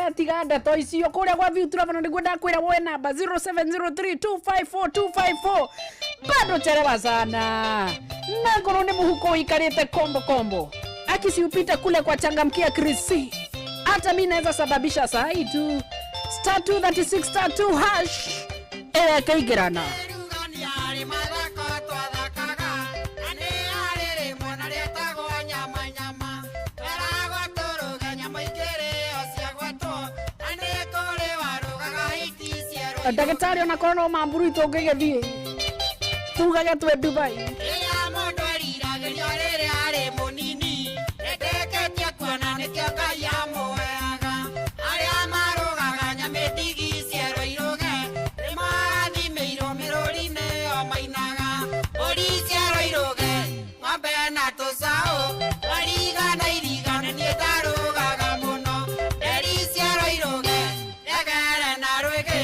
We tiga ndeto icio kũrĩa gwa View Travel nĩguo ndakwĩra woe namba 0703254254. Bado chelewa sana na ngorwo nĩ mũhuko ũikarĩte kombo kombo, akisiupita kule kwa Changamkia Krisi, hata mi naweza sababisha saa hii tu star 236 star 2 hash ekaingĩrana. Ndagĩtarĩ ona korwo no mamburu itũngĩgĩthiĩ tugage twĩ Dubai. Rĩrĩa mũndũ eriragĩria rĩrĩa arĩ mũnini, ndetĩkĩtie kuona nĩkĩo Ngai amũheaga. Arĩa marũgaga nyamĩtigi cierwo irũge, nĩmarathimĩirwo mĩrũri nĩyo mainaga. Mbũri cierwo irũge, ng'ombe na tũcaũ, twarigana irigana niĩ ndarũgaga mũno. Nderi cierwo irũge, ndegere na rwĩgĩ,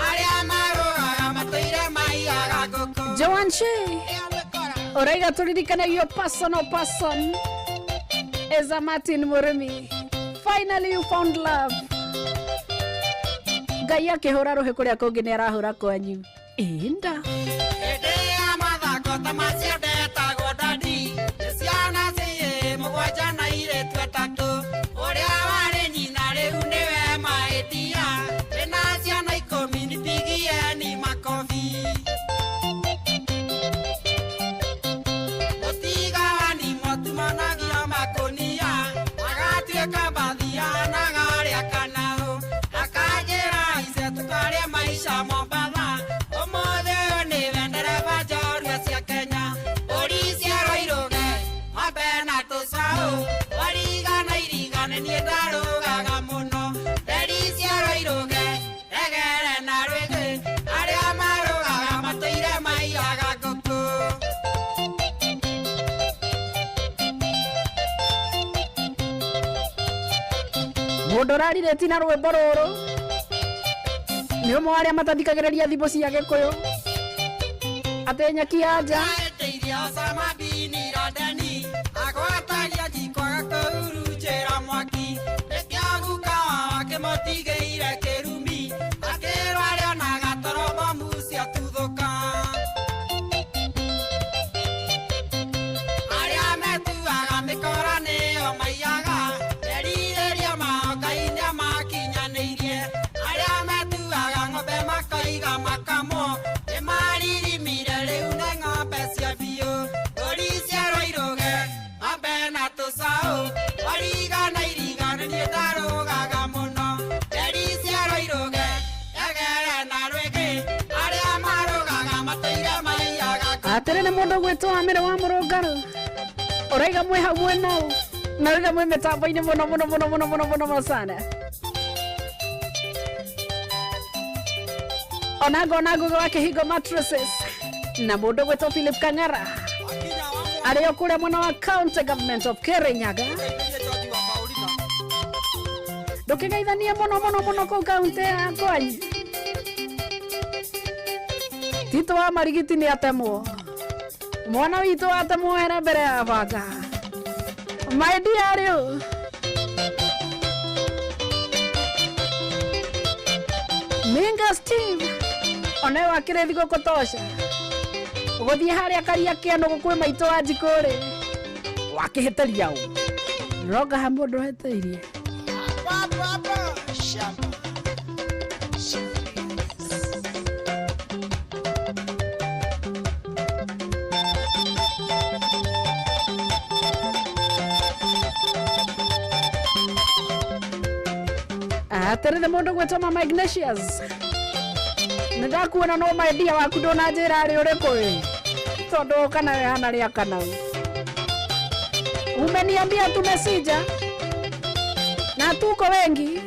arĩa marũgaga matũire maiyaga ngũkũ. Joan Shea Oraiga turirikane your personal person is a Martin Murimi. Finally you found love. Ngai akĩhũra rũhĩ kũrĩa kũngĩ nĩ arahũra kwanyu. Ĩnda. Hĩndĩ ya mathako ta macio ndetagwo dadi, nĩ ciana ciĩ mũgwanja na airĩtu atatũ. Ũrĩa warĩ nyina rĩu nĩwe mahĩtia, ndĩna ciana 10 nipigieni makobi. Mũtiga wa nimo tumonagio makũnia, agatuĩka mbathia na garĩa kanaũ. Akanjĩra ice tũkarĩe maica Mombatha, ũmũthĩ ũyũ nĩwe ndereba njorua cia Kenya. Mbũri cierwo irũge, ng'ombe na tũcaũ, twarigana irigane niĩ ndarũgaga mũno. Nderi cierwo irũge, ndegere na rwĩgĩ, arĩa marũgaga matũire maiyaga ngũkũ. Mũndũ ũrarirĩti na rwĩmbo rũrũ nĩ ũmwe wa arĩa matathikagĩrĩria thimũ cia Gĩkũyũ atĩ nyeki ya nja. Aeteirie Osama bin Laden, agwatagia njiko agakũhurunjĩra mwaki. Nĩkĩo guka wao akĩmũtigĩire kĩrumi, akĩrwo arĩonaga toro bomu ciatuthũka. Arĩa metuaga mĩkora nĩo maiyaga, merirĩria mao Ngai nĩamakinyanĩirie. Arĩa metuaga ng'ombe makoiga makamwo, nĩmaririmire rĩu nĩ ng'ombe cia biũ. Mbũri cierwo irũge, ng'ombe na tũcaũ, twarigana irigana niĩ ndarũgaga mũno. Nderi cierwo irũge, ndegere na rwĩgĩ, arĩa marũgaga matũire maiyaga ngũkũ. Atĩrĩ nĩ mũndũ ũgwĩtwo Amĩrĩ wa Mũrũngarũ ũraiga mwĩ hau mwena ũ na ũraiga mwĩ mĩtambo-inĩ mũno mũno mũno mũno mũno mũno mũno sana. Ona ngona Ngugi wa Kĩhingo Mattresses na mũndũ ũgwĩtwo Philip Kang'ara arĩ o kũrĩa mwena wa County Government of Kirinyaga. Ndũkĩgeithanie mũno mũno mũno kũu kaunti ya kwanyu. Tito wa Marigiti nĩ atemwo, mwana witũ atemwo here mbere ya banga. My dear rĩu Minga Steve onawe wakĩrĩ thigũkũ tosha ũgũthiĩ harĩa karia kĩanũgũ kwĩ maitũ wa njikũ rĩ wakĩhĩtĩria ũ ronga ha mũndũ ũhĩtĩirie. Atĩrĩ nĩ mũndũ gwĩtwo Mama Ignatius nĩ ndakuona no maidia waku ndũnanjĩra arĩ ũrĩkũ ĩ tondũ ũka nawe hana rĩa kanau. Umeniambia tumesija na tuko wengi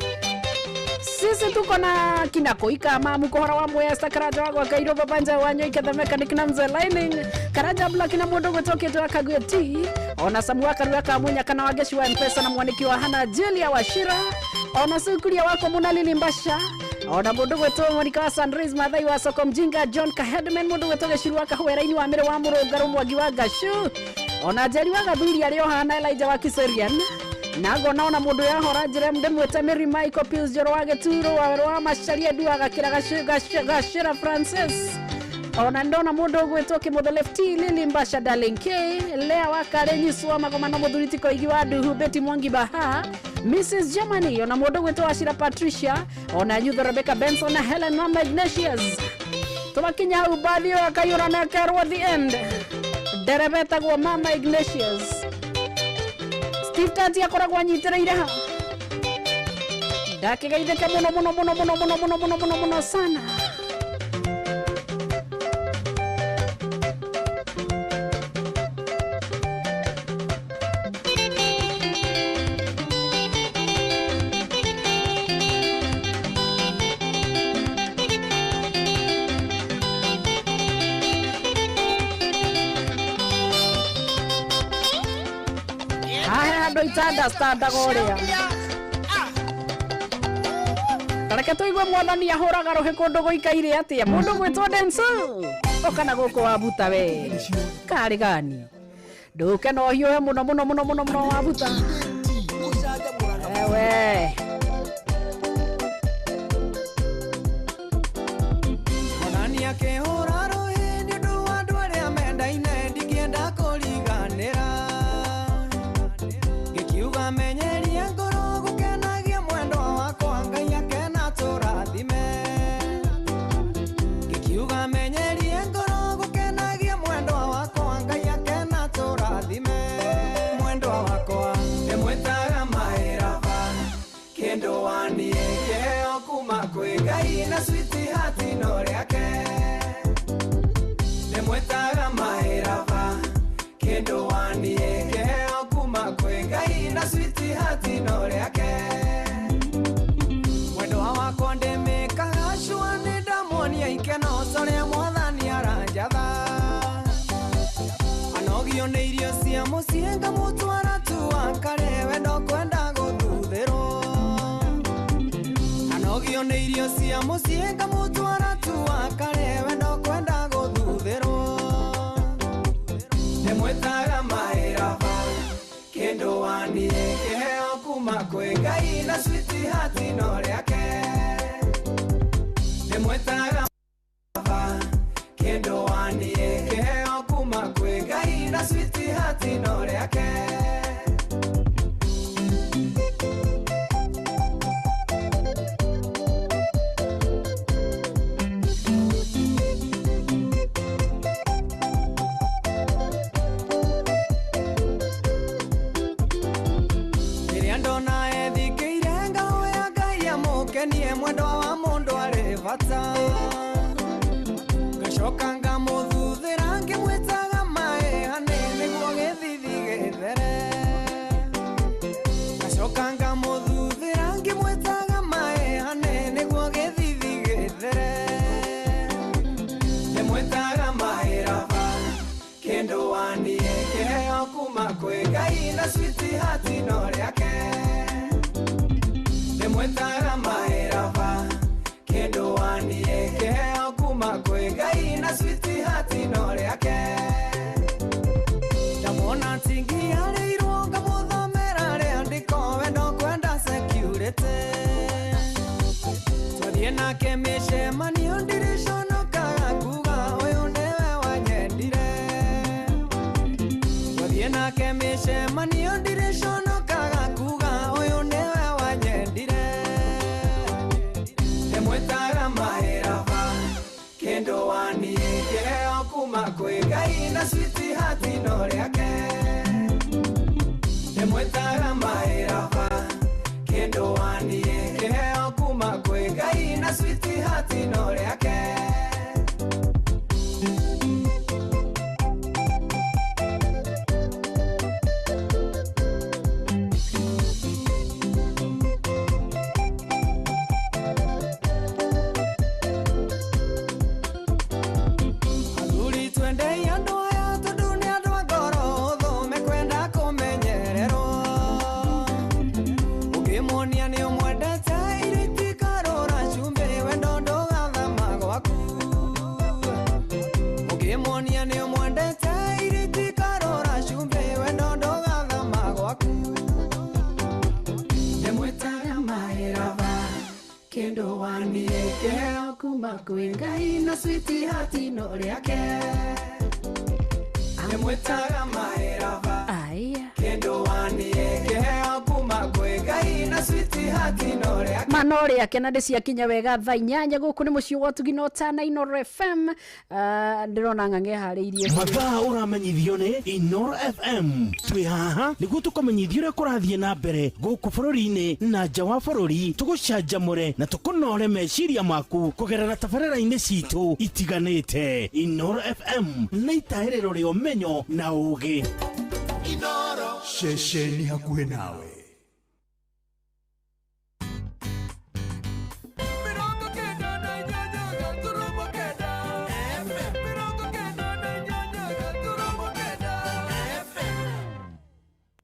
sisi tuko na kina Koika Mamu kohora wa Mwesta Karaja wa gwa Kairo Babanja wa Nyoike the mechanic na Mzee Lining Karaja Black na mũndũ gwĩtwo wa Kagwe T ona Samu wa Karua Kamunya kana Wageshi wa Mpesa na mwaniki wa Hana Julia wa Shira ona Sukuria wako Munalili Mbasha ona mũndũ gwĩtwo Monica wa Sunrise Mathai wa Soko Mjinga John Kahedman mũndũ gwĩtwo Gĩciru wa Kahwera-inĩ wa Mĩrĩ wa Mũrũngarũ Mwangi wa Gashu ona Njeri wa Gathuri arĩ o hana Elijah wa Kiserian Nago naona mundu yahora njira ndimwite Mary Michael Pius Njoro wa Gituro wa wa Macharia nduaga kira gacira Francis. Ona ndona mundu ugwitwo Kimotho Lefty Lily Mbasha Darling K Lea wa Kare Nyiswa Magomano Muthuri ti Koigi wa Nduhu Betty Mwangi Baha Mrs Germany. Ona mundu ugwitwo Ashira Patricia, ona Nyutho Rebecca Benson na Helen Mama Ignatius. Tumakinya hau bathi ĩyo akayũra na akerwo the end. Ndereba etagwo Mama Ignatius. Steve Tati akoragwo anyitĩrĩire ha. Ndakĩgeithĩke mũno mũno mũno mũno mũno mũno mũno mũno mũno sana. Itaunderstandaga ũrĩa tareke tũigue mwathani ahũraga rũhĩ kũndũ gũikaire atĩa. Mũndũ gwĩtwo Denzel ũkana gũkũ wabuta we karĩ gani ndũke no hiũhe mũno mũno mũno mũno mũno wabuta ewe. Mwathani akĩhũra rũhĩ nĩ ũndũ wa andũ arĩa mendaine ndingĩenda kũriganĩra. Ngikiuga menyeria ngoro gũkenagia mwendwa wakwa Ngai akena tũrathime. Ngikiuga menyeria ngoro gũkenagia mwendwa wakwa Ngai akena tũrathime. Mwendwa wakwa ndĩmwĩtaga maĩraba kĩndũ waniĩ kĩheo kuma kwĩ Ngai na sweetheart no rĩake. Ndĩmwĩtaga maĩraba kĩndũ waniĩ kĩheo kuma kwĩ Ngai na sweetheart no rĩake. Mwendwa wakwa ndĩmĩkaga cua nĩ ndamuonia ikeno ũrĩa mwathani aranjatha. Anogio nĩ irio cia mũciĩ ngamũtwara tu akare wendo kwenda gũthuthĩrwo. Anogio nĩ irio cia mũciĩ ngamũtwara tu akare wendo kwenda gũthuthĩrwo. Ndĩmwĩtaga maĩraba kĩndũ waniĩ kĩheo kuma kwĩ Ngai na sweetheart no rĩake. Ndĩmwĩtaga maĩraba kĩndũ waniĩ kĩheo kuma kwĩ Ngai na sweetheart no rĩake. Rĩrĩa ndona ethikĩire ngahoya Ngai amũkenie mwendwa wa mũndũ arĩ bata. Ngacoka ngamũthuthĩra ngĩmwĩtaga maĩ hanĩ nĩguo gĩthithi gĩthere. Ngacoka ngamũthuthĩra ngĩmwĩtaga maĩ hanĩ nĩguo gĩthithi gĩthere. Ndĩmwĩtaga maĩraba kĩndũ waniĩ kĩheo kuma kwĩ Ngai na sweetheart no rĩake. Ndĩmwĩtaga maĩraba kĩndũ waniĩ kĩheo kuma kwĩ Ngai na sweetheart no rĩake. Ndamuona tingiarĩirwo ngamũthomera rĩandĩko wendo kwenda security. Twathiĩ nake mĩcemanio ndiriconokaga kuga ũyũ nĩwe wanyendire. Twathiĩ nake mĩcemanio ndiriconokaga kuga ũyũ nĩwe wanyendire. Ndĩmwĩtaga maĩraba kĩndũ waniĩ kĩheo kuma kwĩ Ngai na sweetheart no rĩake. Ndĩmwĩtaga maĩraba kĩndũ waniĩ kĩheo kuma kwĩ Ngai na sweetheart no rĩake. Athuri twendei andũ aya tondũ nĩ andũ a ngoro hũthũ mekwenda kũmenyererwo. Kendo wani keheo kuma kwĩ Ngai na sweetheart no rĩake. Amwĩtaga maeraba. Aya. Kendo wani keheo kuma kwĩ Ngai na sweetheart no rĩake. Mano rĩake na ndĩciakinya wega thaa 8 gũkũ nĩ mũciĩ wa Ũtugi na Ũtana Inooro FM. Ndĩrona ng'ang'e harĩirie. Mathaa ũramenyithio nĩ Inooro FM. Twĩ haha nĩguo tũkũmenyithie ũrĩa kũrathiĩ na mbere gũkũ bũrũri-inĩ na nja wa bũrũri, tũgũcanjamũre na tũkũnore meciria maku kũgerera tabarĩra-inĩ citũ itiganĩte. Inooro FM nĩ itahĩrĩro rĩa ũmenyo na ũũgĩ. Inooro ceceni hakuhĩ nawe.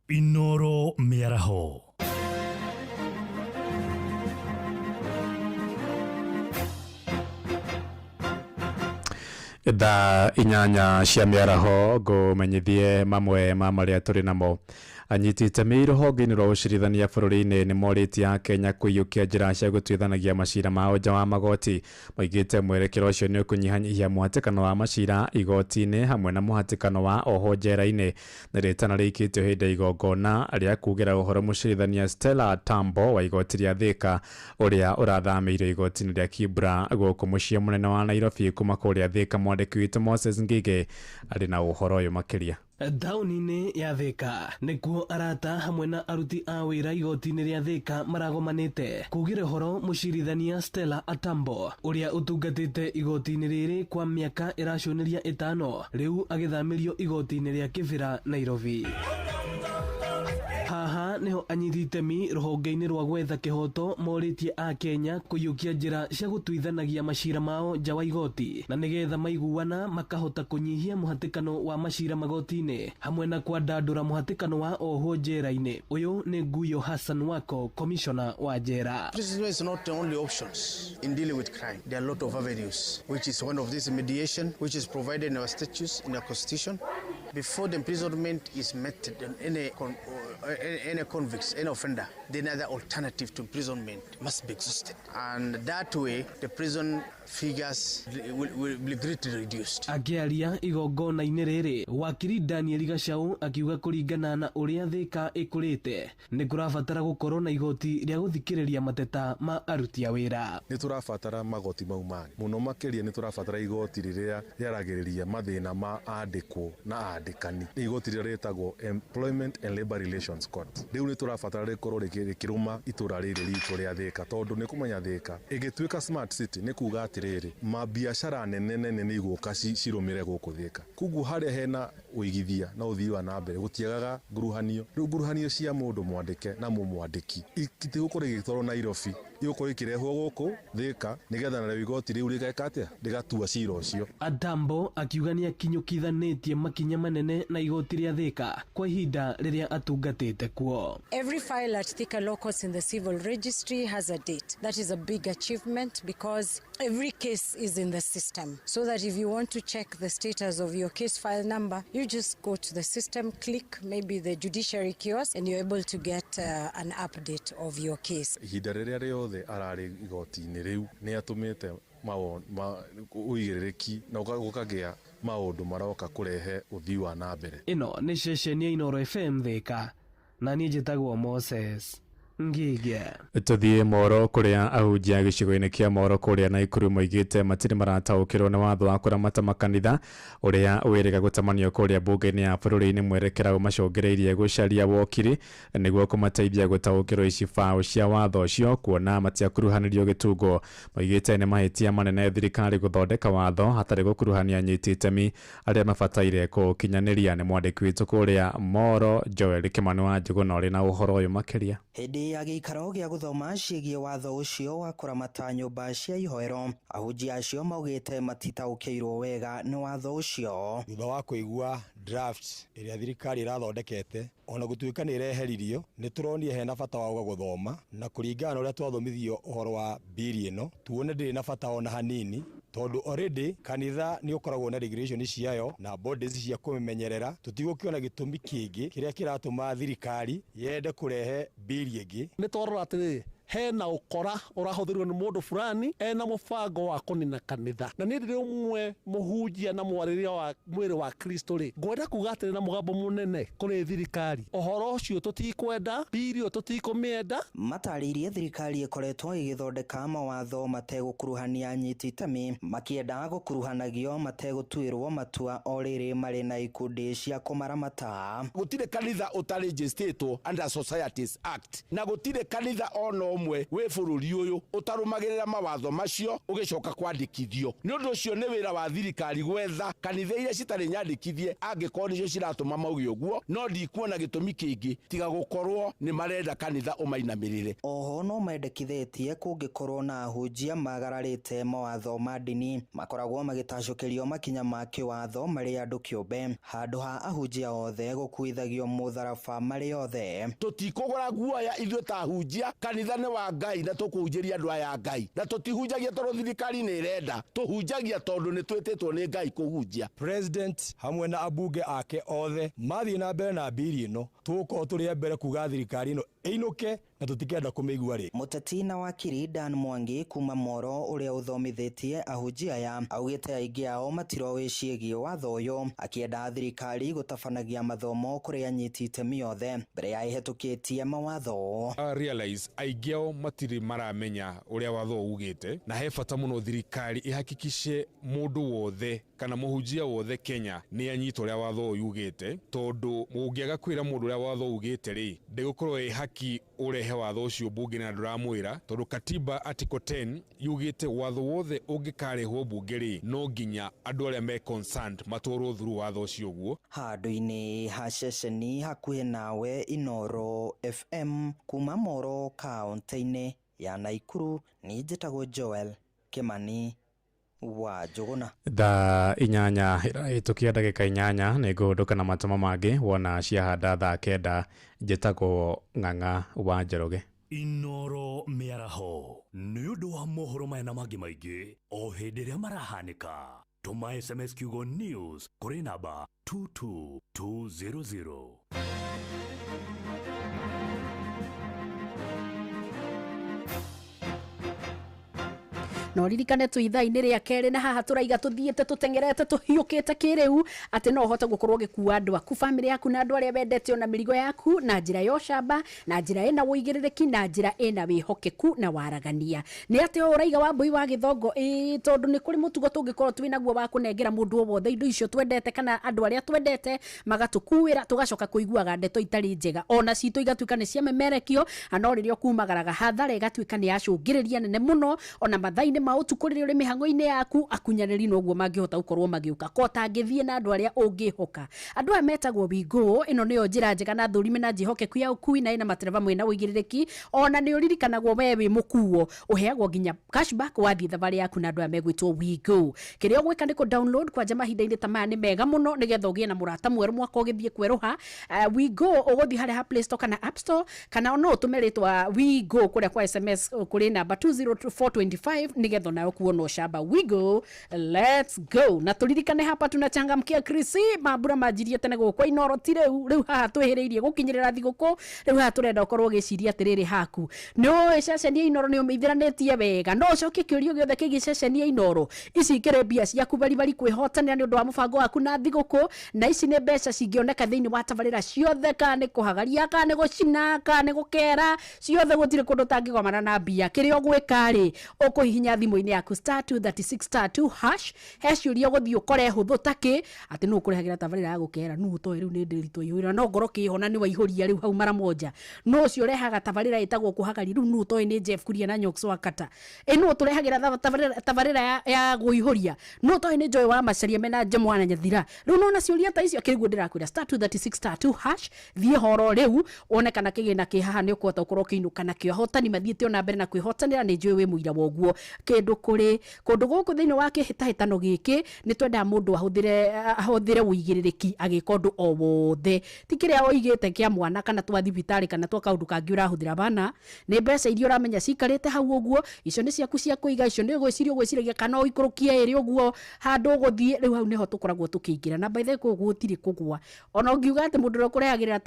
Inooro Mĩaraho. Thaa 8 cia mĩaraho ngũmenyithie mamwe ma marĩa tũrĩ namo. Anyiti itemi rũhonge-inĩ rwa ũcirithania bũrũri-inĩ nĩ morĩtie Akenya kũiyũkia njĩra cia gũtuithanagia macira mao nja wa magoti. Maigĩte mwerekera ũcio nĩ ũkũnyihanyihia mũhatĩkano wa macira igoti-inĩ hamwe na mũhatĩkano wa ohwo njera-inĩ. Nĩ rĩtana rĩikĩtio hĩndĩ ya igongona rĩa kugĩra ũhoro mũcirithania Stella Tambo wa igoti rĩa Thika ũrĩa ũrathamĩirio igoti-inĩ rĩa Kibra gũkũ mũciĩ mũnene wa Nairobi kuma kũrĩa Thika. Mwandĩki witũ Moses Ngige arĩ na ũhoro ũyũ makĩria. Taũni-inĩ ya Thika nĩkuo arata hamwe na aruti a wĩra igoti-inĩ rĩa Thika maragomanĩte kugĩra ũhoro mũcirithania Stella Atambo ũrĩa ũtungatĩte igoti-inĩ rĩrĩ kwa mĩaka ĩraconĩria 5 rĩu agĩthamĩrio igoti-inĩ rĩa Kibera Nairobi. Haha niho anyiti itemi rũhonge-inĩ rwa gwetha kĩhoto morĩtie Akenya kũiyũkia njĩra cia gũtuithanagia macira mao nja wa igoti na nĩgetha maiguana makahota kũnyihia mũhatĩkano wa macira magoti-inĩ hamwe na kwandandũra mũhatĩkano wa ohwo njera-inĩ. Ũyũ nĩ Nguyo Hassan Wako, commissioner wa njera. Prison is not the only options in dealing with crime. There are a lot of avenues, which is one of this mediation, which is provided in our statutes, in our constitution. Before the imprisonment is met on any convicts, any offender, then other alternative to imprisonment must be exhausted. And that way, the prison figures will be greatly reduced. Akĩaria igongona-inĩ rĩrĩ, wakiri Daniel Gachau akiuga kũringana na ũrĩa Thika ĩkũrĩte nĩ kũrabatara gũkorwo na igoti rĩa gũthikĩrĩria mateta ma aruti a wĩra. Nĩ tũrabatara magoti mau mangĩ mũno makĩria, nĩ tũrabatara igoti rĩrĩa rĩaragĩrĩria mathĩna ma andĩkwo na andĩkani. Nĩ igoti rĩrĩa rĩtagwo Employment and Labor Relations Court. Rĩu nĩ tũrabatara rĩkorwo rĩkĩrũma itũra rĩrĩ ritũ rĩa Thika, tondũ nĩ kũmenya Thika ĩgĩtuĩka smart city nĩ kuga atĩrĩrĩ, mabiacara nene nene nĩ igũka cirũmĩre gũkũ Thika. Koguo harĩa hena ũigithia na ũthii wa na mbere gũtiagaga nguruhanio. Rĩu nguruhanio cia mũndũ mwandĩke na mũmwandĩki itigũkorwo igĩtwarwo Nairobi, igũkorwo ikĩrehwo gũkũ Thika nĩgetha narĩo igoti rĩu rĩgeka atĩa, rĩgatua cira ũcio. Atambo akiuga nĩakinyũkithanĩtie makinya manene na igoti rĩa Thika kwa ihinda rĩrĩa atungatĩte kuo. Every file at Thika Law Courts in the civil registry has a date. That is a big achievement because every case is in the system, so that if you want to check the status of your case file number, you just go to the system, click maybe the judiciary kiosk, and you're able to get an update of your case. Ihinda rĩrĩa rĩothe ararĩ igoti-inĩ rĩu nĩ atũmĩte ũigĩrĩrĩki na gũkagĩa maũndũ maroka kũrehe ũthii wa na mbere. Ĩno nĩ ceceni ya Inooro FM Thika, na niĩ njĩtagwo Moses Ngige. Tũthiĩ Moro kũrĩa ahunjia gĩcigo-inĩ kĩa Moro kũrĩa Naikuru moigĩte matirĩ marataũkĩrwo nĩ watho wa kũramata makanitha ũrĩa wĩrĩga gũtamanio kũrĩa mbunge-inĩ ya bũrũri-inĩ. Mwerekera ũmacũngĩrĩirie gũcaria wokiri nĩguo kũmateithia gũtaũkĩrwo icibaũ cia watho ũcio kuona matiakuruhanĩrio gĩtungo. Moigĩte nĩ mahĩtia manene thirikari gũthondeka watho hatarĩ gũkuruhania anyiti itemi arĩa mabataire kũũkinyanĩria. Nĩ mwandĩki witũ kũrĩa Moro Joel Kĩmani wa Njũgũna ũrĩ na ũhoro ũyũ makĩria. Hĩndĩ ya gĩikaro gĩa gũthoma ciĩgiĩ watho ũcio wa kũramata nyũmba cia ihoero, ahunjia acio maugĩte matitaũkĩirwo wega nĩ watho ũcio. Thutha wa kũigua draft ĩrĩa thirikari ĩrathondekete, ona gũtuĩka nĩ ĩreheririo, nĩ tũronire hena bata wa gũthoma, na kũringana na ũrĩa twathomithio ũhoro wa bili ĩno, tuone ndĩrĩ na bata ona hanini, tondũ already kanitha nĩ ũkoragwo na regulation ciayo na bodies cia kũmenyerera. Tũtigũkĩona gĩtũmi kĩngĩ kĩrĩa kĩratũma thirikari yende kũrehe bili ĩngĩ. Nĩ twarora atĩrĩrĩ, Hena ũkora ũrahũthĩrwo nĩ mũndũ fulani ena mũbango wa kũnina kanitha, na niĩ ndĩrĩ ũmwe mũhunjia na mwarĩria wa mwĩrĩ wa Kristo rĩ, ngwenda kuga atĩrĩ na mũgambo mũnene kũrĩ thirikari, ũhoro ũcio tũtikwenda, biri ĩyo tũtikũmĩenda. Matarĩirie thirikari ĩkoretwo ĩgĩthondeka mawatho mategũkuruhania anyiti itemi, makĩenda gũkuruhanagio mategũtuĩrwo matua o rĩrĩ marĩ na ikundi cia kũmaramata. Gũtirĩ kanitha ũtarĩnjĩstĩtwo under Societies Act, na gũtirĩ kanitha ona ũmwe wĩ bũrũri ũyũ ũtarũmagĩrĩra mawatho macio ũgĩcoka kwandĩkithio. Nĩ ũndũ ũcio nĩ wĩra wa thirikari gwetha kanitha iria citarĩ nyandĩkithie angĩkorwo nĩcio ciratũma mauge ũguo, no ndikuona gĩtũmi kĩngĩ tiga gũkorwo nĩ marenda kanitha ũmainamĩrĩre. Oho no mendekithĩtie kũngĩkorwo na ahunjia magararĩte mawatho ma ndini makoragwo magĩtacũkĩrio makinya ma kĩwatho marĩ andũ kĩũmbe, handũ ha ahunjia othe gũkuithagio mũtharaba marĩ othe. Tũtikũgũra guoya ithuĩ ta ahunjia, kanitha nĩ wa Ngai na tũkũhunjĩria andũ aya a Ngai, na tũtihunjagia tondũ thirikari nĩ ĩrenda, tũhunjagia tondũ nĩ twĩtĩtwo nĩ Ngai kũhunjia. President hamwe na ambunge ake othe mathiĩ na mbere na biri ĩno, tũgũkorwo tũrĩ a mbere kuga thirikari ĩno ĩinũke na tũtikenda kũmĩigua rĩ. Mũteti na wakiri Dan Mwangi kuma Moro ũrĩa ũthomithĩtie ahunjia aya augĩte aingĩ ao matiroĩ ciĩgiĩ watho ũyũ, akĩenda thirikari gũtabanagia mathomo kũrĩ anyiti itemi othe mbere ya ĩhetũkĩtie mawatho. Realize aingĩ ao matirĩ maramenya ũrĩa watho ugĩte, na he bata mũno thirikari ĩhakikishe mũndũ wothe kana mũhunjia wothe Kenya nĩ anyita ũrĩa watho ũyũ ugĩte, tondũ ũngĩaga kwĩra mũndũ ũrĩa watho ugĩte rĩ, ndĩgũkorwo ĩ haki ũrehe watho ũcio mbunge na ndũramwĩra, tondũ katiba article 10 yugĩte watho wothe ũngĩkarehwo mbunge rĩ, no nginya andũ arĩa me concerned matwarwo through watho ũcio ũguo. Handũ-inĩ ha ceceni hakuhĩ nawe Inooro FM kuma Moro kaũntĩ-inĩ ya Naikuru, niĩ njĩtagwo Joel Kimani wa Njũgũna. Thaa 8 ĩrahĩtũkia ndagĩka 8 nĩ ngũhũndũka na matoma mangĩ wona ciahanda thaa 9. Njĩtagwo Ng'ang'a wa Njoroge. Inooro mĩaraho nĩ ũndũ wa mohoro maya na mangĩ maingĩ o hĩndĩ ĩrĩa marahanĩka. Tũma SMS kiugo news kũrĩ namba 22200. Na ũririkane twĩ ithaa-inĩ rĩa kerĩ na haha tũraiga tũthiĩte tũteng'erete tũhiũkĩte kĩrĩu atĩ no ũhote gũkorwo ũgĩkua andũ aku, bamĩrĩ yaku na andũ arĩa wendete ona mĩrigo yaku na njĩra ya ũcamba, na njĩra ĩna ũigĩrĩrĩki, na njĩra ĩna wĩhokeku na waragania. Nĩ atĩ o ũraiga wa mbũi wa gĩthongo, ĩĩ, tondũ nĩ kũrĩ mũtugo tũngĩkorwo twĩ naguo wa kũnengera mũndũ o wothe indo icio twendete kana andũ arĩa twendete magatũkuĩra, tũgacoka kũiguaga ndeto itarĩ njega ona citũ igatuĩka nĩ ciamemerekio, no rĩrĩa ũkumagaraga hathara ĩgatuĩka nĩ yacũngĩrĩria nene mũno ona mathaa-inĩ ma ũtukũ rĩrĩa ũrĩ mĩhang'o-inĩ yaku, akunyanĩri noguo mangĩhota gũkorwo magĩũka ko ũtangĩthiĩ na andũ arĩa ũngĩhoka. Andũ aya metagwo Wingo, ĩno nĩyo njĩra njega na thũrime na njĩhokeku ya ũkui na ĩna matereba mwĩna ũigĩrĩrĩki, ona nĩ ũririkanagwo we wĩ mũkuo, ũheagwo nginya cashback wathiĩ thabarĩ yaku na andũ aya megwĩtwo Wingo. Kĩrĩa ũgwĩka nĩ kũ download kwanja mahinda-inĩ ta maya nĩ mega mũno nĩgetha ũgĩe na mũrata mwerũ mwaka ũgĩthiĩ kwerũha. Wingo ũgũthiĩ harĩa ha Play Store kana App Store, kana no ũtũme rĩtwa Wingo kũrĩa kwa SMS kũrĩ namba 20425 nĩgetha nayo kuona ũcamba. Wingo, let's go. Na tũririkane hapa tunachangamkia Krisi mambura manjirie tene gũkũ Inooro ti rĩu, rĩu haha twĩhĩrĩirie gũkinyĩrĩra thigũkũ, rĩu haha tũrenda ũkorwo ũgĩciria atĩrĩrĩ haku nĩ ũĩ ceceni ya Inooro nĩ ũmĩithĩranĩtie wega, no ũcokie kĩũria gĩothe kĩgiĩ ceceni ya Inooro. Ici ikĩrĩ mbia ciaku baribari kwĩhotanĩra nĩ ũndũ wa mũbango waku na thigũkũ, na ici nĩ mbeca cingĩoneka thĩinĩ wa tabarĩra ciothe, kana nĩ kũhagaria, kana nĩ gũcina, kana nĩ gũkera, ciothe gũtirĩ kũndũ ũtangĩgomana na mbia. Kĩrĩa ũgwĩka rĩ, ũkũhihinya thimũ-inĩ yaku star 236 star 2 hash, he ciũria ũgũthiĩ ũkore hũthũ takĩ atĩ nũ ũkũrehagĩra tabarĩra ya gũkera, nũ ũtoĩ rĩu nĩ ndĩritũ ihũra no ngoro kĩhona nĩ waihũria rĩu hau mara moja, nũ ũcio ũrehaga tabarĩra ĩtagwo kũhagaria rĩu nũ ũtoĩ nĩ Jeff Kuria na Nyox wa Kata, ĩ nũ ũtũrehagĩra tabarĩra ya gũihũria, nũ ũtoĩ nĩ Joy wa Macharia mena Jemwana na Nyathira. Rĩu nona ciũria ta icio kĩrĩguo ndĩrakwĩra star 236 star 2 hash, thiĩ horo rĩu wone kana kĩgĩna kĩ haha nĩ ũkũhota gũkorwo ũkĩinũka nakĩo. Ahotani mathiĩte ona mbere na kwĩhotanĩra, nĩ njũĩ wĩ mũira wa ũguo. kĩndũ kũrĩ kũndũ gũkũ thĩinĩ wa kĩhĩtahĩtano gĩkĩ nĩ twendaga mũndũ ahũthĩre ũigĩrĩrĩki agĩka ũndũ o wothe ti kĩrĩa ũigĩte kĩa mwana kana twa thibitarĩ kana twa kaũndũ kangĩ ũrahũthĩra bana nĩ mbeca iria ũramenya cikarĩte hau ũguo icio nĩ ciaku cia kũiga icio nĩ ũgwĩciria ũgwĩciragia kana ũikũrũkie ĩrĩ ũguo handũ ũgũthiĩ rĩu hau nĩho tũkoragwo tũkĩingĩra na by the way kũu gũtirĩ kũgwa ona ũngiuga atĩ mũndũ ũrĩa ũkũrehagĩrĩra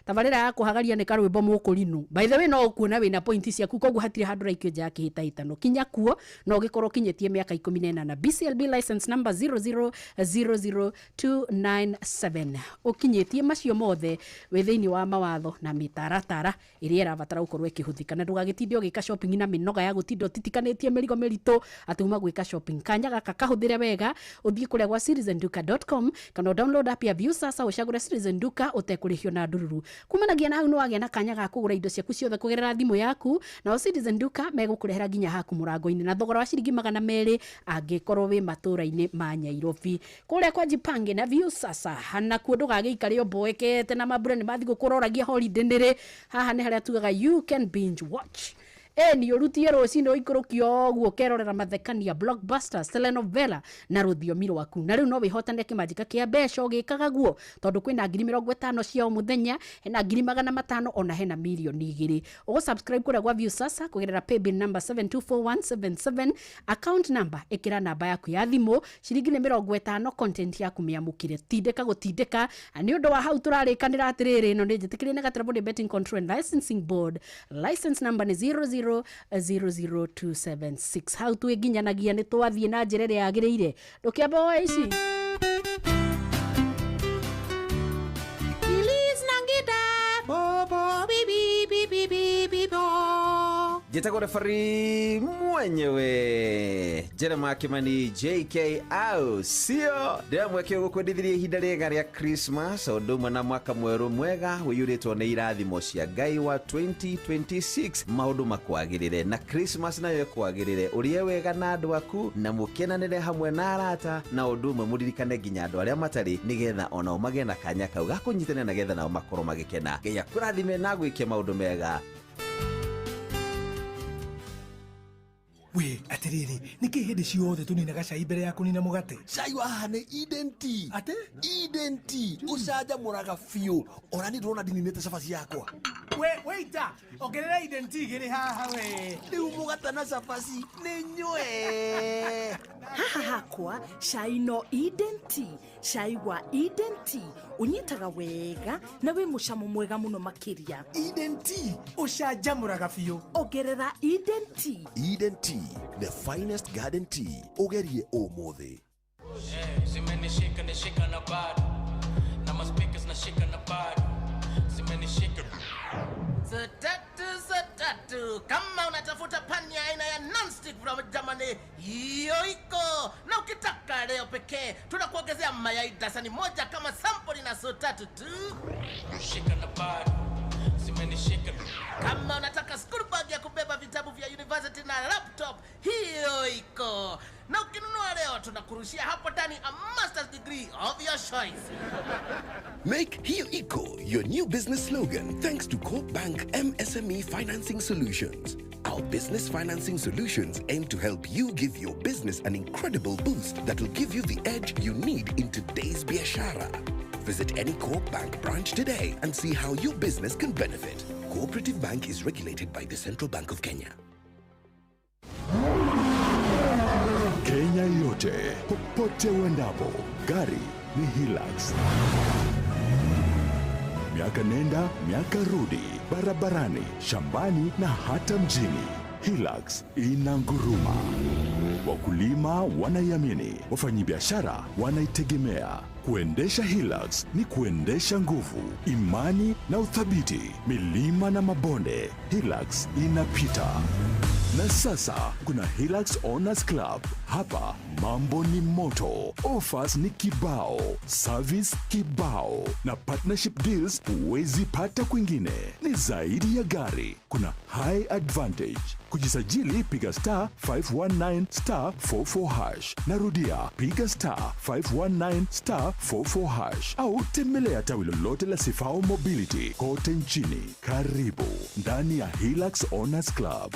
tabarĩra ya kũhagaria nĩ karwĩmbo mũkũrinũ by the way no ũkuona wĩna pointi ciaku koguo hatirĩ handũ ũraikio nja ya kĩhĩtahĩtano kinya kuo no ũgĩkorwo ũkinyĩtie mĩaka 18 BCLB license number 0000297 ũkinyĩtie macio mothe wĩ thĩinĩ wa mawatho na mĩtaratara ĩrĩa ĩrabatara gũkorwo ĩkĩhũthĩka na ndũgagĩtinde ũgĩka shopping na mĩnoga ya gũtinda ũtitikanĩtie mĩrigo mĩritũ atĩ uma gwĩka shopping kanya gaka kahũthĩre wega ũthiĩ kũrĩa gwa citizenduka.com kana download app ya Viusasa ũcagũre Citizen Duka ũtekũrĩhio na ndururu kumanagia na hau nĩ wagĩa na kanya ga kũgũra indo ciaku ciothe kũgerera thimũ yaku nao Citizen Duka megũkũrehera nginya haku mũrango-inĩ na thogora wa ciringi 200 angĩkorwo wĩ matũra-inĩ ma Nyairobi kũrĩa kwa Jipange na Viusasa nakuo ndũgagĩikare ũmboekete na mambura nĩ mathiĩ gũkũroragia holiday nĩrĩ haha nĩ harĩa tugaga you can binge watch eni ũrutie rũcinĩ ũikũrũkio ũguo ũkerorera mathekania blockbusters telenovela na rũthiomi rwaku na rĩu no wĩhotane kĩmanjĩka kĩa mbeca ũgĩkaga guo tondũ kwĩna 50,000 cia o mũthenya hena 500,000 ona hena 2,000,000 ũgũ subscribe kũrĩa gwa Viusasa kũgerera paybill number 724177 account number ĩkĩra namba yaku ya thimũ ciringi nĩ 50 content yaku mĩamũkĩre tindĩka gũtindĩka nĩ ũndũ wa hau tũrarĩkanĩra atĩrĩrĩ ĩno nĩ njĩtĩkĩrie nĩ gatarabũ nĩ Betting Control and Licensing Board license number nĩ 0000276 hau twĩnginyanagia nĩ twathiĩ na njĩra ĩrĩa yagĩrĩire ndũkĩamba woe ici Njĩtagwo refari mwenyewe Jeremiah Kimani JK au sio ndĩramweke gũkwendithirie ihinda rĩega rĩa Christmas o ũndũ ũmwe na mwaka mwerũ mwega ũiyũrĩtwo nĩ irathimo cia Ngai wa 2026 maũndũ makwagĩrĩre na Christmas nayo ĩkwagĩrĩre ũrĩe wega na andũ aku na mũkenanĩre hamwe na arata na ũndũ ũmwe mũririkane nginya andũ arĩa matarĩ nĩgetha onao magĩe na kanya kau ga kũnyitanĩra nĩgetha nao makorwo magĩkena. Ngai akũrathime na agwĩke maũndũ mega. We atiriri niki hindi ciothe tuninaga cai mbere ya kunina mugate cai wa haha nĩ Eden Tea ate Eden Tea ũcanjamũraga biũ ona niĩ ndĩrona ndininĩte cabaci yakwa we waiter ongerera Eden Tea igĩrĩ haha we rĩu mũgate na cabaci nĩ nyue haha hakwa cai no Eden Tea cai wa Eden Tea ũnyitaga wega na wĩ mũcamo mwega mũno makĩria Eden Tea ũcanjamũraga biũ ongerera Eden Tea Eden Tea, the finest garden tea. Ugerie ũmũthĩ. Zimenishika nishika na bado na maspeakers nashika na bado zimenishika Tatu kama unatafuta pani ya aina ya nonstick from Germany, hiyo iko. Na ukitaka leo pekee tunakuongezea mayai dasani moja kama sample na so tatu tu. Shika na bado zimenishika. Kama unataka school bag ya kubeba vitabu vya university na laptop, hiyo iko. Na ukinunua leo tunakurushia hapo ndani a master's degree of your choice. Make Hiyo Iko your new business slogan thanks to Co-op Bank MSME Financing Solutions. Our business financing solutions aim to help you give your business an incredible boost that will give you the edge you need in today's biashara. Visit any Co-op Bank branch today and see how your business can benefit. Cooperative Bank is regulated by the Central Bank of Kenya. Kenya yote, popote uendapo, gari ni Hilux. Miaka nenda, miaka rudi, barabarani, shambani na hata mjini. Hilux inanguruma. Wakulima wanaiamini, wafanyabiashara wanaitegemea. Kuendesha Hilux ni kuendesha nguvu, imani na uthabiti. Milima na mabonde, Hilux inapita. Na sasa kuna Hilux Owners Club. Hapa mambo ni moto, offers ni kibao, service kibao na partnership deals huwezi pata kwingine. Ni zaidi ya gari, kuna high advantage. Kujisajili piga star 519 star 44 hash. Narudia, piga star 519 star 44 hash au tembelea tawi lolote la Sifao Mobility kote nchini. Karibu ndani ya Hilux Owners Club.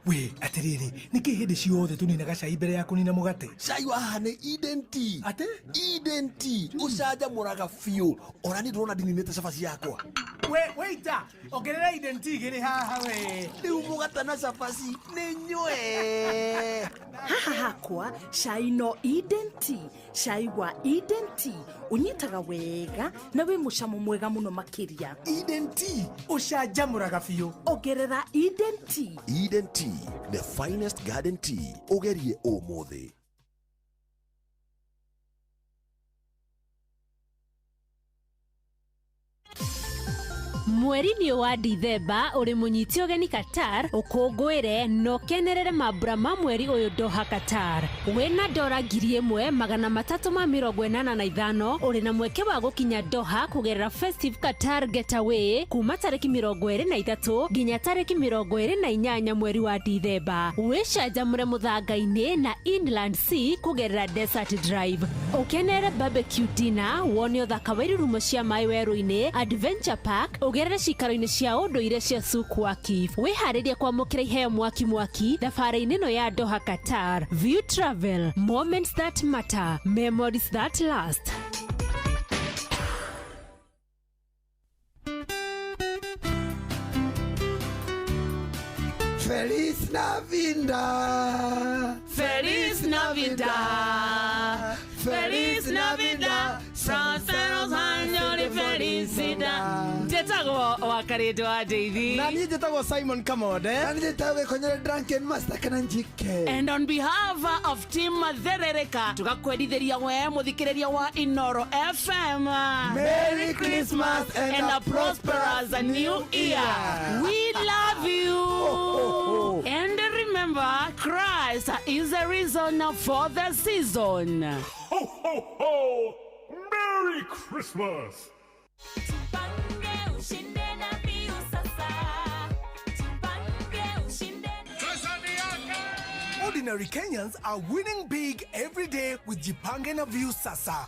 We atiriri niki hindi ciothe tuninaga cai mbere ya kunina mugate? Cai wa haha nĩ Eden Tea. Ate? Eden Tea ũcanjamũraga biũ, ona niĩ ndĩrona ndininĩte cabaci yakwa. We waiter, ongerera Eden Tea igĩrĩ haha we. Rĩu mũgate na cabaci nĩ nyue. Haha hakwa cai no Eden Tea, cai wa Eden Tea unyitaga wega na wĩ mũcamo mwega mũno makĩria. Eden Tea ũcanjamũraga biũ. Ongerera Eden Tea. Eden Tea, the finest garden tea. Ũgerie ũmũthĩ. Mweri-inĩ wa Dithemba ũrĩ mũnyite ũgeni Qatar ũkũngũĩre na ũkenerere mambura ma mweri ũyũ Doha Qatar. Wĩna dora 1385 ũrĩ na mweke wa gũkinya Doha kũgerera Festive Qatar Getaway kuma tarĩki 23 nginya tarĩki 28 mweri wa Dithemba. Wĩcanjamũre mũthanga-inĩ na Inland Sea kũgerera Desert Drive. Ũkenerere barbecue dinner, wone ũthaka wa irurumo cia maĩ werũ-inĩ, Adventure Park, ũgerere cikaro-inĩ cia ũndũire cia Souk Waqif. Wĩharĩrie kwamũkĩra iheo mwaki mwaki thabarĩ-inĩ ĩno ya Doha Qatar. View Travel, moments that matter, memories that last. Feliz Navidad. Feliz Navidad. Feliz Navidad. Prósperos años de felicidad. Njĩtagwo Wakarĩndũ wa Ndeithi. Na niĩ njĩtagwo Simon Kamode. Na niĩ njĩtagwo Gĩkonyore Drunken Master kana Njike. And on behalf of Team Therereka tugakwendithĩria we mũthikĩrĩria wa Inoro FM. Merry Christmas and a prosperous new year. We love you. Oh, oh, oh. And remember, Christ is the reason for the season. Ho, ho, ho! Merry Christmas! Ordinary Kenyans are winning big every day with Jipange na Viusasa.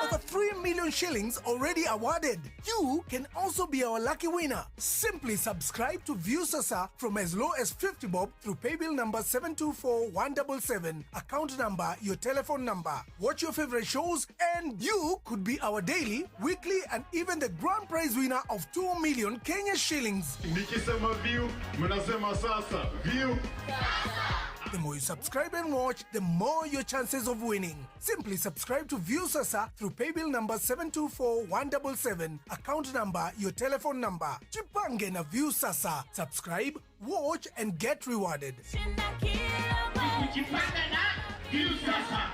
Over 3 million shillings already awarded. You can also be our lucky winner. Simply subscribe to Viusasa from as low as 50 bob through paybill number 724177, account number, your telephone number. Watch your favorite shows and you could be our daily, weekly and even the grand prize winner of 2 million Kenya shillings. Nikisema view, mnasema sasa. View. The more you subscribe and watch, the more your chances of winning. Simply subscribe to Viusasa through paybill number 724177, account number, your telephone number. Jipange na Viusasa. Subscribe, watch and get rewarded. Jipange na Viusasa.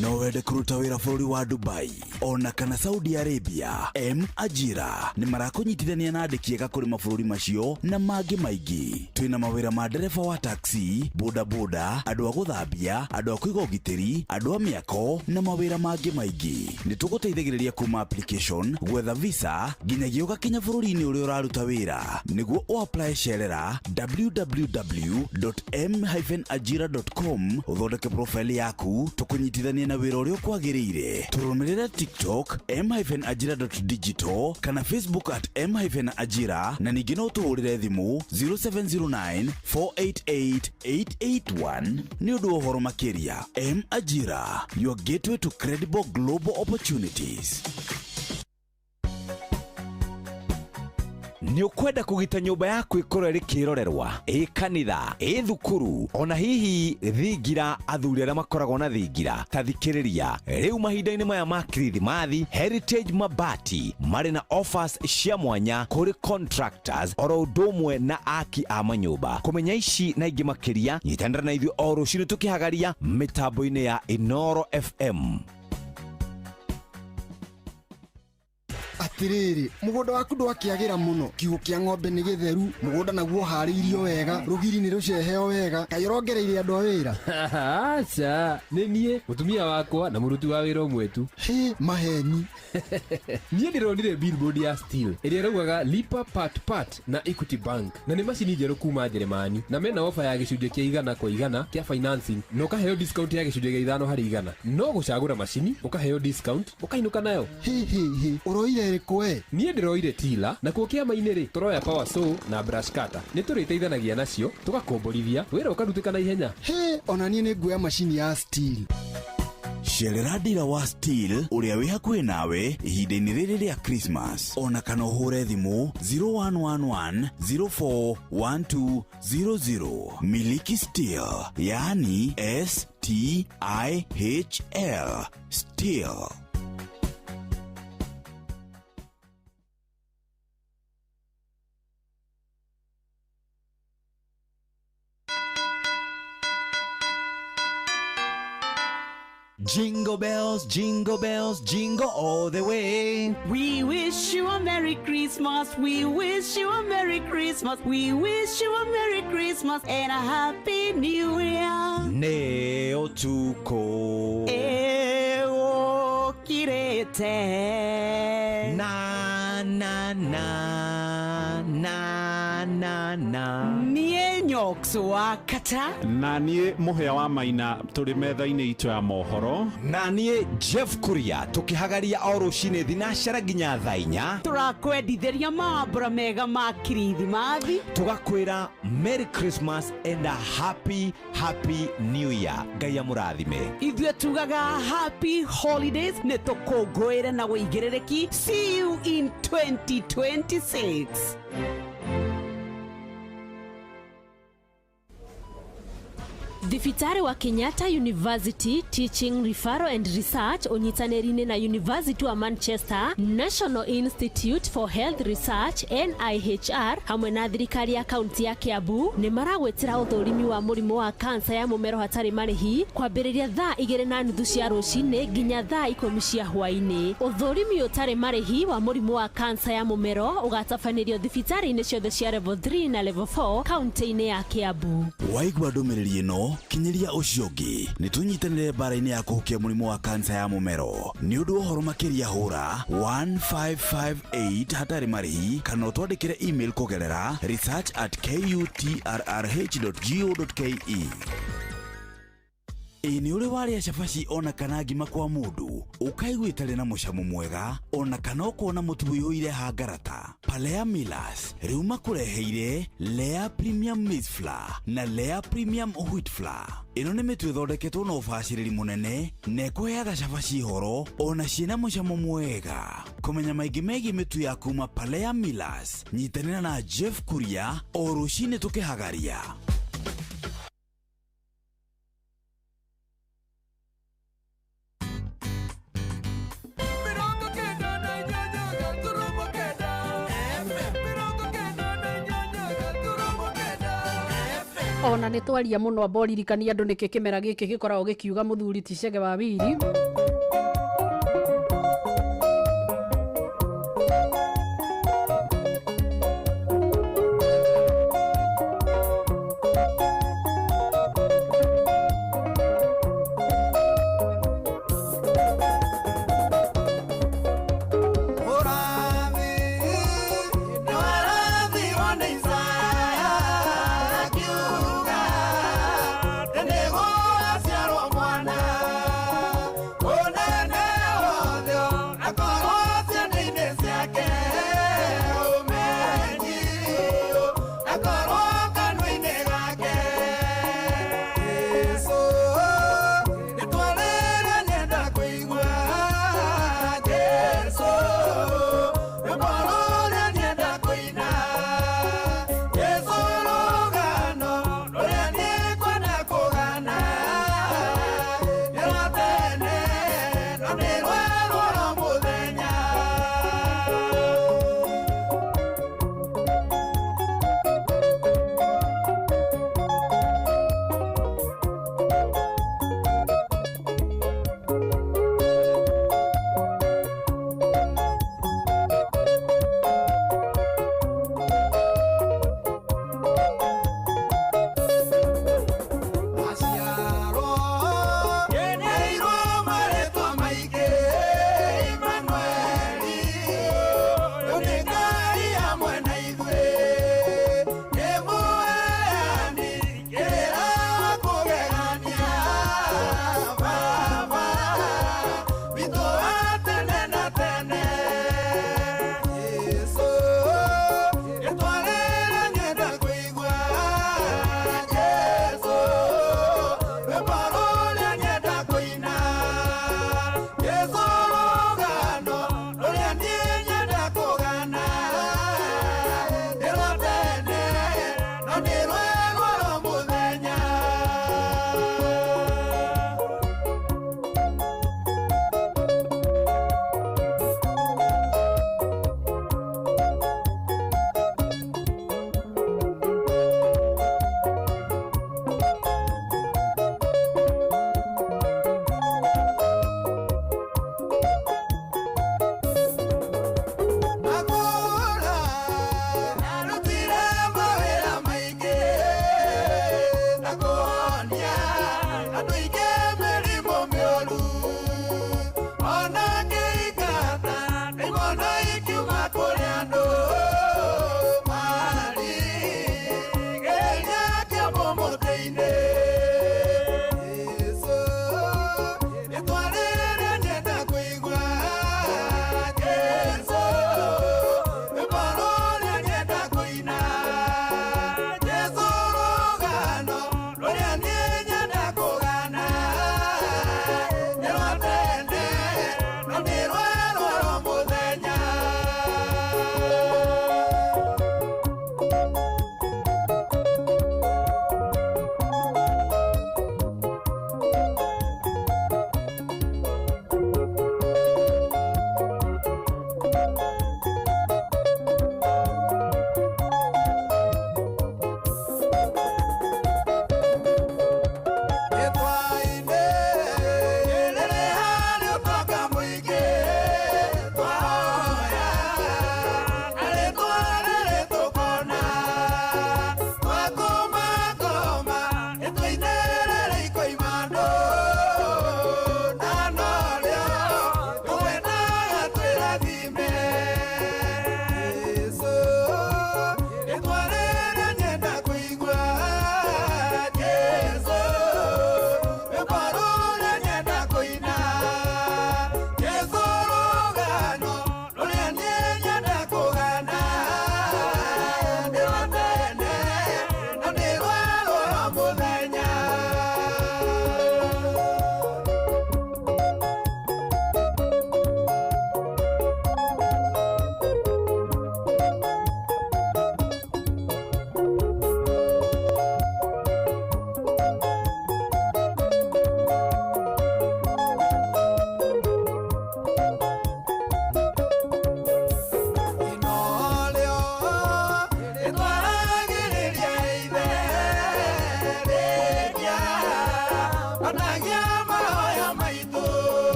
No wende kũruta wĩra bũrũri wa Dubai ona kana Saudi Arabia? M Ajira nĩ marakũnyitithania na andĩki ega kũrĩ mabũrũri macio na mangĩ maingĩ. Twĩna mawĩra ma ndereba wa taxi, bodaboda, andũ a gũthambia, andũ a kũiga ũgitĩri, andũ a mĩako na mawĩra mangĩ maingĩ. Nĩ tũgũteithagĩrĩria kuma application, gwetha visa nginyagia ũgakinya bũrũri-inĩ ũrĩa ũraruta wĩra. Nĩguo ũapply cerera www.m-ajira.com ũthondeke profile yaku tũkũnyitithanie na wĩra ũrĩa ũkwagĩrĩire. Tũrũmĩrĩre TikTok m-ajira.digital kana Facebook at m-ajira na ningĩ no ũtũhũrĩre thimũ 0709 488 881 nĩ ũndũ wa ũhoro makĩria. M Ajira, your gateway to credible global opportunities. Nĩ ũkwenda kũgita nyũmba yaku ĩkorwo ĩrĩ kĩrorerwa, ĩ kanitha, ĩ thukuru, ona hihi thingira? Athuri arĩa makoragwo na thingira ta thikĩrĩria rĩu mahinda-inĩ maya ma Kirithimathi, Heritage Mabati marĩ na offers cia mwanya kũrĩ contractors oro ũndũ ũmwe na aki a manyũmba. Kũmenya ici na ingĩ makĩria, nyitanĩra na ithuĩ o rũcinĩ tũkĩhagaria mĩtambo-inĩ ya Inoro FM. Atiriri, mugunda waku ndwakiagira muno, kiugo kia ng'ombe ni githeru, mugunda naguo harĩirio wega, rũgiri nĩ rũceheo wega, kaĩ ũrongereire andũ a wĩra? Aca, nĩ niĩ, mũtumia wakwa na mũruti wa wĩra ũmwe tu. Hĩ, maheni. Niĩ ndĩronire billboard ya Steel ĩrĩa ĩraugaga lipa part part na Equity Bank, na nĩ macini njerũ kuma Njeremani, na mena ofa ya gĩcunjĩ kĩa 100 kwa 100 kĩa financing na ũkaheo discount ya gĩcunjĩ kĩa 5 harĩ 100. No gũcagũra macini ũkaheo discount ũkainũka nayo. Hĩ hĩ hĩ, ũroire ĩrĩkũ? ĩrĩkũ we? Niĩ ndĩroire tila nakuo kĩama-inĩ rĩ tũroya power saw na brush cutter. Nĩ tũrĩteithanagia nacio tũgakomborithia wĩra ũkarutĩka na ihenya. Hĩ, ona niĩ nĩ nguoya macini ya Stihl. Cerera ndira wa Stihl ũrĩa wĩ hakuhĩ nawe ihinda-inĩ rĩrĩ rĩa Christmas, ona kana ũhũre thimũ 0111 041200. Miliki Stihl, yaani STIHL Stihl. Jingle bells, jingle bells, jingle all the way. We wish you a Merry Christmas. We wish you a Merry Christmas. We wish you a Merry Christmas and a Happy New Year. Nĩ ũtukũ Ĩgũkirĩte. Na na na na na na. Niĩ Nyox wa Kata. Na niĩ Mũhĩa wa Maina tũrĩ metha-inĩ itũ ya mohoro. Na niĩ Jeff Kuria tũkĩhagaria o rũcinĩ thinacara nginya thaa inya. Tũrakwendithĩria mambura mega ma kirithimathi. Tũgakwĩra Merry Christmas and a happy happy New Year. Ngai amũrathime. Ithuĩ tugaga happy holidays, nĩ tũkũngũĩre na wĩigĩrĩrĩki. See you in 2026. Thibitarĩ wa Kenyatta University Teaching Referral and Research ũnyitanĩri-inĩ na University wa Manchester, National Institute for Health Research NIHR hamwe na thirikari ya kaunti ya Kiambu nĩ maragwĩtĩra ũthũrimi wa mũrimũ wa kansa ya mũmero hatarĩ marĩhi kwambĩrĩria thaa 2:30 cia rũcinĩ nginya thaa 10 cia hwaĩ-inĩ. Ũthũrimi ũtarĩ marĩhi wa mũrimũ wa kansa ya mũmero ũgatabanĩrio thibitarĩ-inĩ ciothe cia level 3 na level 4 kaunti-inĩ ya Kiambu. Waigua ndũmĩrĩri ĩno, kinyĩria ũcio ũngĩ. Nĩ tũnyitanĩre mbara-inĩ ya kũhukia mũrimũ wa kansa ya mũmero. Nĩ ũndũ wa ũhoro makĩria hũra 1558 hatarĩ marĩhi kana ũtwandĩkĩre email kũgerera research@kutrrh.go.ke. Ĩ nĩ ũrĩ warĩa cabaci ona kana ngima kwa mũndũ ũkaigua ĩtarĩ na mũcamo mwega ona kana ũkona mũtu ũiyũire hangarata? Palea Millers rĩu makũreheire Lea Premium Maize Flour na Lea Premium Wheat Flour. Ĩno nĩ mĩtu ĩthondeketwo na ũbacĩrĩri mũnene na ĩkũheaga cabaci horo ona ciĩna mũcamo mwega. Kũmenya maingĩ megiĩ mĩtu ya kuma Palea Millers, nyitanĩra na Jeff Kuria o rũcinĩ tũkĩhagaria. Ona nĩ twaria mũno amba ũririkanie andũ nĩkĩ kĩmera gĩkĩ gĩkoragwo gĩkiuga mũthuri ti Chege wa Wiri. Oh!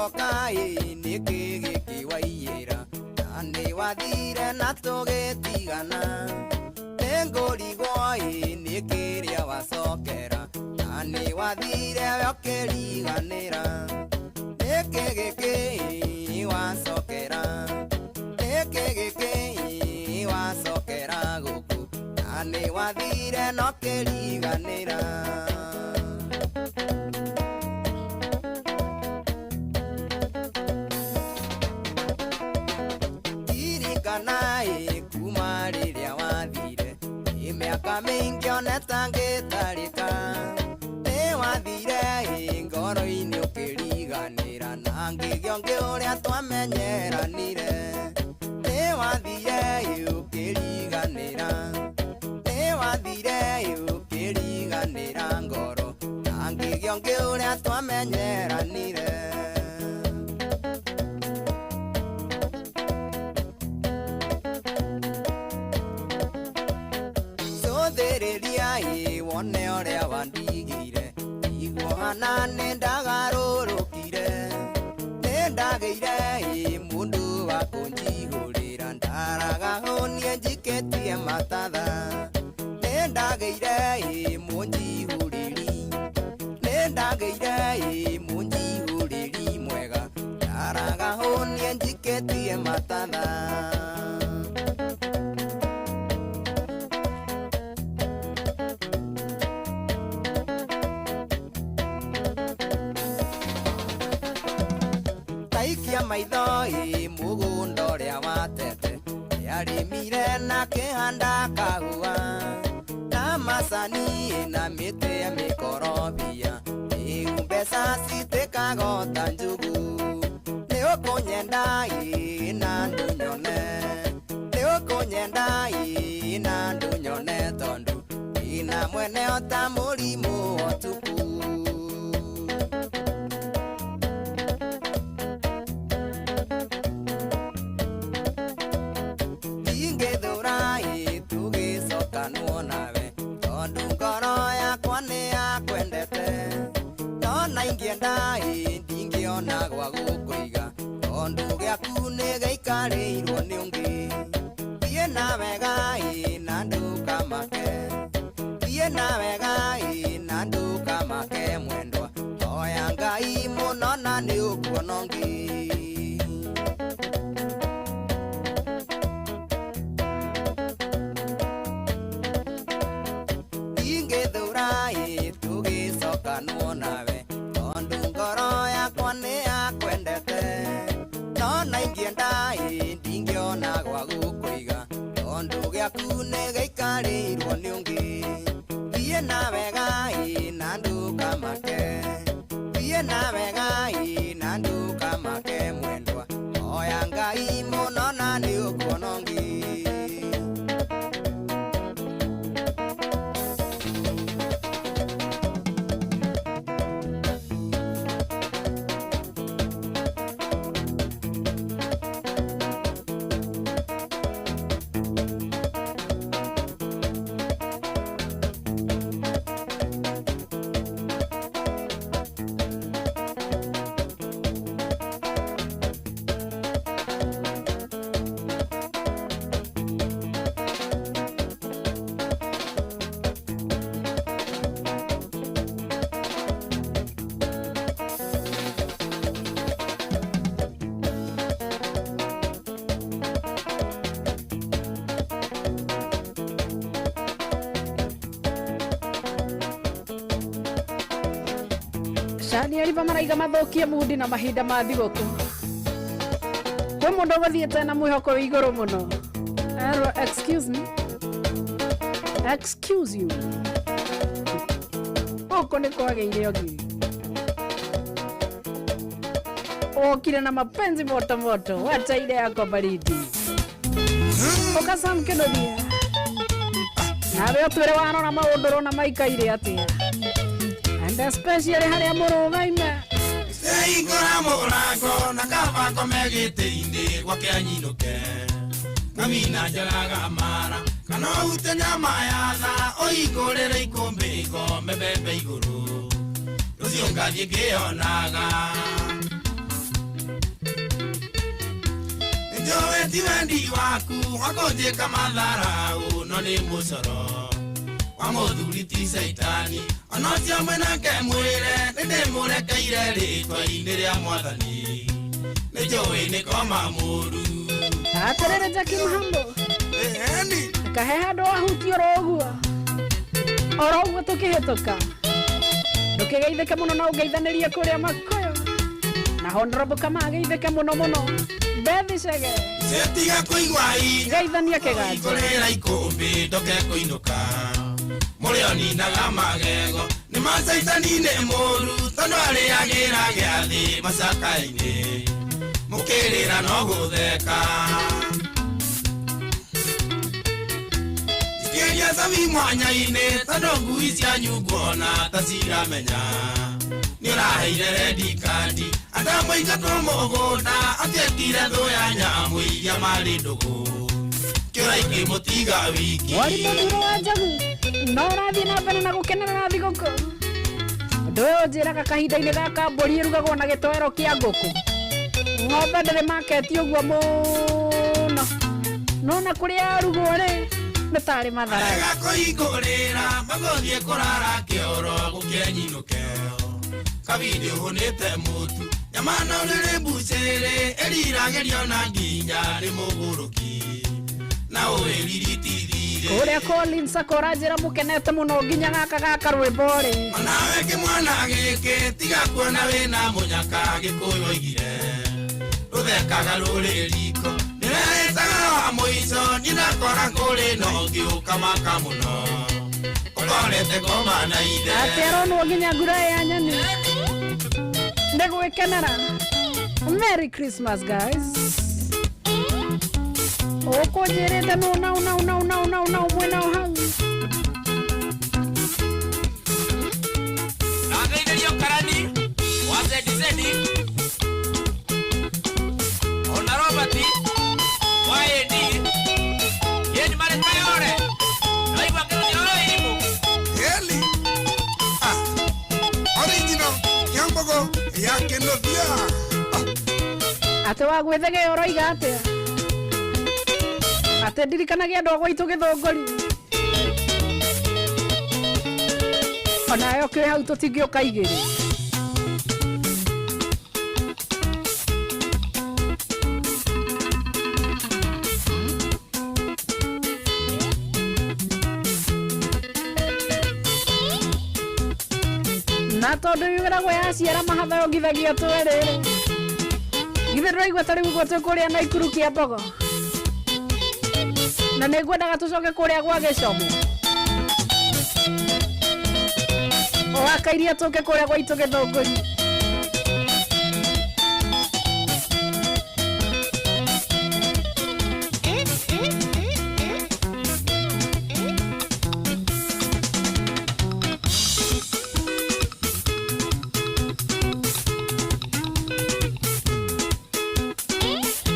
Woka nĩkĩ gĩkĩ waiyĩra na nĩ wathire na tũgĩtigana nĩngũrigwo nĩkĩ rĩa wacokera na nĩ wathire we ũkĩriganĩra nĩkĩ gĩkĩ wacokera nĩkĩ gĩkĩ wacokera gũkũ na nĩ wathire na ũkĩriganĩra. Ririkana kuma rĩrĩa wathire nĩ mĩaka mĩingĩ oneta ngĩtarĩka nĩ wathire ngoro-inĩ ũkĩriganĩra na ngĩgĩa ũngĩ ũrĩa twamenyeranire nĩ wathire ũkĩriganĩra nĩ wathire ũkĩriganĩra ngoro na ngĩgĩa ũngĩ ũrĩa twamenyeranire. Cũthĩrĩria wone ũrĩa wandigire iguo hana nĩ ndagarũrũkire nĩ ndagĩire mũndũ wa kũnjihũrĩra ndaraga hũnie njikĩtie matatha nĩ ndagĩire mũnjihũrĩri nĩ ndagĩire mũnjihũrĩri mwega ndaraga hũnie njikĩtie matatha. Taikia maitho mũgũnda ũrĩa watete nĩarĩmire na kĩhanda kahũa na macani na mĩtĩ ya mĩkorobia rĩu mbeca citĩkaga o ta njugu nĩ ũkũnyenda na ndũnyone nĩ ũkũnyenda na ndũnyone tondũ ndĩna mwene o ta mũrimũ ũtukũ. Ndingĩthũra tũgĩcokanwo nawe tondũ ngoro yakwa nĩ yakwendete ndona ingĩenda ndingĩona gwa gũkũiga tondũ gĩaku nĩ gĩikarĩirwo nĩ ũngĩ thiĩ na wega na ndũkamake thiĩ na wega na ndũkamake mwendwa hoya Ngai mũno na nĩ ũkuona ũngĩ. Ndingĩthũra tũgĩcokanwo nawe tondũ ngoro yakwa nĩ yakwendete ndona ingĩenda ndingĩona gwa gũkũiga tondũ gĩaku nĩ gĩikarĩirwo nĩ ũngĩ thiĩ na wega na ndũkamake thiĩ na wega na ndũkamake mwendwa hoya Ngai mũno na nĩ ũkuona ũngĩ. Shani ariba maraiga mathukie mundi na mahinda ma thigũkũ kwĩ mũndũ ũgũthiĩte na mwĩhoko wĩ igũrũ mũno erwo excuse me excuse you gũkũ nĩ kwagĩire ũngĩ wokire na mapenzi moto moto wacha ile yako baridi ũkacam kĩnũthia nawe ũtwĩre warora maũndũ ũrona maikaire atĩa and especially harĩa mũrũgaime Hingũra mũrango na kaba ngome gĩtĩ-inĩ gwake anyinũke ngamina njaraga mara kana ũrute nyama ya tha ũhingũrĩre ikũmbĩ ngome mbembe igũrũ rũciũ ngathiĩ ngĩonaga. Nĩnjũĩ ti wendi waku wa kũnjĩka matharau no nĩ mũcoro wa mũthuri ti caitani ona ũcio mwenake mwĩre nĩndĩmũrekeire rĩtwa-inĩ rĩa mwathani nĩnjũĩ nĩ koma mũru. Atĩrĩrĩ Jackie Mhambo, kahe handũ wahutia oro ũguo oro ũguo tũkĩhĩtũka, ndũkĩgeithĩke mũno na ũngeithanĩrie kũrĩa Makuyu na Honorable Kama ageithĩke mũno mũno. Bethi Chege Tiga kũigua geithania kĩganjo kũrĩra ikũmbĩ ndoke kũinũka mũrĩo ninaga magego nĩ macaitani nĩ mũru tondũ arĩagĩra gĩathĩ macaka-inĩ mũkĩrĩra no gũtheka. Jikĩria cabi mwanya-inĩ tondũ ngui cianyu nguona ta ciramenya nĩũraheire rendi kandi atamũingatwo mũgũnda atiekire thũ ya nyamũ iria marĩ ndũgũ kĩũra ikĩmũtiga wiki. Mwarimũ Nduro wa Njogu no ũrathiĩ na mbere na gũkenerera thigũkũ. Ũndũ ũyũ ũnjĩraga kahinda-inĩ gaka mbũri ĩrugagwo na gĩtoero kĩa ngũkũ, ng'ombe ndĩrĩ maketi ũguo mũno, no na kũrĩa yarugwo rĩ nĩ tarĩ matharai. Arega kũhingũrĩra magũthiĩ kũrara kĩoro gũkĩenyinũke kabindi ũhũnĩte mũtu nyama no rĩrĩ mbucĩrĩ ĩriragĩrio na nginya nĩ mũgũrũki na ũĩriritithire. Kũrĩa Collins akora njĩra mũkenete mũno nginya gaka gaka rwĩmbo rĩ. Onawe kĩmwana gĩkĩ tiga kuona wĩna mũnyaka Gĩkũyũ oigire rũthekaga rũrĩ riko nĩwehĩtaga wa mũico niĩ ndakora kũrĩ no ngĩũkamaka mũno ũkorete ngoma na ithe. Atĩ aronwo nginya ngura ya nyoni nĩ gwĩkenera. Merry Christmas guys. Ũkũnjĩrĩte nũ nau nau nau nau nau nau mwena o hau. Nageithĩrio karani wa zedizedi ona Robert wa AD yeni marĩ kayore naigua ngĩrũthia oro irimũ. Eli original Kiambogo ya Kenothia. Atĩ wa gwĩthegea ũroiga atĩa? Atĩ ndirikanagia andũ a gwaitũ gĩthũngũri onayo kĩ hau tũtingĩũka igĩrĩ. Na tondũ yugĩragwo yaciara mahatha yongithagia twerĩ rĩ, githĩ ndũraigua ta rĩu ũguo twĩ kũrĩa Naikuru Kĩambogo na nĩ ngwendaga tũcoke kũrĩa gwa Gĩcomo wakairia tũke kũrĩa gwaitũ Gĩthũngũri.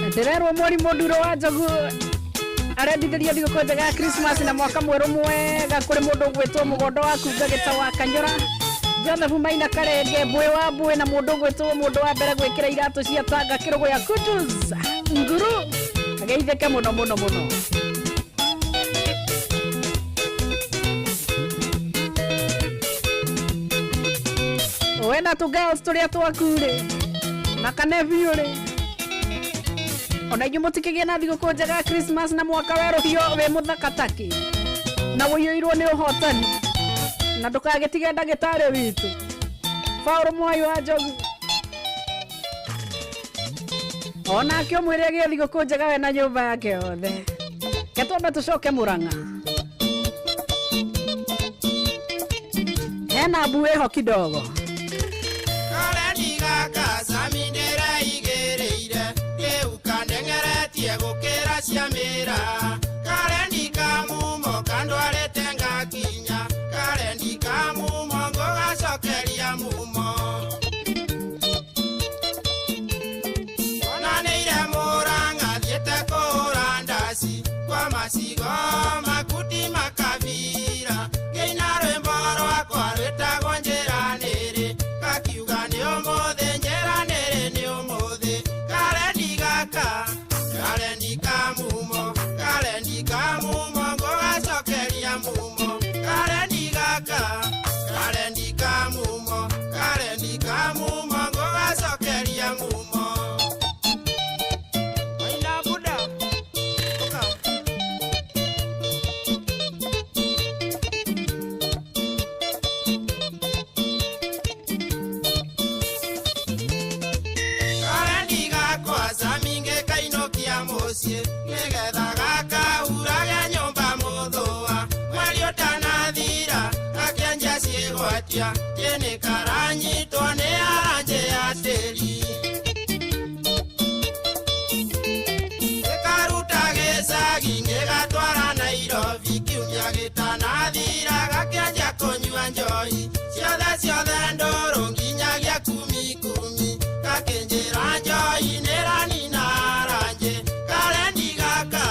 Ndĩrerwo mwarimũ Nduro wa Njogu arendithĩria thigũkũ njega ya Christmas na mwaka mwerũ mwega kũrĩ mũndũ ũgwĩtwo mũgondo wa kunga gĩta wa Kanyũra, Joseph Maina Karenge mbũĩ wa mbũĩ na mũndũ ũgwĩtwo mũndũ wa mbere gwĩkĩra iratũ cia Tanga kĩrũgũ ya Kutus nguru ageithĩke mũno mũno mũno. Wena tũ girls tũrĩa twaku rĩ na kanebiũ rĩ ona inyuĩ mũtikĩgĩe na thigũkũ njega ya Christmas na mwaka werũ biũ wĩ mũthaka takĩ na ũiyũirwo nĩ ũhotani na ndũkagĩtige ndagĩtarĩ witũ Paul Mwai wa Njogu onake ũmwĩre agĩe thigũkũ njega we na nyũmba yake yothe. Ke twambe tũcoke Mũrang'a hena mbu ĩho kidogo. Karendi gaka cami ndĩreigĩrĩire rĩu kandengeretie gũkĩra cia mĩra karendi ka mumo kandwarĩte ngakinya karendi ka mumo ngũgacokeria mumo onanĩire Mũrang'a thiĩte kũhũra ndaci kwa macigo makuti makabira ngĩina rwĩmbo rwakwa rwĩtagwo njĩranĩrĩ kakiuga nĩ ũmũthĩ njĩranĩrĩ nĩ ũmũthĩ karendi gaka Mũciĩ nĩgetha gakahurage nyũmba mũthũa mweri ũtanathira gakĩanjia ciĩgwatia kĩnĩ karanyitwo nĩ aranje ya tĩri gĩkaruta gĩcagi gĩgatwara Nairobi kiumia gĩtanathira gakĩanjia kũnyua njohi ciothe ciothe ndũrũ nginyagia kumi kumi gakĩnjĩra njohi nĩranina aranje karendi gaka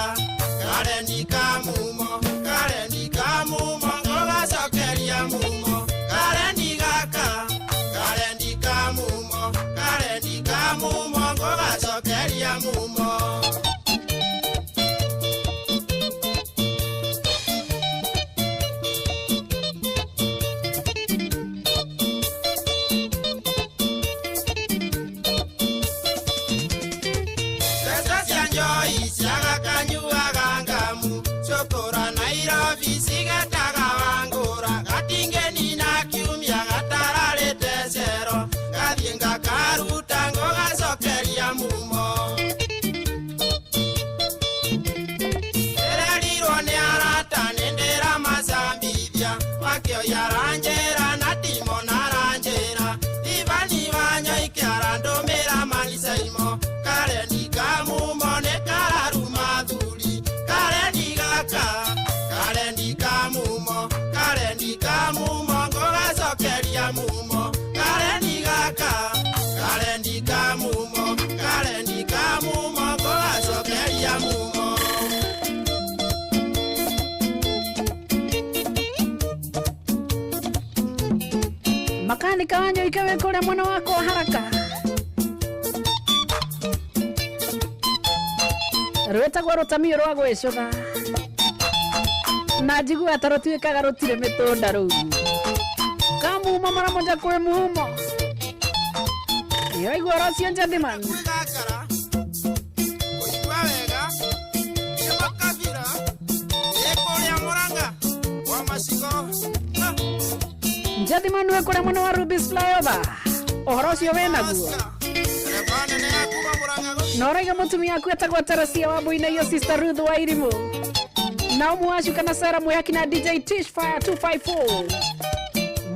karendi ka mumo karendi ka mumo ngũgacokeria mumo karendi gaka karendi ka mumo karendi ka mumo ngũgacokeria mumo. Mbeca cia njohi ciagakanyuaga ngamu cukura Nairobi cigetaga wangũra gatingĩnina kiumia gatararĩte cero gathiĩ ngakaruta ngũgacokeria mumo. Ndĩrerirwo nĩ arata nĩndĩramacambithia makĩoya aranjĩra na Timon aranjĩra Ivani Wanyoike arandũmĩra manicaimo karendi ka mumo nĩ kararuma thuri karendi gaka karendi ka mumo karendi ka mumo ngũgacokeria mumo karendi gaka karendi ka mumo karendi ka mumo ngũgacokeria mumo. Makanika Wanyoike wĩ kũrĩa mwena wakwa haraka rwĩtagwo rũtamio rwa gwĩcũtha na njigua ta rũtuĩkaga rũtirĩ mĩtũnda rũu kamumo mara moja kwĩ mumo ĩraigua rũcio gentleman. Kwĩgakara kũigua wega nĩ makabira ĩ kũrĩa Mũrang'a kwa macigo. Gentleman wĩ kũrĩa mwena wa Rubis Flyover ũhoro ũcio wĩ naguo Ndereba nene ya kuma Mũrang'a gũthiĩ na ũraiga mũtumia aku etagwo Teresia wa Mbui na iyo sister Ruth wa Irimũ na ũmwe wacu kana Sara Mwihaki na DJ Tish Fire 254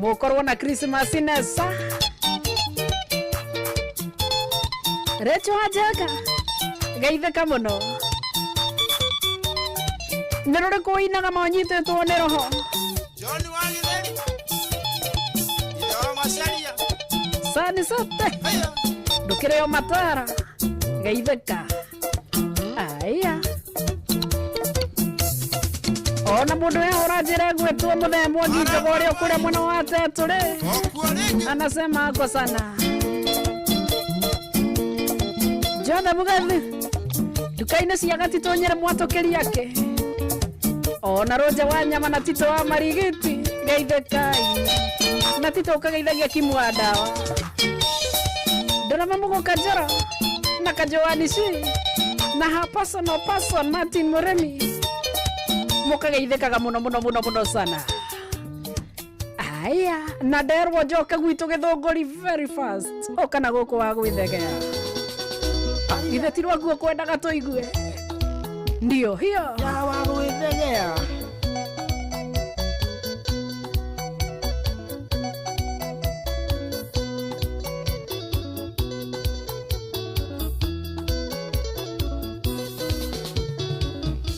mũkorwo na Christmas nesa Recho Wanjanga geithĩka mũno nĩ rũrĩkũ ũinaga monyitĩtwo nĩ roho John wa Gĩtheri ithe wa Macharia sani sote ndũkĩrĩo matara geithĩka aya ona mũndũ yahũra njĩra ĩgwĩtwo mũthee Mwangi Njogo ũrĩa ũkũrĩa mwena wa Tetũrĩ anasema ako sana Jothe Mugathi nduka-inĩ cia gatitũ nyĩrĩ mwatũkĩri ake ona Rũnja wa nyama na Tito wa marigiti geithĩkai na Tito ũkageithagia kimu wa ndawa Ndorama Mũgũka Njoro na Kajoanici na her personal person Martin Mũrĩmi mũkageithĩkaga mũno mũno mũno mũno sana aya na nderwo njoke gwitũ gĩthũngũri very fast ũka na gũkũ wa gwĩthegea ithe ti rwakuo kwendaga tũigue ndio hiyo wa gwĩthegea.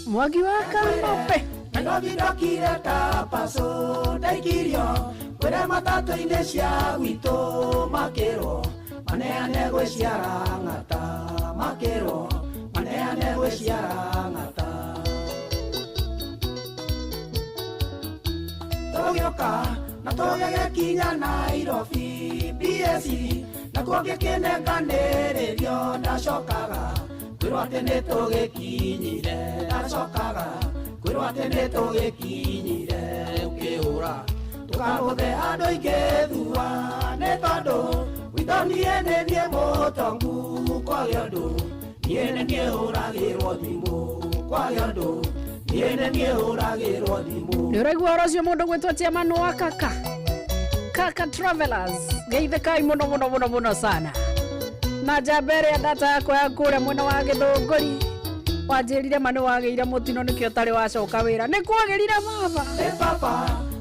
Mwangi wa Kamope Nairobi ndokire ta paso ndaikirio kwĩre matatũ-inĩ cia gwitũ makĩrwo maneane gwĩ ciarang'ata makĩrwo maneane gwĩ ciarang'ata tũgĩũka na tũgĩgĩkinya Nairobi BSc nakuo ngĩkĩnenganĩrĩrio ndacokaga kwĩrwo atĩ nĩ tũgĩkinyire ndacokaga kwĩrwo atĩ nĩ tũgĩkinyire ũkĩhũra tũkagũthe andũ aingĩ thua nĩ tondũ gwitũ niĩ nĩ niĩ mũtongu kwage ũndũ niĩ nĩ niĩ hũragĩrwo thimũ kwage ũndũ niĩ nĩ niĩ hũragĩrwo thimũ. Nĩ ũraigua ũhoro ũcio mũndũ gwĩtwo chairman wa kaka Kaka Travelers geithĩkai mũno mũno mũno mũno sana na njamba ĩrĩa ndata yakwa ya kũrĩa mwena wa Gĩthũngũri Wanjĩrire ma nĩ wagĩire mũtino nĩkĩo ũtarĩ wacoka wĩra. Nĩ kwagĩrire baba. Ĩ baba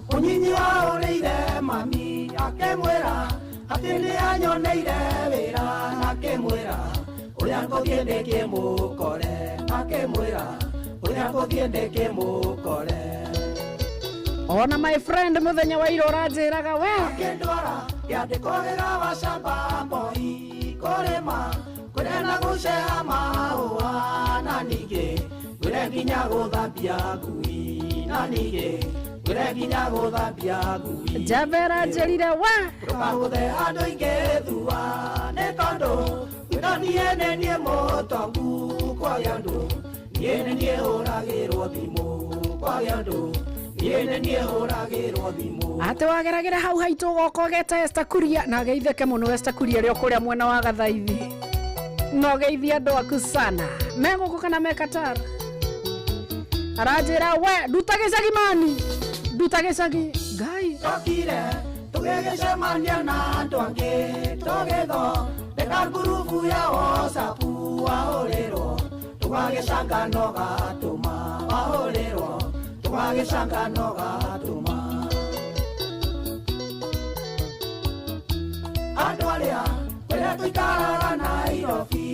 ũnyinyi wahũrĩire mami akĩmwĩra atĩ nĩ anyoneire wĩra na akĩmwĩra ũrĩa ngũthiĩ ndĩkĩmũkore akĩmwĩra ũrĩa ngũthiĩ ndĩkĩmũkore. Ona my friend mũthenya wa ira ũranjĩraga we akĩndwara kĩandĩko wĩra wa shamba mboi kũrĩma kwĩre na gũceha mahũa na ningĩ ngwĩre nginya gũthambia ngui na ningĩ ngwĩre nginya gũthambia ngui. Njambera njĩrire we ndũkagũthe andũ aingĩ thua nĩ tondũ gwĩta niĩ nĩ niĩ mũtongu kwage ũndũ niĩ nĩ niĩ hũragĩrwo thimũ kwage ũndũ niĩ nĩ niĩ hũragĩrwo thimũ. Atĩ wageragĩra hau haitũ ũgoka ũgeta Esther Kuria na geithĩke mũno Esther Kuria ũrĩa kũrĩa mwena wa Gathaithi. No geithie andũ aku sana me gũkũ kana me Qatar. Aranjĩra we nduta gĩcagi mani nduta gĩcagi Ngai. Tokire tũgĩgĩcemania na andũ angĩ tũgĩthondeka ngurubu ya WhatsApp wahũrĩrwo tũgagĩcanga no gatũma wahũrĩrwo tũgagĩcanga no gatũma. Andũ arĩa kũrĩa tũikaraga Nairobi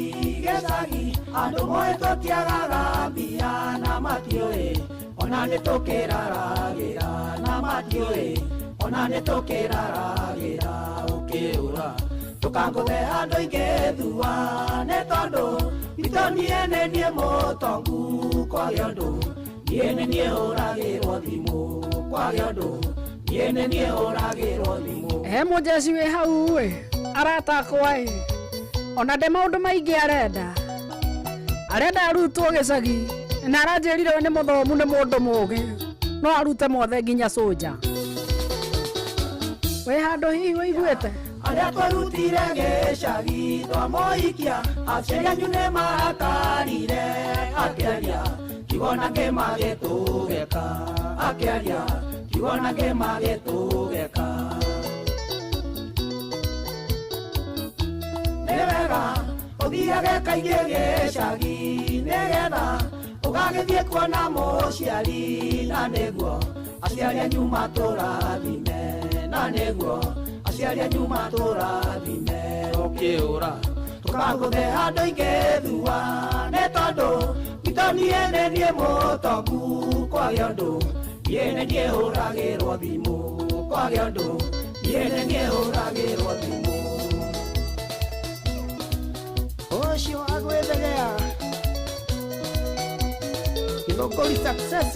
gĩcagi andũ moĩ tũtiagaga mbia na matiũĩ ona nĩ tũkĩraragĩra na matiũĩ ona nĩ tũkĩraragĩra ũkĩũra ndũkangũthe andũ aingĩ thua nĩ tondũ gwitũ niĩ nĩ niĩ mũtongu kwage ũndũ niĩ nĩ niĩ hũragĩrwo thimũ kwage ũndũ niĩ nĩ niĩ hũragĩrwo thimũ. He mũjeshi wĩ hau ĩ aratakwa ĩ ona nde maũndũ maingĩ arenda arenda arutwo gĩcagi na aranjĩrire we nĩ mũthomu nĩ mũndũ mũgĩ no arute mothe nginya soja. Wĩ handũ hihi wĩiguĩte arĩa twarutire gĩcagi twamũikia aciari anyu nĩ marakarire akĩaria kiugo na kĩmagĩtũgeka akĩaria kiugo na kĩmagĩtũgeka. Nĩ wega ũthiage kaingĩ gĩcagi nĩgetha ũgagĩthiĩ kuona mũciari na nĩguo aciari anyu matũrathime na nĩguo aciari anyu matũrathime. Ũkĩũra ndũkagũthe andũ aingĩ thua nĩ tondũ gwitũ niĩ nĩ niĩ mũtongu kwage ũndũ niĩ nĩ niĩ hũragĩrwo thimũ kwage ũndũ niĩ nĩ niĩ hũragĩrwo thimũ. Ũcio agwĩthegea Gĩthũngũri success.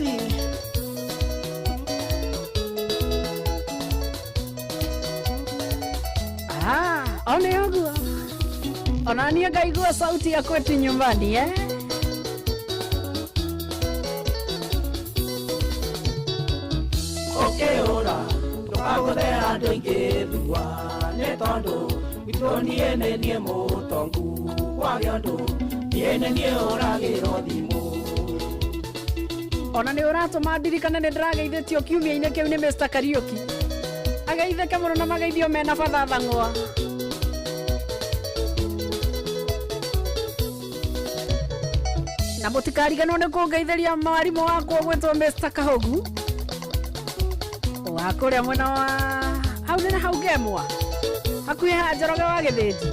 Ah, one ũguo ona niĩ ngaigua sauti ya kwetu nyumbani eh? Ũkĩũra ndũkagũthe andũ aingĩ thua nĩ tondũ gwitũ niĩ nĩ niĩ mũtongu kwage ũndũ niĩ nĩ niĩ hũragĩrwo thimũ. Ona nĩ ũratũma ndirikane nĩ ndĩrageithĩtio kiumia-inĩ kĩu nĩ Mr. Kariuki ageithĩke mũno na mageithio mena bathathang'wa. Na mũtikariganwo nĩ kũngeithĩria mwarimũ wakwa ũgwĩtwo Mr. Kahogu wa kũrĩa mwena wa hau nĩ hau ngemwa hakuhĩ ha Njoroge wa Gĩthĩnji.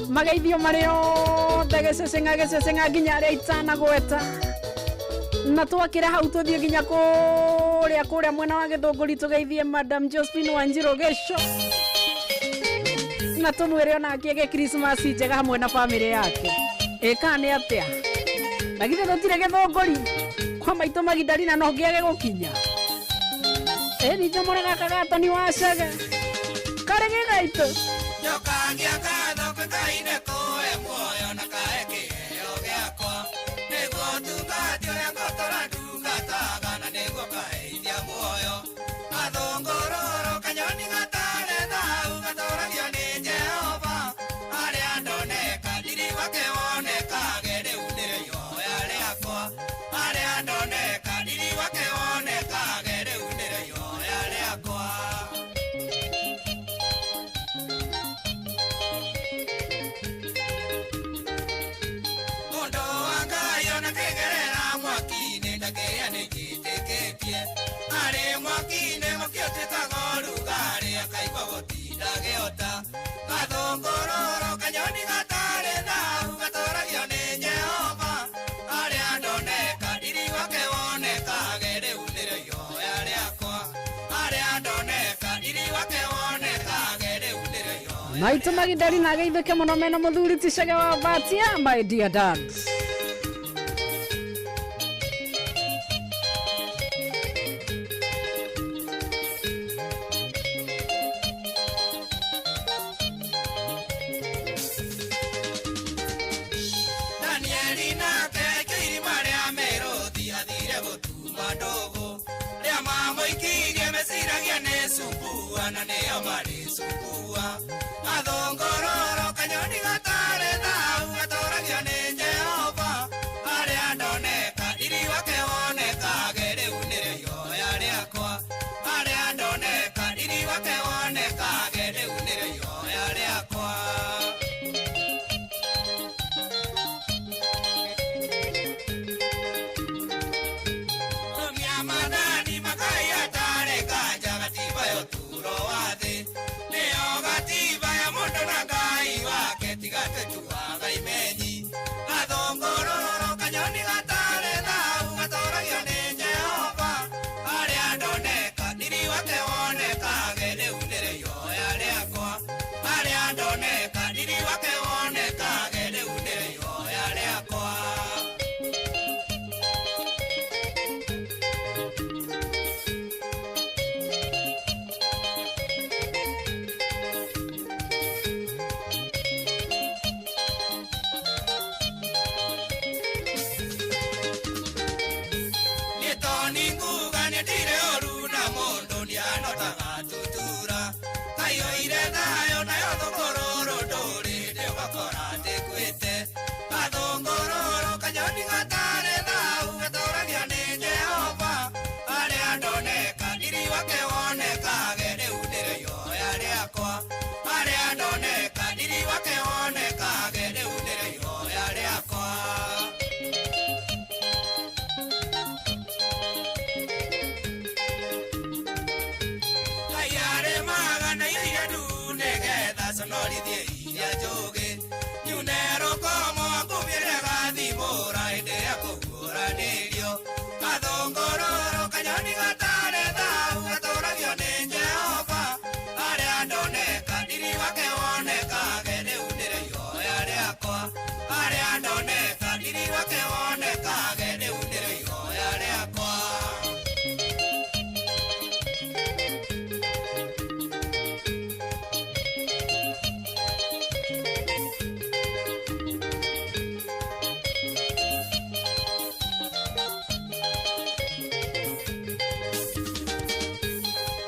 Mageithio marĩ othe gĩceceng'a gĩceceng'a nginya arĩa itanagweta na twakĩra hau tũthiĩ nginya kũrĩa kũrĩa mwena wa Gĩthũngũri tũgeithie Madam Josephine Wanjirũ Gĩco na tũmwĩre onake age Christmas njega hamwe na bamĩrĩ yake. Ĩka nĩ atĩa na githĩ tũtirĩ Gĩthũngũri kwa maitũ Magidalina no ngĩage gũkinya ĩni njomore gaka gatoni wa cege karĩ gĩgaitũ. Njokagia ngatho kwĩ Ngai nĩ kũhe muoyo na kahe kĩheo gĩakwa nĩguo tungati ũrĩa ngũtũra ndungataga na nĩguo kaheithia muoyo gathũngũrũrũ kanyoni gatarĩ thahu gatũragio nĩ Jehova arĩa ndoneka riri wake wonekage rĩu nĩrĩo ihoya rĩakwa arĩa ndoneka riri wake wonekage rĩu nĩrĩo ihoya rĩakwa. Maitũ magindari na ageithĩke mũno mena mũthuri ti Chege wa Batia, my dear dad. Danieli nake kĩirima rĩa mĩrũthi athire gũtuma ndũgũ rĩa mamũikirie meciragia nĩ cukua na nĩo marĩ cukua gathũngũrũrũ kanyoni gatarĩ thahu gatũragio nĩ Jehova harĩa ndoneka riri wake wonekage rĩu nĩrĩo ihoya rĩakwa harĩa ndoneka riri wake wonekage rĩu nĩrĩo ihoya rĩakwa. Tumia madani makai atarĩ kanja gatiba ya ũtũũro wa thĩ nĩyo gatiba ya mũndũ na Ngai wake tiga tũtuaga imenyi gathũngũrũrũ kanyoni gatarĩ thahu gatũragio nĩ Jehova harĩa ndoneka riri wake wonekage rĩu nĩrĩo ihoya rĩakwa harĩa ndoneka riri wake wonekage rĩu nĩrĩo ihoya rĩakwa. Nĩtoni nguga nĩndire ũru na mũndũ nĩanotaga tutura kaiyũire thayũ nayo thũkũrũrũ ndũrĩ ndĩũgakora ndĩkuĩte gathũngũrũrũ kanyoni gatarĩ thahu gatũragio nĩ Jehova harĩa ndoneka riri wake wonekage rĩu nĩrĩo ihoya rĩakwa harĩa ndoneka riri wake wonekage rĩu nĩrĩo ihoya rĩakwa. Kaiarĩmaga na iria ndune getha conorithie iria njũgĩ nyune rũkomo ngumĩre gathimũra hĩndĩ ya kũguũranĩrio gathũngũrũrũ kanyoni gatarĩ thahu gatũragio nĩ Jehova harĩa ndoneka riri wake wonekage rĩu nĩrĩo ihoya rĩakwa harĩa ndoneka riri wake wonekage rĩu nĩrĩo ihoya rĩakwa.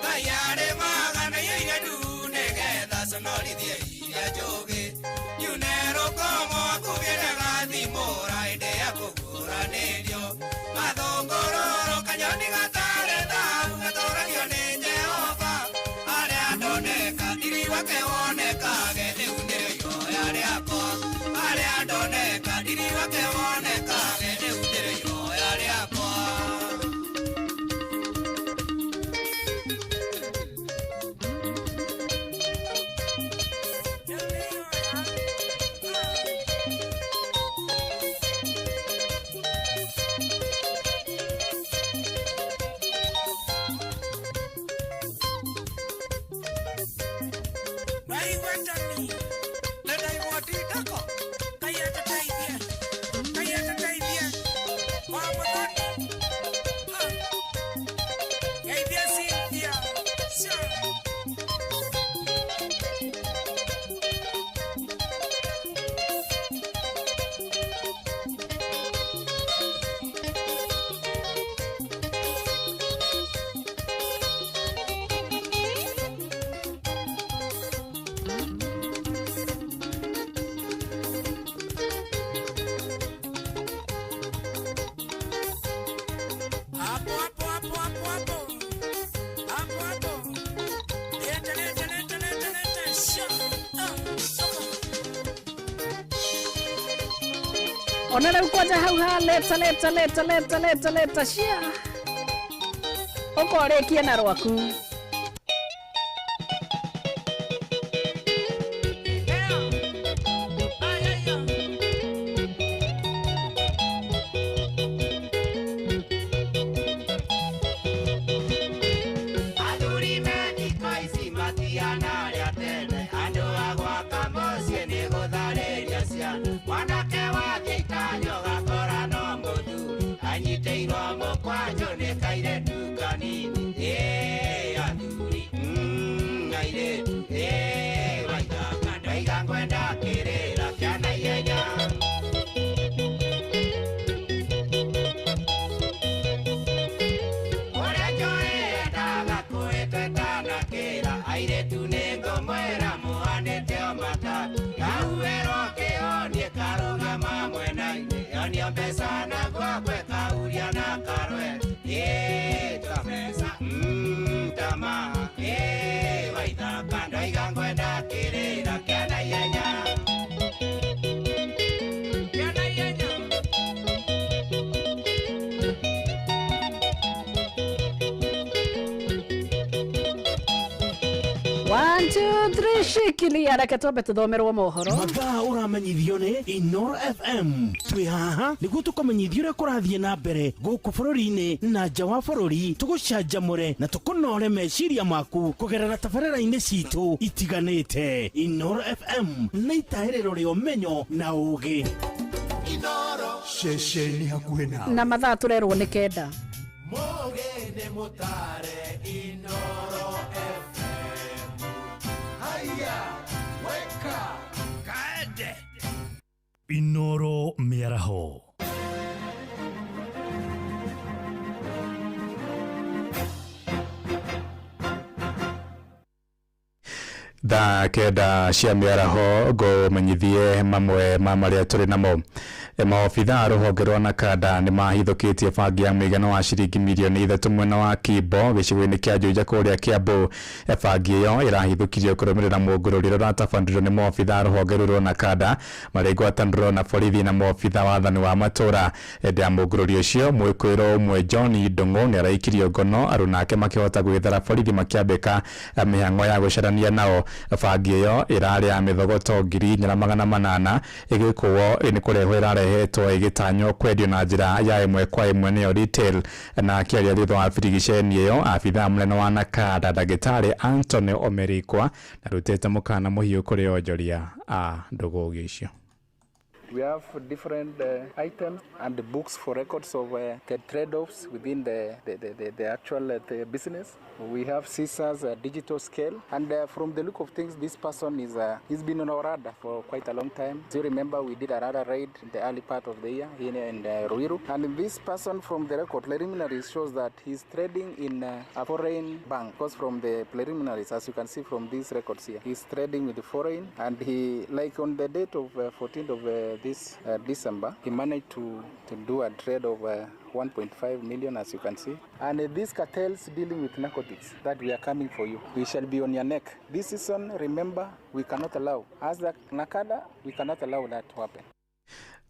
Ngai arĩmaga na iria ndune getha conorithie iria njũgĩ nyune rũkomo akugĩre gathimũra hĩndĩ ya kũguũranĩrio gathũngũrũrũ kanyoni gatarĩ thahu gatũragio nĩ Jehova harĩa ndoneka riri wake wonekage rĩu nĩrĩo ihoya rĩakwa harĩa ndoneka riri wake wonekage rĩu nĩrĩo ihoya rĩakwa. Hapo hapo hapo hapo hapo. Hapo hapo. Leta leta leta leta leta. Sha. Ah, Ona rĩu kwanja hau ha leta leta leta leta leta leta cia ũkorĩkie na rwaku. Athuri me thikũ ici matiana arĩa tene andũ agwa Waithaka ndaiga ngwenda kĩrĩra kĩa naihenya. Ũrĩa njũĩ endaga kwĩtwetana kĩra airĩtu nĩngũmwĩra mũhanĩte o matatũ kahuĩrwo kĩhonie karũgama mwena-inĩ yonio mbeca na gwakwe kahuria na karwe ta mbeca tamaa Waithaka ndaiga ngwenda kĩrĩra kĩa naihenya. One, two, three, shikilia reke twambe tuthomerwo mohoro. Mathaa ũramenyithio nĩ Inoro FM. Twĩ haha nĩguo tũkũmenyithia ũrĩa kũrathiĩ na mbere gũkũ bũrũri-inĩ na nja wa bũrũri, tũgũcanjamũre na tũkũnore meciria maku kũgerera tabarĩra-inĩ citũ itiganĩte. Inoro FM nĩ itahĩrĩro rĩa ũmenyo na ũũgĩ. Ceceni hakuhĩ nawe. Na mathaa tũrerwo nĩ 9. Mũgĩ nĩ mũtare Inoro FM. Haya, weka kaende. Inoro mĩaraho. Thaa 9 cia mĩaraho ngũmenyithie mamwe ma marĩa tũrĩ namo. Maobitha a rũhonge rwa Nakada nĩ mahithũkĩtie bangi ya mũigana wa ciringi mirioni 3 mwena wa Kimbo gĩcigo-inĩ kĩa Juja kũrĩa Kiambu. Bangi ĩyo ĩrahithũkirio kũrũmĩrĩra mũngũrũri ũrĩa ũratabanĩrio nĩ maobitha a rũhonge rũu rwa Nakada marĩ ngwatanĩro na borithi na maobitha wathani wa matũra. Hĩndĩ ya mũngũrũri ũcio mwĩkũĩrwo ũmwe John Ndung'u nĩ araikirio ngono aruna ake makĩhota gwĩthara borithi makĩambĩka mĩhang'o ya gũcarania nao. Bangi ĩyo ĩrarĩ ya mĩthogoto 4,800 ĩgĩkũo nĩ kũrehwo ĩrarehetwo ĩgĩtanywo kwendio na njĩra ya ĩmwe kwa ĩmwe nĩyo retail. Na akĩaria thutha wa birigiceni ĩyo abithaa mũnene wa Nakada ndagĩtarĩ Anthony Omerikwa arutĩte mũkana mũhiũ kũrĩ onjoria a ndũgũgĩ icio. We have different items and books for records of the trade-offs within the actual the business. We have scissors, a digital scale, and from the look of things, this person is he's been on our radar for quite a long time. Do you remember we did a radar raid in the early part of the year here in Ruiru? And this person from the record preliminaries shows that he's trading in a foreign bank. Because from the preliminaries, as you can see from these records here, he's trading with the foreign, and he, like on the date of 14th of this December, he managed to do a trade of 1.5 million, as you can see. And these cartels dealing with narcotics, that we are coming for you. We shall be on your neck. This season, remember, we cannot allow. As the Nakada, we cannot allow that to happen.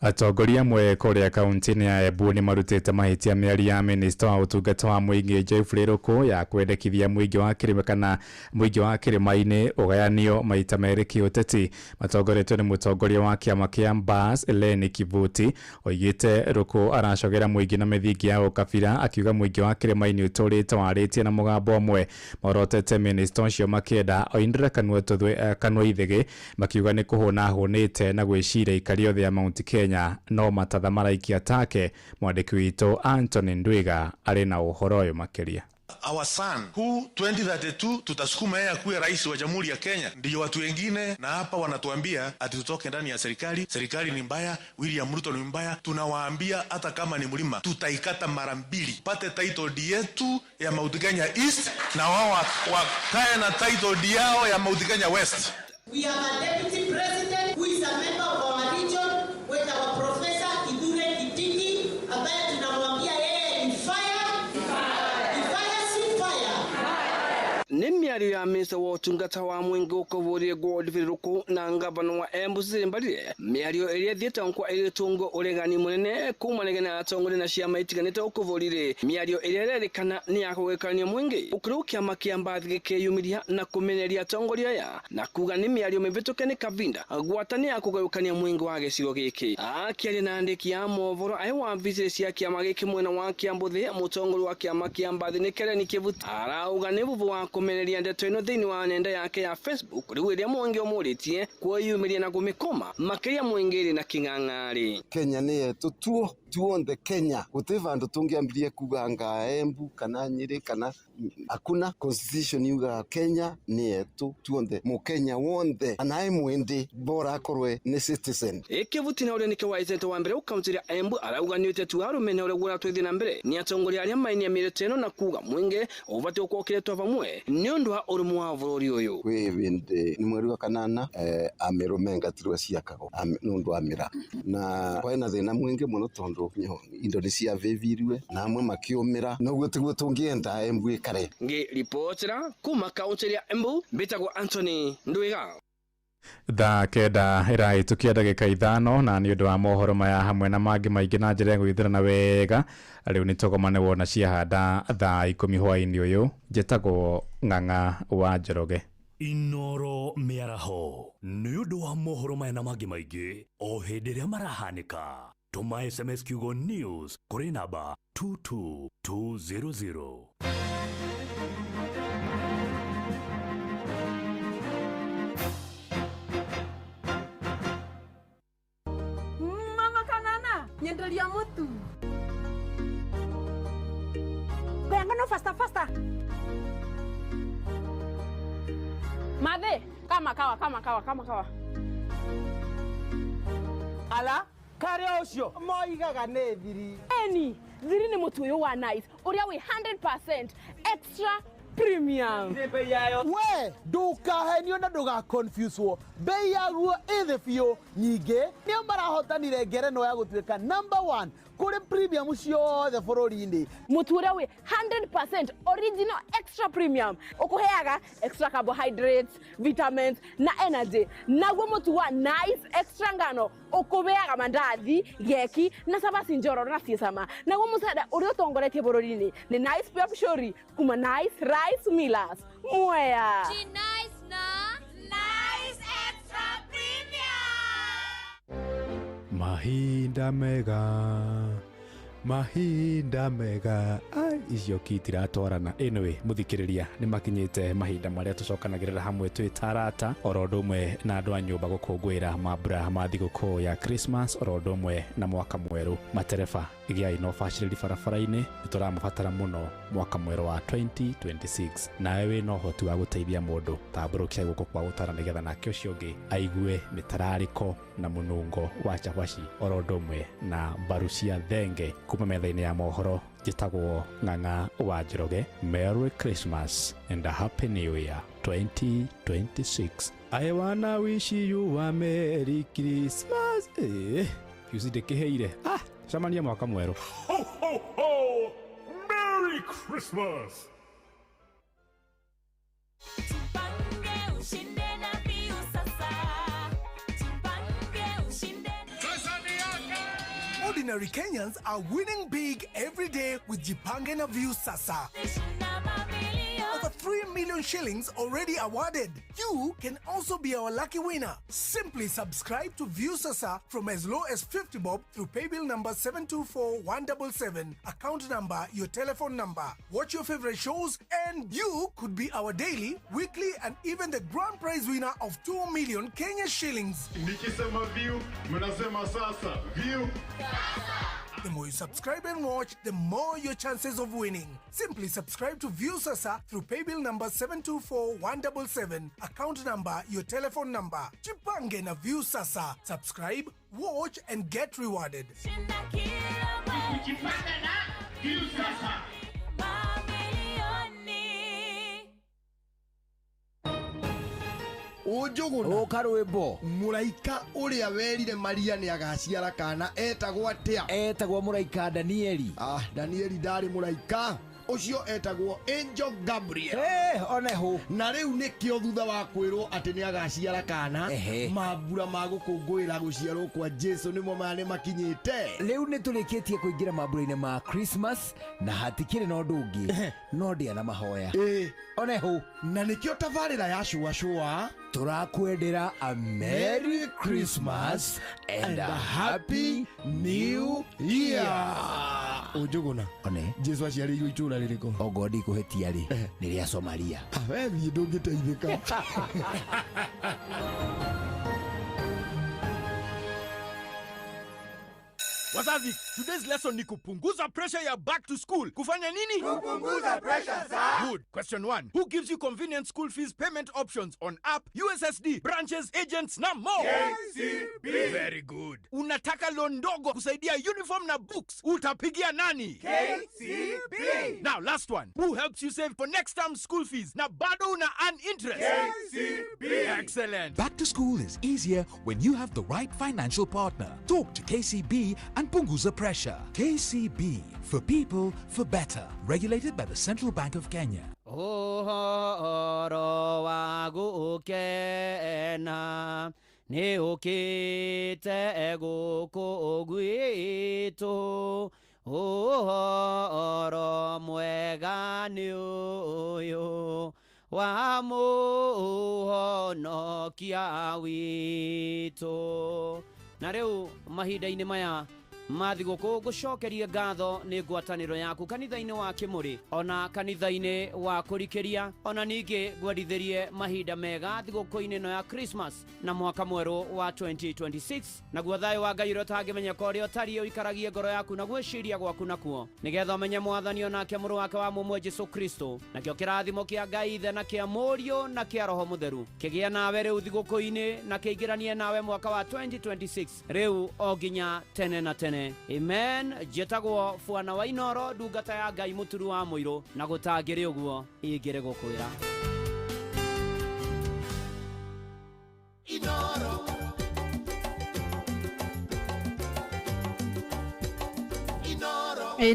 Atongoria amwe kũrĩa kaunti-inĩ ya Embu nĩ marutĩte mahĩtia mĩario ya minista wa ũtungata wa mũingĩ Geoffrey Ruku ya kwendekithia mũingĩ wa kĩrĩma kana mũingĩ wa kĩrĩma-inĩ ũgayanio maita merĩ kĩũteti. Matongoretio nĩ mũtongoria wa kĩama kĩa Mbas Leni Kivuti oigĩte Ruku aracogera mũingĩ na mĩthingi ya ũkabira, akiuga mũingĩ wa kĩrĩma-inĩ ũtũrĩte warĩtie na mũgambo ũmwe. Morotete minista ũcio makĩenda oinĩre kanua ithĩgĩ makiuga nĩ kũhũna ahũnĩte na gwĩciria aikari othe a Mount Kenya no matatha maraikia take. Mwandĩki witũ Anthony Ndwiga arĩ na ũhoro ũyũ makĩria. Our son who 2032 tutasukuma yeye akuwe rais wa Jamhuri ya Kenya, ndio watu wengine na hapa wanatuambia ati tutoke ndani ya serikali, serikali ni mbaya, William Ruto ni mbaya. Tunawaambia hata kama ni mlima tutaikata mara mbili, pate title deed yetu ya Mount Kenya East na wao wakae na title deed yao ya Mount Kenya West. We have a deputy president who is a member of our region with our professor Kithure Kindiki ambaye tunamwambia yeye ni fire. Ni fire, si fire. Nĩ mĩario ya minista wa ũtungata wa mũingĩ ũkũbũrire Godfrey Ruku na ngavana wa Embu Cecily Mbarire, mĩario ĩrĩa ĩthiĩte nkwa ĩgĩtũngwo ũregani mũnene kumanagia na atongoria na ciama itiganĩte ũkũbũrire, mĩario ĩrĩa ĩrerĩkana nĩ ya kũgayũkania mũingĩ. Ũkĩrĩ kĩama kĩa Mbathi gĩkĩyumĩria na kũmeneria atongoria aya na kuga nĩ mĩario mĩhĩtũke nĩ kavinda gwata nĩ ya kũgayũkania mũingĩ wa gĩcigo gĩkĩ. Akĩaria na andĩki a mohoro arĩ wabici cia kĩama gĩkĩ mwena wa Kiambu thĩ, mũtongoria wa kĩama kĩa Mbathi nĩ Keren Kĩvuti arauga nĩ vuvu wa kũmeneria ndeto ĩno thĩinĩ wa nenda yake ya Facebook rĩu ĩrĩa mũingĩ ũmũrĩtie kwĩyumĩria na kũmĩkoma makĩria mũingĩ ĩrĩ na kĩng'ang'arĩ. Kenya nĩ yetu tuo Tuonthe Kenya guti vandu tungiambirie kuga nga Embu kana Nyeri kana hakuna constitution yugaga Kenya ni yetu tuonthe, mukenya wonthe anae mwindi bora akorwe ni citizen. Ikivuti na uria nike waizete wa mbere ukaunti ya Embu arauga ni utetu wa rumene uria guratwithi na mbere ni atongoria aria mainia mĩrĩto ĩno na kuga mwingi ubati ukwokiretwo vamwe ni undu wa urumu wa bururi uyu. Kwi vindi ni mweri wa kanana amiru mengatirwe ciakagwo nundu wa mira na kwena thina mwingi muno tondu indo ni ciavivirwe na amwe makiumira noguo tiguo tungienda Embu ikare. Ngiripotera kuma kaunti ya Embu mbitagwo Anthony Ndwiga. Thaa 9 ĩrahĩtũkia ndagĩka 5 na nĩ ũndũ wa mohoro maya hamwe na mangĩ maingĩ na njĩra ya gwĩthĩrana wega rĩu nĩ tũgomane wona ciahanda thaa 10 hwaĩ-inĩ ũyũ. Njĩtagwo Ng'ang'a wa Njoroge. Inoro mĩaraho nĩ ũndũ wa mohoro maya na mangĩ maingĩ o hĩndĩ ĩrĩa marahanĩka. Tũma SMS kiugo news kũrĩ namba 22200. Nyenderia mutu. Ngano faster faster. Mathe, kama kawa kama kawa kama kawa. Ala, kare ucio moigaga nĩ thiri. Eni, thiri nĩ mutu uyu wa nice, uria wi 100% extra premium. We ndukahenio na ndugaconfuswo, bei yaguo ĩ thĩ biũ. Nyingĩ nĩo marahotanire ngerenwa ya gũtuĩka number 1 kũrĩ premium ciothe bũrũri-inĩ. Mũtu ũrĩa wĩ 100% original extra premium ũkũheaga extra carbohydrates, vitamins na energy. Naguo mũtu wa nice extra ngano ũkũheaga mandathi, geki na cabaci njororo na ciĩ cama. Naguo mũcere ũrĩa ũtongoretie bũrũri-inĩ nĩ Nice Pure Pshori kuma Nice Rice Millers. Mwea. Nice na Nice Extra Premium. Mahinda mega, mahinda mega. Ai, icio kitiratwarana. Anyway, muthikiriria ni makinyite mahinda maria tucokanagirira hamwe twi tarata oro undu umwe na andu a nyumba gukungwira mambura ma thigũkũ ya Christmas oro undu umwe na mwaka mweru. Matereba igiai na ubacĩrĩri barabara-inĩ, nĩtũramabatara mũno mwaka mwerũ wa 2026. Nawe wĩna ũhoti wa gũteithia mũndũ, tambũrũkia guoko kwa gũtara nĩgetha nake ũcio ũngĩ aigue mĩtararĩko na mũnungo wa cabaci oro ũndũ ũmwe na mbaru cia thenge. Kuma metha-inĩ ya mohoro, njĩtagwo Ng'ang'a wa Njoroge. Merry Christmas and a Happy New Year 2026. I wanna wish you a Merry Christmas. Yuci ndĩkĩhĩire. Cemania mwaka mwerũ. Ho ho ho! Merry Christmas! Ordinary Kenyans are winning big every day with Jipange na View Sasa. Over 3 million shillings already awarded. You can also be our lucky winner. Simply subscribe to View Sasa from as low as 50 bob through paybill number 724177, account number, your telephone number. Watch your favorite shows and you could be our daily, weekly and even the grand prize winner of 2 million Kenya shillings. Nikisema view, mnasema sasa. View. The more you subscribe and watch, the more your chances of winning. Simply subscribe to View Sasa through paybill number 724177, account number, your telephone number. Jipange na View Sasa. Subscribe, watch and get rewarded. Jipange na View Sasa. Ũnjũgũna ũka rwĩmbo mũraika ũrĩa werire Maria nĩ agaciara kana etagwo atĩa? Etagwo mũraika Danieli. Danieli ndarĩ mũraika ũcio, etagwo Angel Gabriel. Oneho na rĩu nĩkĩo thutha wa kwĩrwo atĩ nĩ agaciara kana, mambura ma gũkũngũĩra gũciarwo kwa Jesu nĩmo maya nĩ makinyĩte. Rĩu nĩ tũrĩkĩtie kũingĩra mambura-inĩ ma Christmas na hatikĩrĩ na ũndũ ũngĩ no ndĩa na mahoya. Oneho na nĩkĩo tabarĩra ya Shua Shua tũrakwendera a Merry Christmas and a Happy New Year. Ũnjũgũna one Jesu aciarĩirwo itũra rĩrĩkũ? Ongorwo ndikũhĩtia rĩ, nĩ rĩa Somalia. We thiĩ ndũngĩteithĩka. Wazazi, today's lesson ni kupunguza pressure ya back to school. Kufanya nini? Kupunguza pressure za. Good. Question 1. Who gives you convenient school fees payment options on app, USSD, branches, agents na more? KCB. Very good. Unataka loan ndogo kusaidia uniform na books. Utapigia nani? KCB. Now last one. Who helps you save for next term school fees na bado una earn interest? KCB. Excellent. Back to school is easier when you have the right financial partner. Talk to KCB and punguza pressure. KCB, for people, for better. Regulated by the Central Bank of Kenya. Ũhoro wa gũkena nĩ ũkĩte gũkũ gwitũ, ũhoro mwega nĩ ũyũ wa mũhonokia witũ. Na rĩu mahinda-inĩ maya ma thigũkũ ngũcokerie ngatho nĩ ngwatanĩro yaku kanitha-inĩ wa Kĩmũrĩ ona kanitha-inĩ wa Kũrikĩria, ona ningĩ ngwendithĩrie mahinda mega thigũkũ-inĩ ĩno ya Christmas na mwaka mwerũ wa 2026. Naguo thayũ wa Ngai ũrĩa ũtangĩmenyeka ũrĩa ũtariĩ ũikaragie ngoro yaku na gwĩciria gwaku nakuo, nĩgetha ũmenye Mwathani onake mũrũ wake wa mũmwe Jesũ Kristo. Nakĩo kĩrathimo kĩa Ngai Ithe na kĩa Mũriũ na kĩa Roho Mũtheru kĩgĩe nawe rĩu thigũkũ-inĩ na kĩingĩranie nawe mwaka wa 2026 rĩu o nginya tene na tene. Amen. Njĩtagwo Bwana wa Inoro, ndungata ya Ngai mũturu wa mũirũ, na gũtangĩrĩ ũguo ingĩrĩ gũkwĩra. Inoro.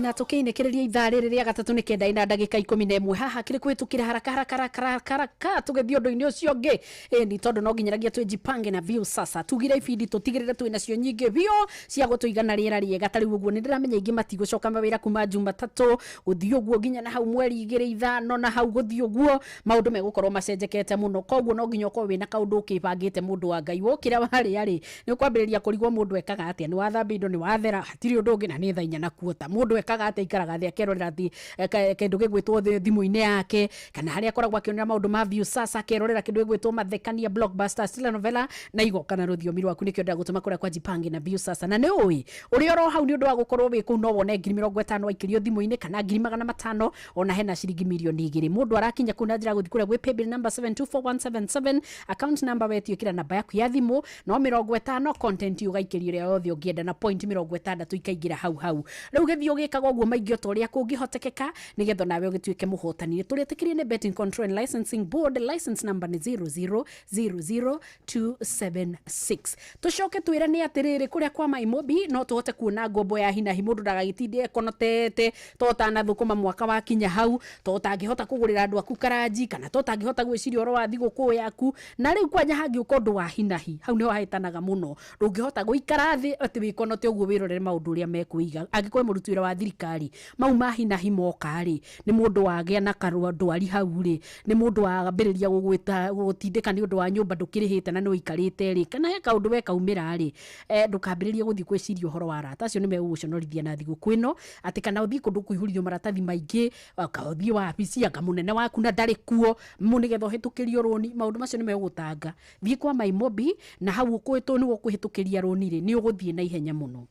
Na tukiinĩkĩrĩria ithaa rĩrĩ rĩa gatatũ nĩ kenda ina ndagĩka 11 haha kĩrĩ kũhĩtũkĩra haraka haraka haraka haraka haraka tũgĩthiĩ ũndũ-inĩ ũcio ũngĩ. Ni tondũ no nginyeragia twĩjipange na view sasa tugire ibindi tũtigĩrĩre twĩ nacio nyingĩ biũ cia gũtũigana rĩera rĩega. Ta rĩu ũguo nĩ ndĩramenya ingĩ matigũcoka mawĩra kuma Jumatatũ gũthiĩ ũguo nginya na hau mweri 2 5 na hau gũthiĩ ũguo maũndũ megũkorwo macenjekete mũno. Koguo no nginya ũkorwo wĩna kaũndũ ũkĩbangĩte mũndũ wa Ngai. Wokĩra warĩa rĩ nĩ ũkwambĩrĩria kũrigwo mũndũ ekaga atĩa, nĩ wathambia indo, nĩ wathera, hatirĩ ũndũ ũngĩ na nĩ thaa 4 na kuota. Mũndũ ekaga atĩa? Ikaraga thĩ akerorera kĩndũ gĩgwĩtwo thimũ-inĩ yake, kana harĩa akoragwo akĩonera maũndũ ma view sasa, akerorera kĩndũ gĩgwĩtwo mathekania, blockbusters, telenovela na igoka na rũthiomi rwaku. Nĩkĩo ndĩragũtũma kũrĩa kwa Jipange na view sasa. Na nĩ ũĩ ũrĩa oro hau nĩ ũndũ wa gũkorwo wĩ kũu no wone 50,000 waikĩrio thimũ-inĩ kana 500,000 ona hena ciringi mirioni 2. Mũndũ arakinya kũu na njĩra gũthiĩ kũrĩa gwĩ paybill number 724177, account number wetio ĩkĩra namba yaku ya thimũ no 50, content ũgaikĩrio ĩrĩa yothe ũngĩenda na point 60 ikaingĩra hau hau. Rĩu gĩthiĩ ũgĩkaga ũguo maingĩ ota ũrĩa kũngĩhotekeka nĩgetha nawe ũgĩtuĩke mũhotani. Tũrĩtĩkĩrie nĩ Betting Control and Licensing Board, license number nĩ 0000276. Tũcoke twĩrane atĩrĩrĩ, kũrĩa kwa Maimobi no tũhote kuona ngombo ya hinahi, mũndũ ndagagĩtinde ekonotete to ũtanathũkũma mwaka wakinya hau, to ũtangĩhota kũgũrĩra andũ aku karanji, kana to ũtangĩhota gwĩciria ũhoro wa thigũkũ yaku. Na rĩu kwanja hangĩũka ũndũ wa hinahi, hau nĩho hahĩtanaga mũno. Ndũngĩhota gũikara thĩ atĩ wĩkonote ũguo wĩrorere maũndũ ũrĩa mekũiga. Angĩkorwo mũruti wĩra wa thirikari, mau ma hinahi moka rĩ, nĩ mũndũ wagĩa na ndwari hau rĩ, nĩ mũndũ wambĩrĩria gũgũtindĩka nĩ ũndũ wa nyũmba ndũkĩrĩhĩte na nĩ ũikarĩte rĩ, kana he kaũndũ we kaumĩra rĩ, ndũkambĩrĩrie gũthiĩ gwĩciria ũhoro wa arata acio nĩ megũgũconorithia na thigũkũ ĩno, atĩ kana ũthiĩ kũndũ kũihũrithio maratathi maingĩ, ũthiĩ wabici anga mũnene waku na ndarĩ kuo nĩgetha ũhĩtũkĩrio rũni, maũndũ macio nĩ megũgũtanga. Thiĩ kwa Maimobi na hau ũkũhĩtwo nĩguo ũkũhĩtũkĩria rũni rĩ, nĩ ũgũthiĩ na ihenya mũno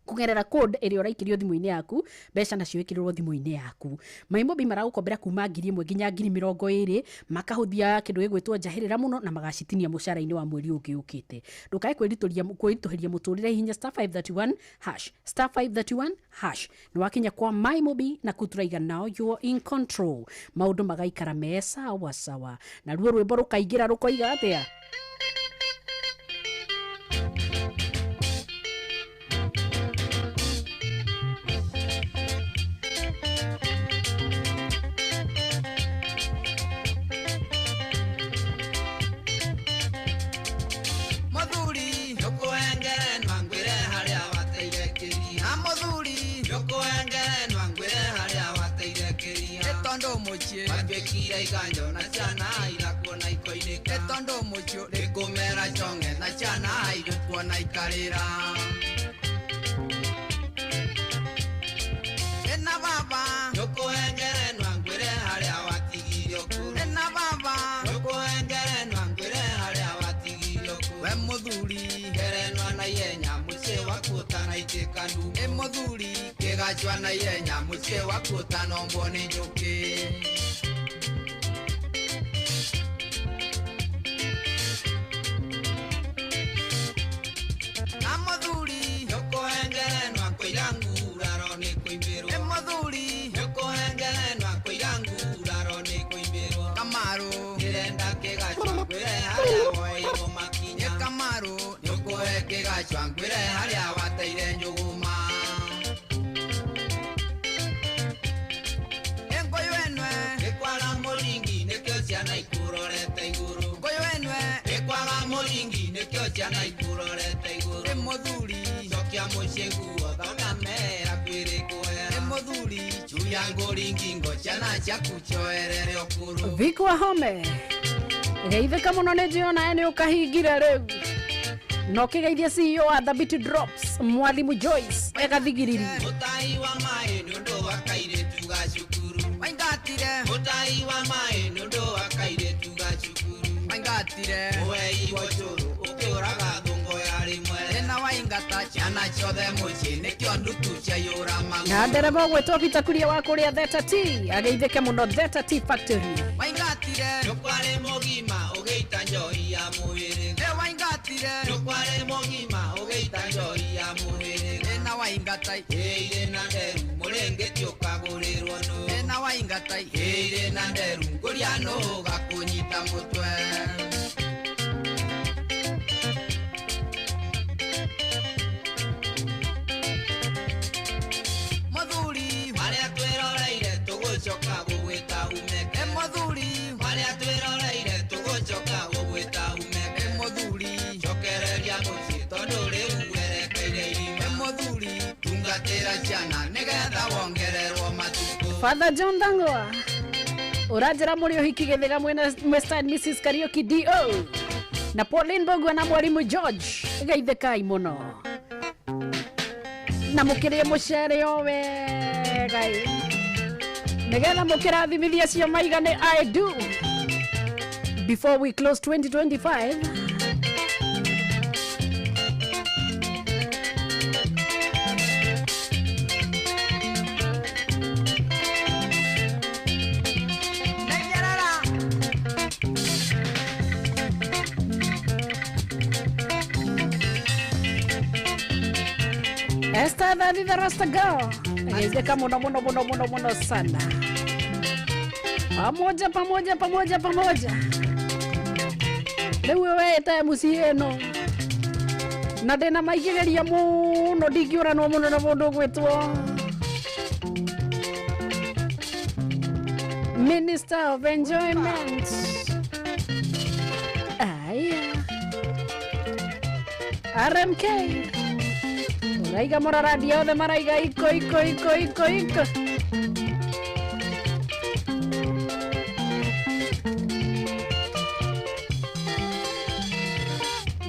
kugerera code ĩrĩa ũraikĩrio thimũ-inĩ yaku, mbeca nacio ĩkĩrĩrwo thimũ-inĩ yaku. Maimobi maragũkombera kuma 1,000 nginya 20,000, makahũthia kĩndũ gĩgwĩtwo njahĩrĩra mũno na magacitinia mũcara-inĩ wa mweri ũngĩ ũkĩte. Ndũkae kwĩritũhĩria mũtũrĩre, hihinya *531 hash *531 hash. Nĩ wakinya kwa Maimobi na kuturaiga now you are in control. Maũndũ magaikara me sawa sawa. Naruo rwĩmbo rũkaingĩra rũkoiga atĩa? Iganjo na ciana irakuona ikoinĩka nĩ tondũ mũciĩ rĩkũmera chonge na ciana igũkuona ikarĩra. Ĩna baba nĩũkũhengerenwa ngwĩre harĩa watigirio kuru. Ĩna baba nĩũkũhengerenwa ngwĩre harĩa watigirio kuru. We mũthuri ngerenwa na ihenya mũciĩ waku ũtanaingĩra. Mũthuri kĩgacwa na ihenya mũciĩ waku ũtanombwo nĩ njũkĩ. Na mũthuri nĩũkũhengerenwa kũira nguraro nĩ kũimbĩrwo. Ĩ mũthuri nĩũkũhengerenwa kũira nguraro nĩ kũimbĩrwo. Kamaru ndĩrenda kĩgacwa ngwĩre harĩa woeirwo makinya. Ĩ Kamaru nĩũkũhe kĩgacwa ngwĩre harĩa wateire njũgũma. Ĩ ngũyũ ĩnwe ĩkwaga mũringi nĩkĩo ciana ikũrorete igũrũ. Ngũyũ ĩnwe ĩkwaga mũringi nĩkĩo ciana ikũrorete igũrũ. Ĩ mũthuri cokia mũciĩ guo thakame yaku ĩrĩ kũhera. Ĩ mũthuri curia ngũri ngingo ciana ciaku cioerere ũkũrũ. Viku Wahome geithĩka mũno nĩ njĩona nĩ ũkahingire rĩu na ũkĩgeithia CEO wa Thabiti Drops Mwalimu Joyce egathigiriri. Mũtahi wa maĩ nĩ ũndũ wa kairĩtu ga cukuru. Waingatire. Mũtahi wa maĩ nĩ ũndũ wa kairĩtu ga cukuru. Waingatire. Ũhei wa ũcũrũ ũkĩũraga thũngũ ya rĩmwe. Ĩna waingata ciana ciothe mũciĩ nĩkĩo ndutu ciaiyũra magũrũ. Na ndereba ũgwĩtwo Peter Kuria wa kũrĩa Theta Tea ageithĩke mũno Theta Tea Factory. Waingatire. Njukware mũgima ũgĩita njohi ya mũhĩrĩga. Ĩ waingatire. Njukware mũgima ũgĩita njohi ya mũhĩrĩga. Ĩna waingata ĩire na nderu mũrĩngĩti ũkagũrĩrwo nũ. Ĩna waingata ĩire na nderu ngũria nũ gakũnyita mũtwe. Mũthuri marĩa twĩroreire tũgũcoka gũgwĩta umeke. Ĩ mũthuri marĩa twĩroreire tũgũcoka gũgwĩta umeke. Ĩ mũthuri cokereria mũciĩ tondũ rĩu werekeire irima. Ĩ mũthuri tungatĩra ciana nĩgetha wongererwo matukũ. Father John Thang'wa ũranjĩra mũrĩ ũhiki gĩthĩga mwĩna Mr and Mrs Kariuki DO na Pauline Mbugua na Mwalimu George geithĩkai mũno na mũkĩrĩe mũcere o wega ĩ nĩgetha mũkĩrathimithia cio maiga nĩ I do before we close 2025. Esther Daddy the Rasta Girl ageithĩka mũno mũno mũno mũno mũno sana. Pamoja pamoja pamoja pamoja. Rĩu we ĩta MC ĩno na ndĩna maigĩrĩria mũno ndingĩũranwo mũno na mũndũ ũgwĩtwo Minister of Enjoyment. Aya RMK Uraiga mũraradia othe maraiga iko iko iko iko iko.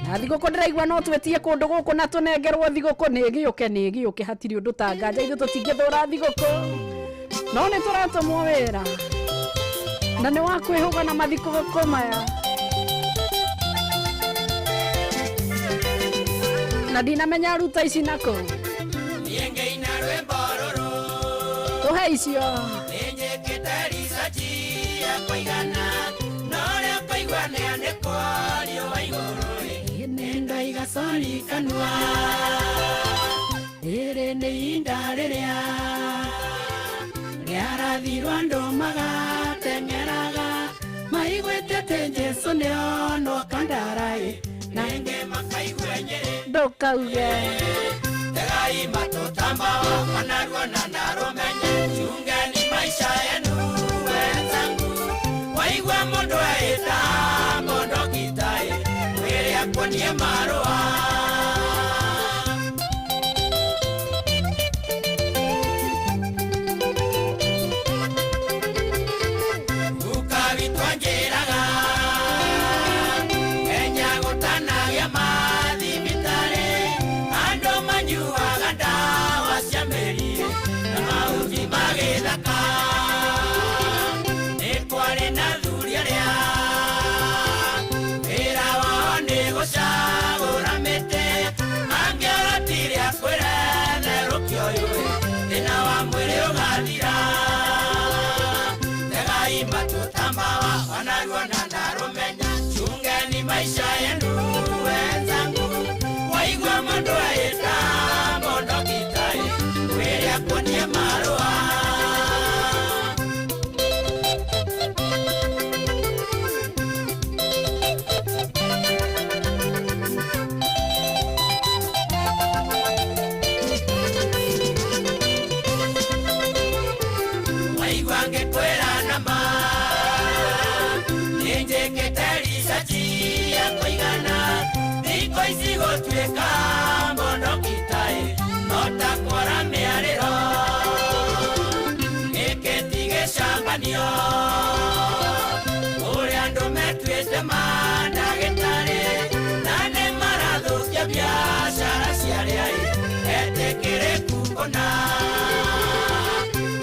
Na thigũkũ ndĩraigua no twĩtie kũndũ gũkũ na tũnengerwo thigũkũ nĩ gĩũke nĩ gĩũke hatirĩ ũndũ ta nganja ithuĩ tũtingĩthũra thigũkũ no nĩ tũratũmwo wĩra na nĩ wa kwĩhũga na mathigũkũ maya na ndinamenya ruta ici nako Niĩ ngĩina rwĩmbo rũrũ tũhe icio nĩnjĩkĩte ricaci ya kũigana no ũrĩa kũigua nĩandĩkwo riũa igũrũ ĩ nĩndaiga sori kanua rĩrĩ nĩ ihinda rĩrĩa rĩarathirwo andũ magateng'eraga maiguĩte atĩ Jesũ nĩonwo Kandara ĩ na ĩngĩ makaigua Nyĩrĩ ndũkauge tegai matũtamba wakwa naruo na narũmenye chungeni maisha yenu wenzangu waigua mũndũ eĩta mũndũ gitaĩ mwĩrĩ akuonie marũa. Guka witũ anjĩraga Kenya gũtanagĩa mathibitarĩ andũ manyuaga ndawa cia mĩri na mahuti ma gĩthaka nĩ kwarĩ na athuri arĩa Maisha yenu wenzangu, waigua mũndũ aĩta mũndogita wĩre akuonie marũa. Waigua ngĩkwĩra nama nĩnjĩkĩte ricaci ya kũigana, thikũ ici gũtuĩka mũndogita no ta kwara mĩarĩro, gĩkĩ ti gĩcambanio ũrĩa andũ metuĩte mandagĩtarĩ na nĩ marathũkia biacara cia arĩa etĩkĩrĩku kũna.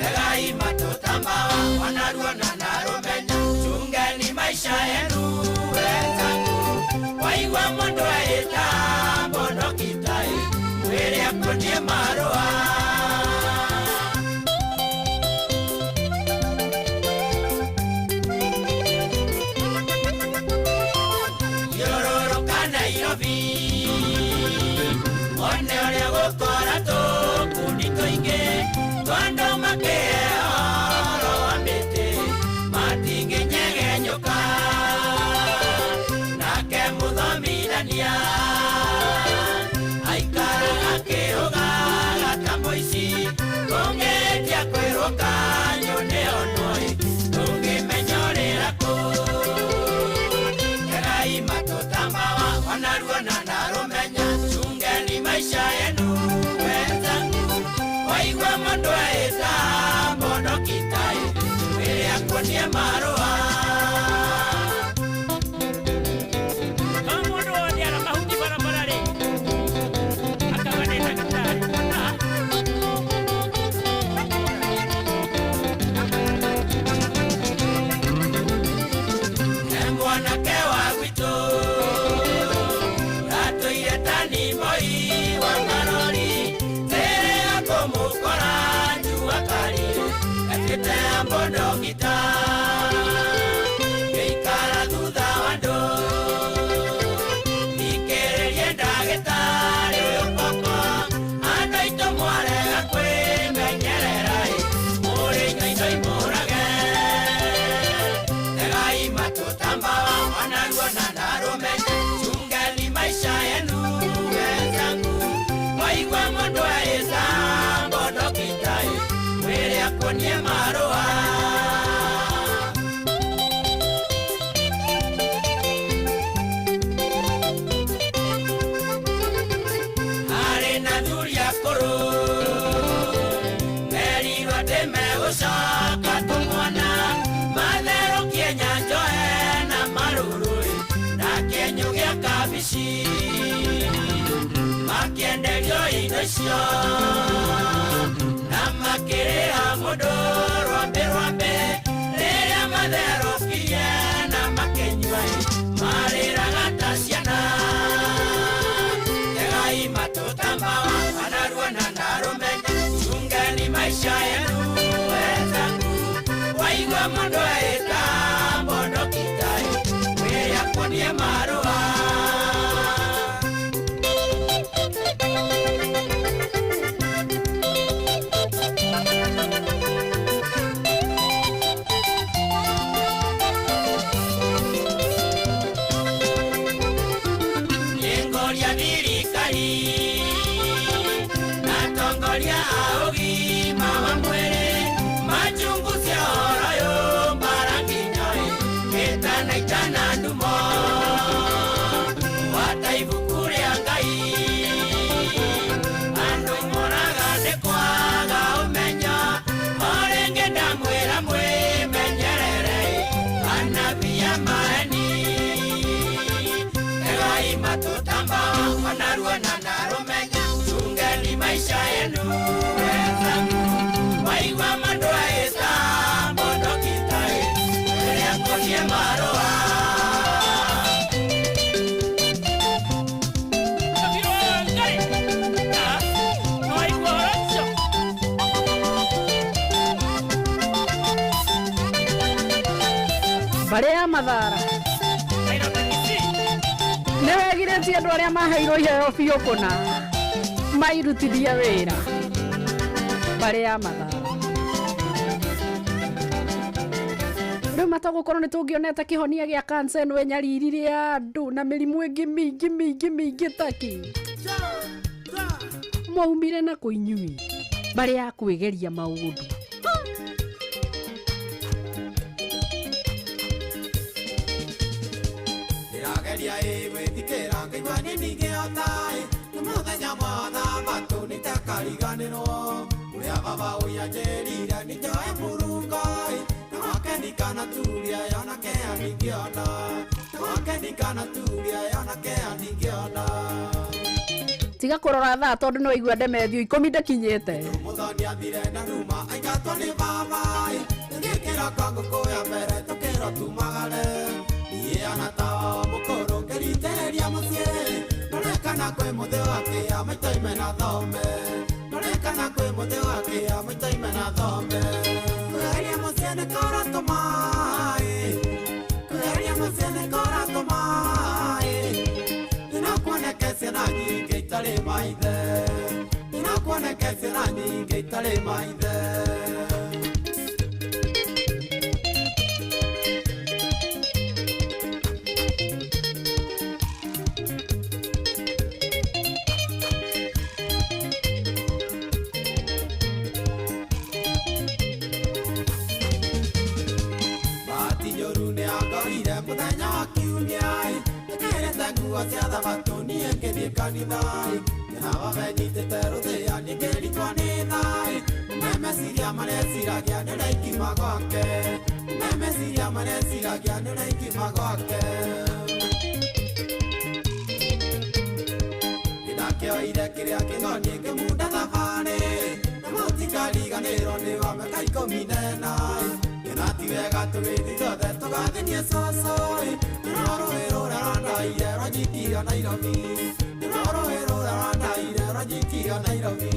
Tegai matutamawa wanaruona na rũmenya, chungeni maisha yenu wenzangu, waigua mũndũ aĩta mũndogita wĩre akuonie marũa. Thiũrũrũka Nairobi one ũrĩa gũkora tũkundi tũingĩ twa andũ makĩheo ũhoro wa mĩtĩ matingĩnyegenyũka, nake mũthomithania aikaraga akĩũgaga ta mũici, tũngĩtia kwĩrwo kanyũ nĩonwo tũngĩmenya ũrĩra kũ. Tegai matutamawa wanaruona na rũmenya, chungeni maisha yenu wenzangu, waigua mũndũ aĩta mũndogita wĩre akuonie marũa. No mũndũ wothe ara mahuti barabara rĩ akauga nĩ ndagĩtarĩ. He mwanake wa gwitũ ratũire tani moi wa marori, tĩrĩa kũmũkora njua kari etĩte mũndogita ngĩikara thutha wa andũ thikĩrĩrie ndagĩtarĩ ũyũ koko, andũ aitũ mwarega kwĩmenyerera mũrĩ nyua indo imũrage. Tegai matutamawa wanaruona na rũmenya, chungeni maisha yenu wenzangu, waigua mũndũ aĩta mũndogita wĩre akuonie marũa. Harĩ na thuri akũrũ merirwo atĩ megũcoka tũmwana, matherũkie nyanjoe na marũrũ na kĩenyũ gĩa kabici, makĩenderio indo icio na makĩrĩha mũndũ rwambĩ rwambĩ, rĩrĩa matherũkirie na makĩnyua marĩraga ta ciana. Tegai matutamawa wanaruona na rũmenya, chungeni maisha yenu wenzangu, waigua mũndũ aĩta mũndogita wĩre akuonie marũa. Nĩngũria thirikari na atongoria a ũgima wa mwĩrĩ machunguze ũhoro ũyũ mara nginya ĩtanaitana ndumo gwata ibuku rĩa Ngai, andũ moraga nĩ kwaga ũmenyo, o rĩngĩ ndamwĩra mwĩmenyerere anabii a maheni. Tegai matutamawa wanaruona na rũmenya, chungeni maisha yenu wenzangu, waigua mũndũ aĩta mũndogita wĩre akuonie marũa. Mbarĩ ya Mathara. Nĩ wegirĩtie andũ arĩa maheirwo iheo biũ kũna mairutithie wĩra mbarĩ ya mathaa rĩu matagũkorwo nĩ tũngĩonete kĩhonia gĩa kansa ĩno ĩnyaririre andũ na mĩrimũ ĩngĩ mĩingĩ mĩingĩ mĩingĩ taki mwaumire na kũ inyuĩ mbarĩ ya kwĩgeria maũndũ. Ndĩrageria ĩ gwĩthikĩra ngaigua niĩ ndingĩhota ĩ nĩ mũthenya wa thabatũ nĩtakariganĩrwo ũrĩa baba ũyanjĩrire nĩnjoe mũrungo ĩ na wake ndikanaturia yonake andingĩona na wake ndikanaturia yonake andingĩona. Tiga kũrora thaa tondũ no igua ndemethio 10 ndakinyĩte. Mũthoni athire na ruma aingatwo nĩ baba ĩ ngĩkĩra kwa ngũkũ ya mbere tũkĩrwo tumagare niĩ ona tawa mũkũrũ ngĩritĩrĩria mũciĩ norekana kwĩ mũthĩ wa kĩa maitoime na thome norekana kwĩ mũthĩ wa kĩa maitoime na thome kwĩgeria mũciĩ nĩ kũratũma ĩ kwĩgeria mũciĩ nĩ kũratũma ĩ nĩnakuoneke ciana nyingĩ itarĩ maithe nĩnakuoneke ciana nyingĩ itarĩ maithe. Bahati njũru nĩangorire mũthenya wa kiumia ĩ njĩkĩrĩte nguo cia thabatũ niĩ ngĩthiĩ kanitha ĩ ngĩona baba enyitĩte rũthĩa niĩ ngĩringwo nĩ tha ĩ nĩme meciria mareciragia nĩũraikima gwake nĩme meciria mareciragia nĩũraikima gwake. Nĩndakĩoire kĩrĩa kĩngoniĩ ngĩmunda thabarĩ na mũtikariganĩrwo nĩ wa mĩaka 14 ĩ ngĩona ti wega tũgĩthiĩ ithuothe tũgathĩnie cũcũ ĩ nĩruo rũĩ rũrĩa rwandaire rwanyikirio Nairobi nĩruo rũĩ rũrĩa rwandaire rwanyikirio Nairobi.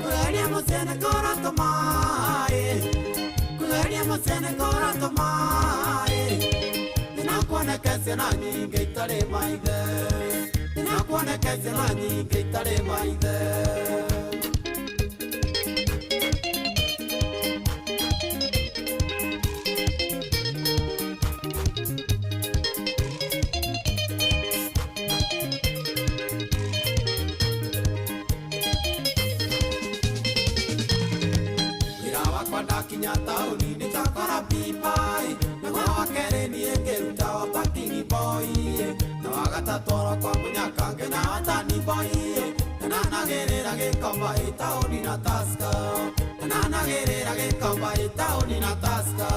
Kwĩgeria mũciĩ nĩ kũratũma ĩ kwĩgeria mũciĩ nĩ kũratũma ĩ nĩnakuoneke ciana nyingĩ itarĩ maithe nĩnakuoneke ciana nyingĩ itarĩ maithe. Wĩra wakwa ndakinya taũni nĩtakora pipa ĩ naguo wa kerĩ niĩ ngĩruta wa parking boy ĩ na wa gatatũ oro kwa mũnyaka ngĩona watani boy ĩ na nanagĩrĩra gĩkomba ĩ taũni na Tusker na nanagĩrĩra gĩkomba ĩ taũni na Tusker.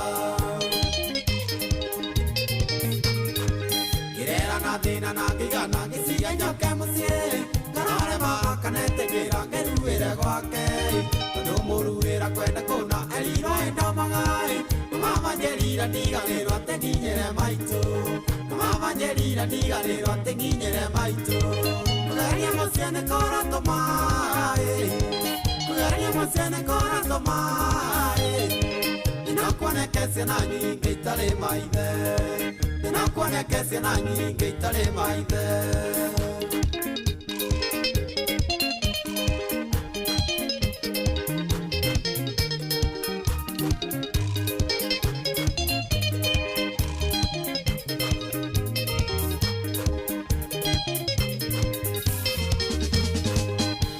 Ngĩrera na thĩna na ngĩigana ngĩciria njoke mũciĩ ngarore mara kanetĩkĩra ngĩruĩre gwake tondũ mũruĩra kwenda kũna erirwo ĩndomaga ĩ mama njĩrire ndiganĩrwo atĩ nginyĩre maitũ mama njĩrire ndiganĩrwo atĩ nginyĩre maitũ. Kwĩgeria mũciĩ nĩ kũratũma ĩ kwĩgeria mũciĩ nĩ kũratũma ĩ nĩnakuoneke ciana nyingĩ itarĩ maithe nĩnakuoneke ciana nyingĩ itarĩ maithe.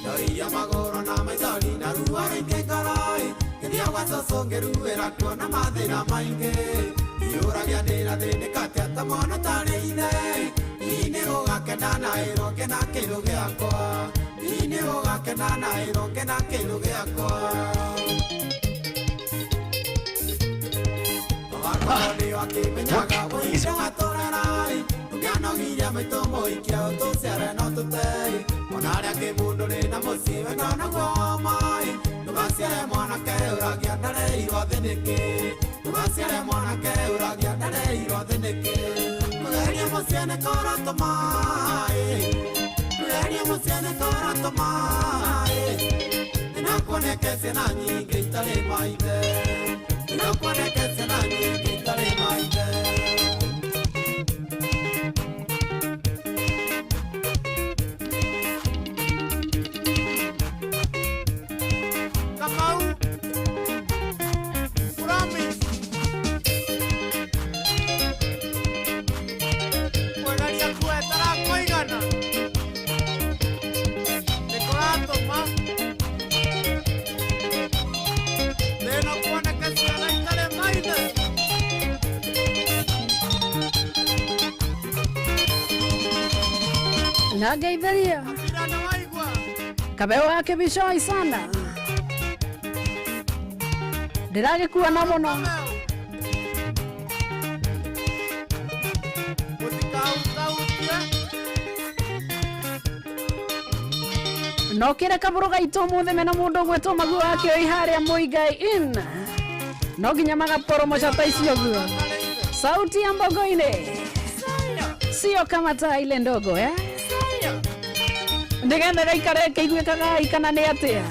Ndoiria magũrũ na maithori na ruo rũingĩ ngoro ĩ ngĩthiĩ gwa cũcũ ngĩruĩra kuona mathĩna maingĩ ndiũragia ndĩrathĩnĩka atĩa ta mwana ũtarĩ ithe hihi nĩgũgakena na ĩrwo ngĩna kĩndũ gĩakwa hihi nĩgũgakena na ĩrwo ngĩna kĩndũ gĩakwa. Baba nĩo akĩmenyaga ũhinda watũrera ĩ ndũngĩanogirie maitũ mũhikia ũtũciare no tũte ona arĩa angĩ mũndũ rĩ na mũciĩ wendo naguo woma ĩ ndũgaciare mwanake ũragia ndarerirwo thĩ nĩkĩ ndũgaciare mwanake ũragia ndarerirwo thĩ nĩkĩ. Kwĩgeria mũciĩ nĩ kũratũma ĩ kwĩgeria mũciĩ nĩ kũratũma ĩ nĩnakuoneke ciana nyingĩ itarĩ maithe nĩnakuoneke ciana nyingĩ itarĩ maithe. Nageitharia kabeo wake bicoi sana ndiragikuona muno. No kire kaburu gaitũ mũthĩ mena mũndũ ũgwĩtwo maguo wake oi harĩa Muigai Inn. No nginya magaporomoca ta icio guo. Sauti ya Mbogo-inĩ sio kama taa ile ndogo eh? Ndigetha gaikare kaiguĩkaga kana nĩ atĩa.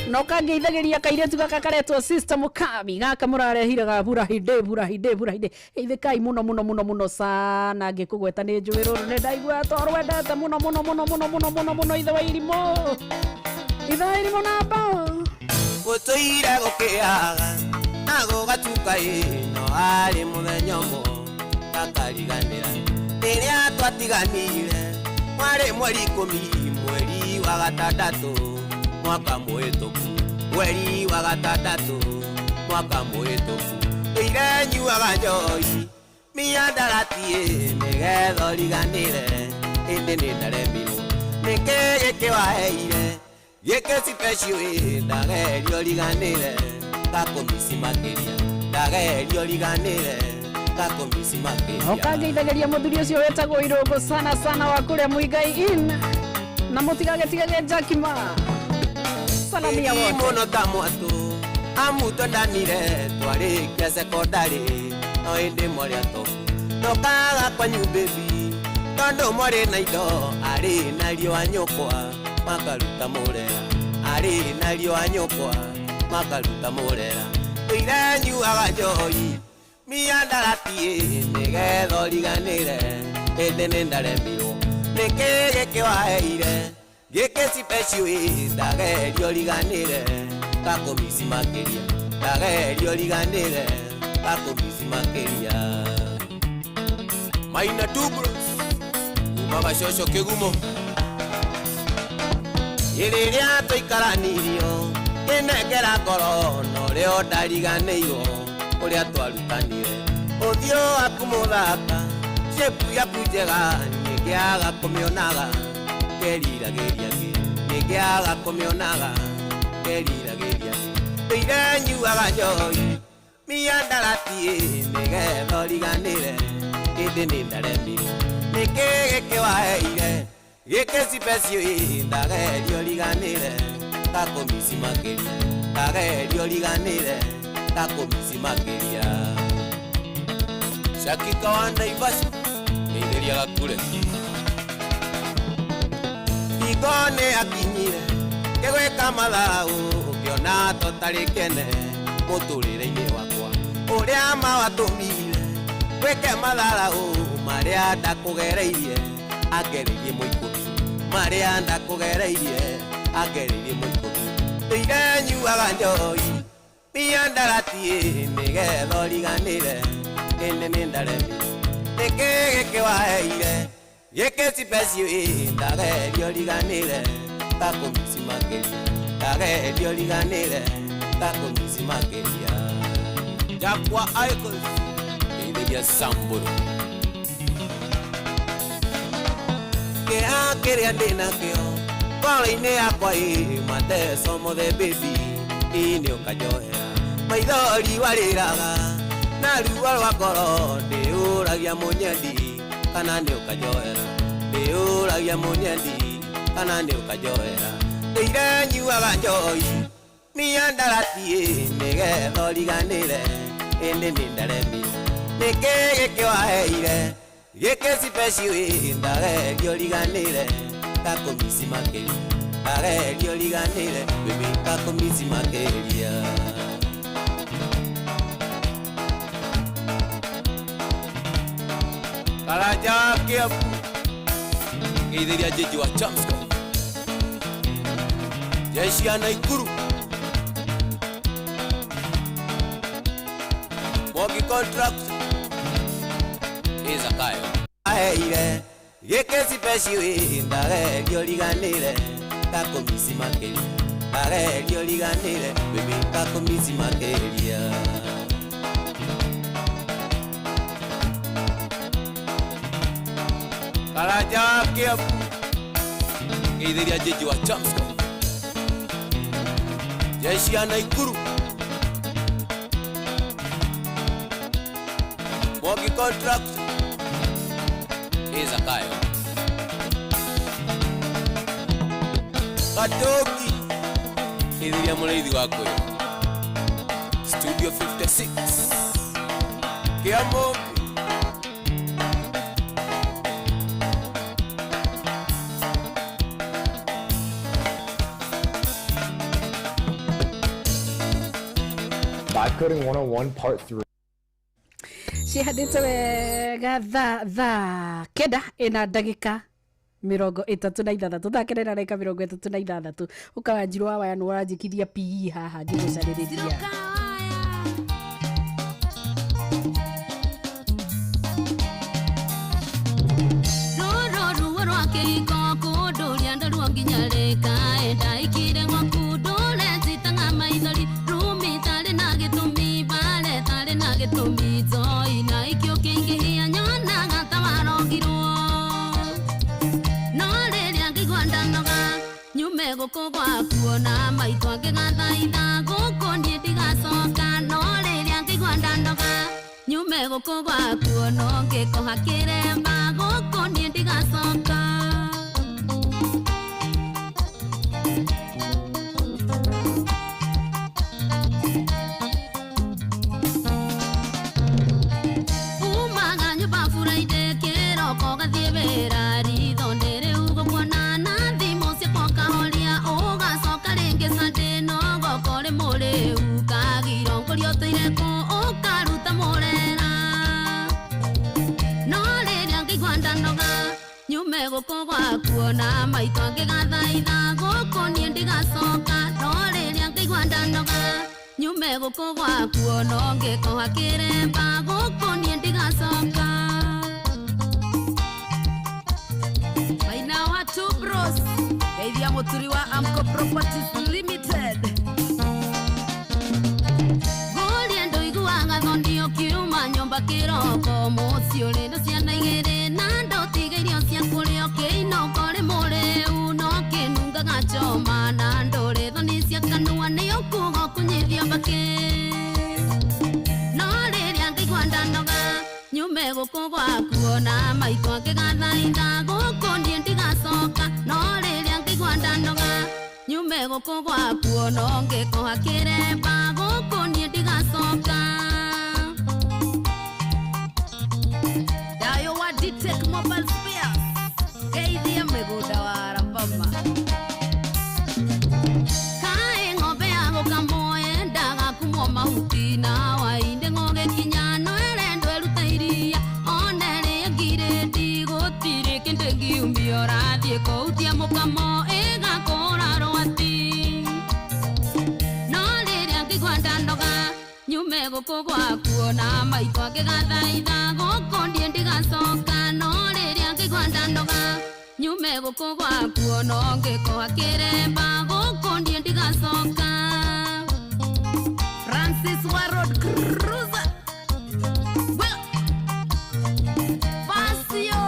No kangeithagĩria kairĩtu gaka karetwo Sister Mukami gaka mũrarehire ga burahinde burahinde burahinde. Geithĩkai mũno mũno mũno mũno sana ngĩkũgweta nĩ njũĩ rũrũ nĩ ndaigua toro wendete mũno mũno mũno mũno mũno mũno mũno ithe wa irimũ. Ithe wa irimũ namba. Gũtũire gũkĩaga na gũgatuka ĩno arĩ mũthenya ũmwe gakariganĩra rĩrĩa twatiganire warĩ mweri 10 mweri wa gatandatũ mwaka mũhĩtũku mweri wa gatandatũ mwaka mũhĩtũku ndũire nyuaga njohi mĩandarati nĩgetha ũriganĩre ĩndĩ nĩ ndaremirwo nĩkĩ gĩkĩ waheire gĩkĩ special ndageria ũriganĩre ngakũmici makĩria ndageria ũriganĩre ngakũmici makĩria. Ũkangeithagĩria mũthuri ũcio wetagwo Irũngũ sana sana wa kũrĩa Muigai Inn na mũtigagetigage Jakima. Salamia wote. Mũno ta mwatũ amu twendanire twarĩkia sekondari no ĩndĩ mwarĩ atobu ndokaga kwanyu baby tondũ mwarĩ na indo arĩ na riũa nyũkwa makaruta mũrera arĩ na riũa nyũkwa makaruta mũrera ndũire nyuaga njohi mĩandarati nĩgetha ũriganĩre ĩndĩ nĩ ndaremirwo nĩkĩ gĩkĩ waheire gĩkĩ special ndageria ũriganĩre ngakũmici makĩria ndageria ũriganĩre ngakũmici makĩria. Maina Tubros kuma Gacoco Kĩgumo rĩrĩa twaikaranirio ngĩnengera ngoro na ũrĩa ndariganĩirwo ũrĩa twarutanire ũthiũ waku mũthaka shape yaku njega nĩngĩaga kũmĩonaga ngeriragĩria ngĩ nĩngĩaga kũmĩonaga ngeriragĩria ngĩ ndũire nyuaga njohi mĩandarati nĩgetha ũriganĩre ĩndĩ nĩ ndaremirwo nĩkĩ gĩkĩ waheire gĩkĩ special ndageria ũriganĩre ngakũmici makĩria ndageria ũriganĩre ngakũmici makĩria. Shakika wa Naivasha ngeithĩria gakure hingo nĩ akinyire ngĩgwĩka mathaũ ũkĩona tũtarĩ kene mũtũrĩre-inĩ wakwa ũrĩa mawatũmire gwĩke matharaũ marĩa ndakũgereirie angereirie mũikũmi marĩa ndakũgereirie angereirie mũikũmi ndũire nyuaga njohi mĩandarati nĩgetha ũriganĩre ĩndĩ nĩ ndaremirwo nĩkĩ gĩkĩ waheire gĩkĩ special ndageria ũriganĩre ngakũmici makĩria ndageria ũriganĩre ngakũmici makĩria. Jakwa Icons ngeithĩria Samburu kĩeha kĩrĩa ndĩ nakĩo ngoro-inĩ yakwa ĩ mateco mothe baby ĩ nĩ ũkanjohera maithori warĩraga na ruo rwa ngoro ndĩũragia mũnyendi kana nĩ ũkanjohera ndĩũragia mũnyendi kana nĩ ũkanjohera ndũire nyuaga njohi mĩandarati nĩgetha ũriganĩre ĩndĩ nĩ ndaremirwo nĩkĩ gĩkĩ waheire gĩkĩ special ndageria ũriganĩre ngakũmici makĩria ndageria ũriganĩre baby ngakũmici makĩria. Karaja wa Kiambu ngeithĩria Jeji wa Chamsco jeshi ya Naikuru Mwogi contract Izakayo aheire gĩkĩ special ndageria ũriganĩre ngakũmici makĩria ndageria ũriganĩre baby ngakũmici makĩria. Karaja wa Kiambu. Ngeithiria Jeji wa Chamsco. Jeshi ya Naikuru. Mwogi contract. Izakayo. Katoki. Ngeithiria mũrĩithi wa kwĩra. Studio 56. Kiambu. Vibe Coding 101 Part 3. Cihandĩte wega thaa 9 ĩna ndagĩka 36, thaa 9 na ndagĩka 36. Ũkawa Njirũ wa waya nĩ ũranjĩkithia PE haha ngĩgũcarĩrĩria. Rũrũ ruo rwa kĩhiko kũndũria ndaruo nginya rĩkae ndaikire gwaku ndũre njitaga maithori rumi tarĩ na gĩtũmi mbare tarĩ na gĩtũmi njoi na ikĩo kĩingĩhia nyonaga ta warogirwo no rĩrĩa ngĩigua ndanoga nyume gũkũ gwaku ona maitũ angĩgathaitha gũkũ niĩ ndigacoka no rĩrĩa ngĩigua ndanoga nyume gũkũ gwaku ono ngĩkoha kĩremba gũkũ niĩ ndigacoka. Umaga nyũmba burainde kĩroko ũgathiĩ wĩra ritho nĩ rĩu gũkuona na thimũ ciakwa ũkahoria ũgacoka rĩngĩ Sunday no goko rĩ mũrĩu kagiro ngũria ũtũire kũ ũkaruta mũrera no rĩrĩa ngĩigua ndanoga nyume gũkũ gwaku ona maitũ angĩgathaitha gũkũ niĩ ndigacoka no rĩrĩa ngĩigua ndanoga nyume gũkũ gwaku ono ngĩkoha kĩremba gũkũ niĩ ndigacoka. Maina wa Two Bros geithia mũturi wa Amco Properties Limited. Ngũrie ndũiguaga thoni ũkiuma nyũmba kĩroko mũciĩ ũrĩ na ciana igĩrĩ na ndũtiga irio cia kũrĩa ũkĩinũka ũrĩ mũrĩu no kĩnungaga choma na ndũrĩ thoni cia kanua nĩ ũkuga ũkũnyithia mbakĩ no rĩrĩa ngĩigua ndanoga nyume gũkũ gwaku ona maitũ angĩgathaitha gũkũ niĩ ndigacoka no rĩrĩa ngĩigua ndanoga nyume gũkũ gwaku ono ngĩkoha kĩremba gũkũ niĩ ndigacoka. Dayo wa Dtech Mobile Spares geithia mĩgũnda wa Arapama. Kaĩ ng'ombe ya gũkamwo yendaga kumwo mahuti na wainde ng'ũgĩkinya no ĩrendwo ĩrute iria one rĩngirĩndi gũtirĩ kĩndũ ĩngiumia ũrathiĩ kũhutia mũkamo ĩgakũra rwati no rĩrĩa ngĩigua ndanoga nyume gũkũ gwaku ona maitũ angĩgathaitha gũkũ niĩ ndigacoka no rĩrĩa ngĩigua ndanoga nyume gũkũ gwaku ono ngĩkoha kĩremba gũkũ niĩ ndigacoka. Francis wa Road Cruiser Well Pasio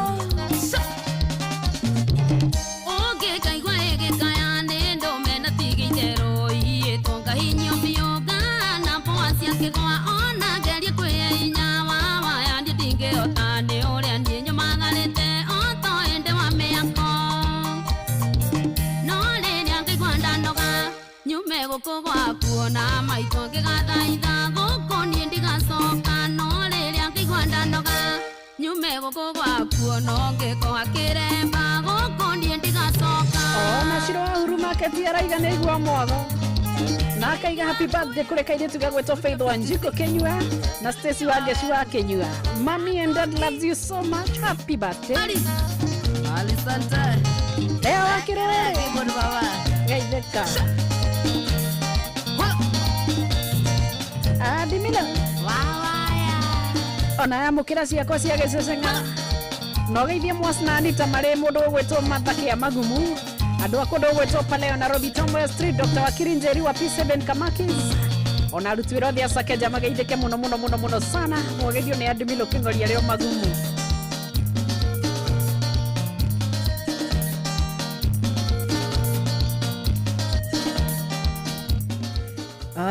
Ũngĩkaigua ĩgĩkaya nĩ ndũme na tigĩ itherũ iyĩtwo ngahinyio biũ ngana mboa cia kĩgwa ona ngerie kwĩyainya wawaya niĩ ndingĩhota nĩ ũrĩa niĩ nyũmagarĩte o to ĩndĩ wa mĩako no rĩrĩa ngĩigua ndanoga nyume gũkũ gwaku ona maitũ angĩgathaitha gũkũ niĩ ndigacoka no rĩrĩa ngĩigua ndanoga nyume gũkũ gwaku ono ngĩkoha kĩremba gũkũ niĩ ndigacoka. Ona Shiro wa Uhuru Market araiga nĩ aigua mwago na akaiga happy birthday kũrĩ kairĩtu gagwĩtwo Faith Wanjiko Kenyua na Stacy Wangeci wa Kenyua. Mommy and dad loves you so much. Happy birthday. Alisante Leo wakĩrĩ Keyboard baba geithĩka. Adimila ona yamũkĩra ciakwa cia gĩceceng'a no geithie mwasnani ta marĩ mũndũ ũgwĩtwo Martha Kĩa Magumu andũ a kũndũ ũgwĩtwo Paleo Nairobi Tom Street Dr. Wakiri Njeri wa P7 Kamakis ona aruti wĩra othe a Sakeja mageithĩke mũno mũno mũno mũno sana mwageithio nĩ Adimilo Kĩng'oria rĩo Magumu.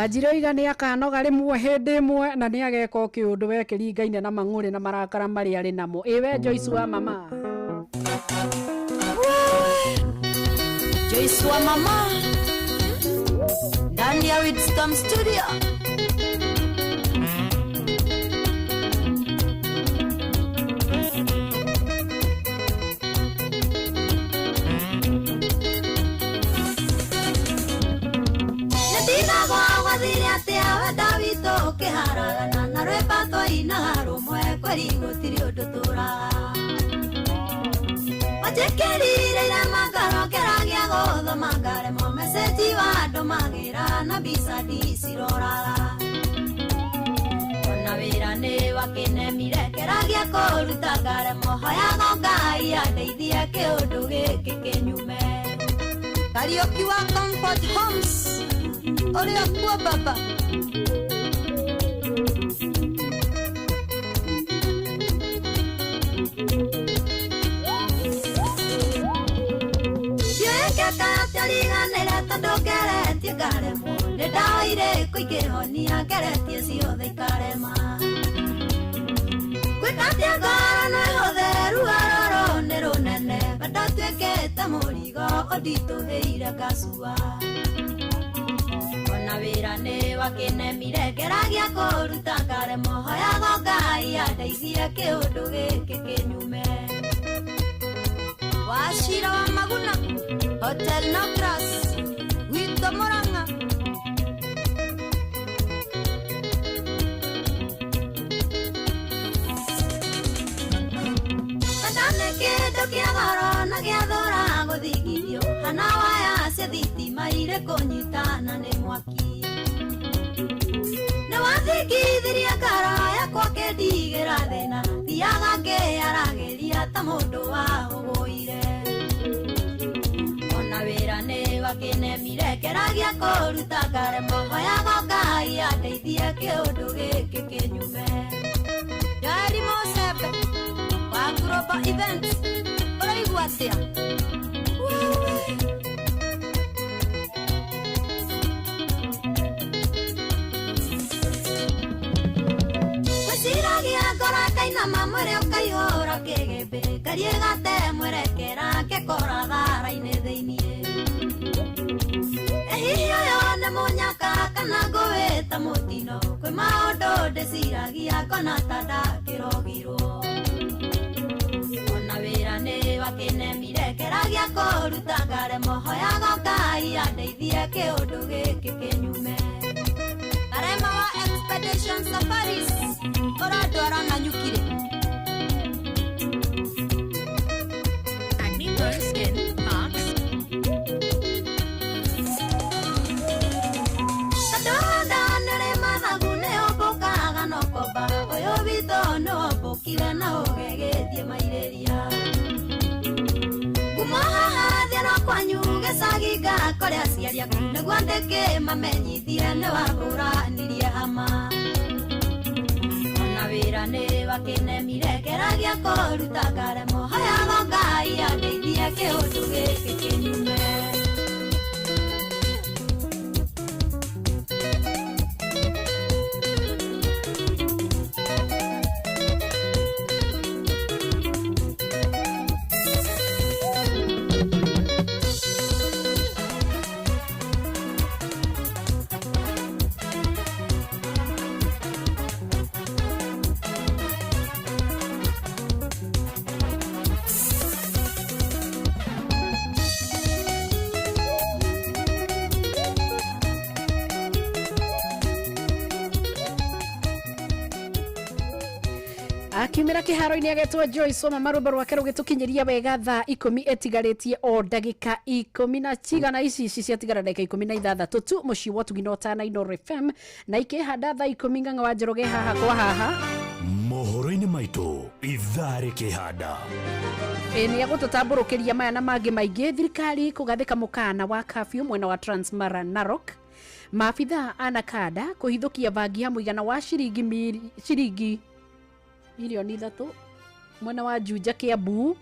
Wanjirĩ oiga nĩ akanoga rĩmwe hĩndĩ ĩmwe na nĩ ageka o kĩũndũ we kĩringaine na mang'ũrĩ na marakara marĩa arĩ namo. Ĩwe Joyce wa mama. Joyce wa mama ndani ya Wisdom Studio. Nĩndinagwo gwathire atĩa wenda witũ ũkĩharagana na rwĩmba twainaga rũmwe kweri gũtirĩ ũndũ tũraga. Wanjĩkĩrire irema ngoro ngeragia gũthoma ngaremwo message wa andũ magĩra na mbica ndiciroraga. Ona wĩra nĩ wakĩnemire ngeragia kũruta ngaremwo hoyaga Ngai andeithie kĩũndũ gĩkĩ kĩnyume. Kariũki wa Comfort Homes ũrĩa kuo baba. Ndiũĩ tondũ ngeretie ngaremwo nĩ ndawa irĩkũ ingĩhonia ngeretie ciothe ikarema. Gwĩka atĩa ngoro no ĩhũthe ruo rũrũ nĩ rũnene wendo ũtuĩkĩte mũrigo ũnditũhĩire ngacua. Ona wĩra nĩ wakĩnemire ngeragia kũruta ngaremwo hoyaga Ngai andeithie kĩũndũ gĩkĩ kĩnyume. Wachira wa Maguna Hotel No Grass witũ Murang'a. Wendo nĩ kĩndũ kĩa goro na gĩa thũra gũthingithio hana waya cia thitima irĩ kũnyitana nĩ mwaki. Nĩ wathingithirie ngoro yakwa kĩndigĩra thĩna thiaga ngĩyaragĩria ta mũndũ wa ũgũire. Ona wĩra nĩ wakĩnemire ngeragia kũruta ngaremwo hoyaga Ngai andeithie kĩũndũ gĩkĩ kĩnyume. Joeri Mũcembe wa Global Events ũraigua atĩa? Wewe. Gwĩciragia ngoro ĩkainama mwĩrĩ ũkaihũra kĩgĩmbĩ ngariĩ gate mwerekera ngekora thara-inĩ thĩiniĩ. Ĩ hihi ũyũ nĩ mũnyaka kana ngũwĩta mũtino kwĩ maũndũ ndĩciragia ngona ta ndakĩrogirwo. Ona wĩra nĩ wakĩnemire ngeragia kũruta ngaremwo hoyaga Ngai andeithie kĩũndũ gĩkĩ kĩnyume. Arema wa Expedition Safaris ũrandwara Nanyuki-rĩ. Acne prone skin, marks. Tondũ wendo nĩũrĩ mathagu nĩ ũmbũkaga na ũkomba ũyũ witũ nĩ wombũkire na ũgĩgĩthiĩ mairĩria. Ngumo haha thiĩ no kwanyu gĩcagi ngakore aciari aku nĩguo ndĩkĩmamenyithie nĩ wahũranirie hama. Ona wĩra nĩ wakĩnemire ngeragia kũruta ngaremwo hoyaga Ngai andeithie kĩũndũ gĩkĩ kĩnyume. Akiumĩra kĩharo-inĩ agetwo Joyce wa mama rwĩmbo rwake rũgĩtũkinyĩria wega thaa 10 ĩtigarĩtie o ndagĩka 10 na cigana ici ici ciatigara ndagĩka 16 tu mũciĩ wa Ũtugi na Ũtana Inooro FM na ikĩhanda thaa 10 Ng'ang'a wa Njoroge haha kwa haha mohoro-inĩ maitũ ithaa rĩkĩhanda. Ĩ nĩ egũtũtambũrũkĩria maya na mangĩ maingĩ. Thirikari kũgathĩka mũkana wa curfew mwena wa Transmara Narok. Maabithaa a Nakada kũhithũkia bangi ya mũigana wa ciringi milioni 3 mwena wa Juja Kiambu.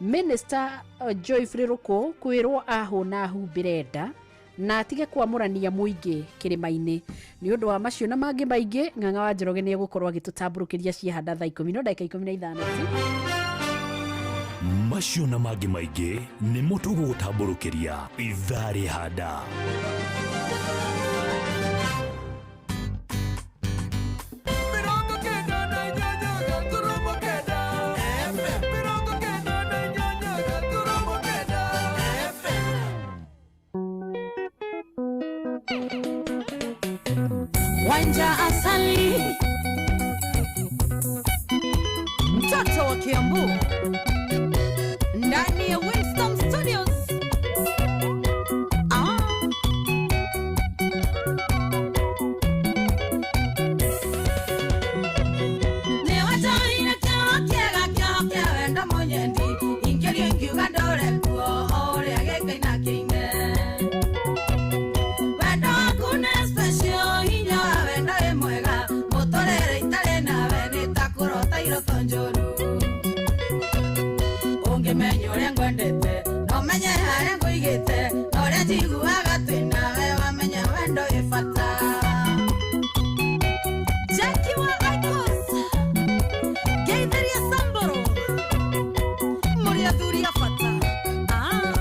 Minister Joyfrey Ruku kwĩrwo ahũna humbĩre nda. Na atige kwamũrania mũingĩ kĩrĩma-inĩ. Nĩ ũndũ wa macio na mangĩ maingĩ, Ng'ang'a wa Njoroge nĩ egũkorwo agĩtũtambũrũkĩria ciehanda thaa 10 no ndagĩka 15 ci. Macio na mangĩ maingĩ nĩmo tũgũgũtambũrũkĩria ithaa rĩhanda. Wanja Asali, mtoto wa Kiambu, ndani ya Winston Studios. Ah. Nĩwatũire kĩoro kĩega kĩoro kĩa wendo mũnyendi ingĩrio ingiuga ndũre kuo o ũrĩa gĩkaina kĩine. Wendo waku nĩ special, hinya wa wendo wĩ mwega, mũtũrĩre itarĩ nawe nĩ ta kũrota iroto njũru. Ũngĩmenya ũrĩa ngwendete no menye harĩa ngũigĩte na ũrĩa njiguaga twĩ nawe wamenya wendo wĩ bata. Jackie wa Icos, Geitharia Samburu, mũrĩ athuri a bata. Ah.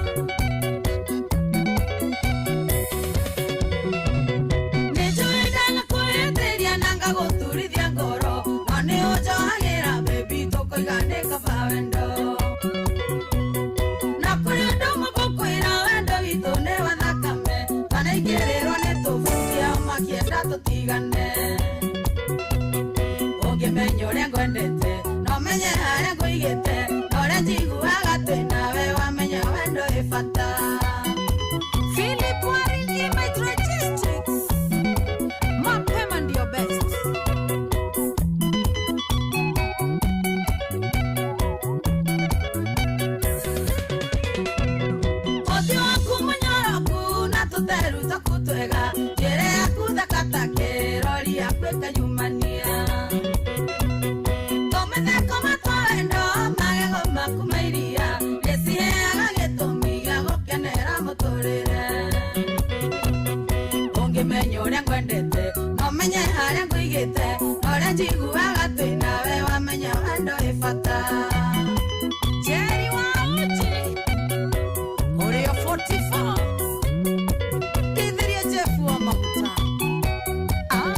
Nĩnjũĩ ndanakwĩhĩtĩria na ngagũturithia ngoro no nĩ ũnjohagĩra baby tũkoiga nĩ kaba wendo. Na kũrĩ ũndũ ũmwe ngũkwĩra wendo witũ nĩ wa thakame twanaingĩrĩrwo nĩ tũbutia makĩenda tũtigane. Ũngĩmenya ũrĩa ngwendete no menye harĩa ngũigĩte na ũrĩa njiguaga twĩ nawe wamenya wendo wĩ bata. Philip Warigi, Logistics. Mapema ndio best. Ũthiũ waku mũnyoroku na tũteru twaku twega njuĩrĩ yaku thaka ta kĩrori yaku ĩkanyumania. Tũmĩtheko matwa wendo magego maku ma iria nĩciheaga gĩtũmi gĩa gũkenera mũtũrĩre. Ũngĩmenya ũrĩa ngwendete no menye harĩa ngũigĩte na ũrĩa njiguaga twĩ nawe wamenya wendo wĩ bata. Jerry wa Uchi, ũrĩa 44. Geitharia Jeff wa maguta. Ah.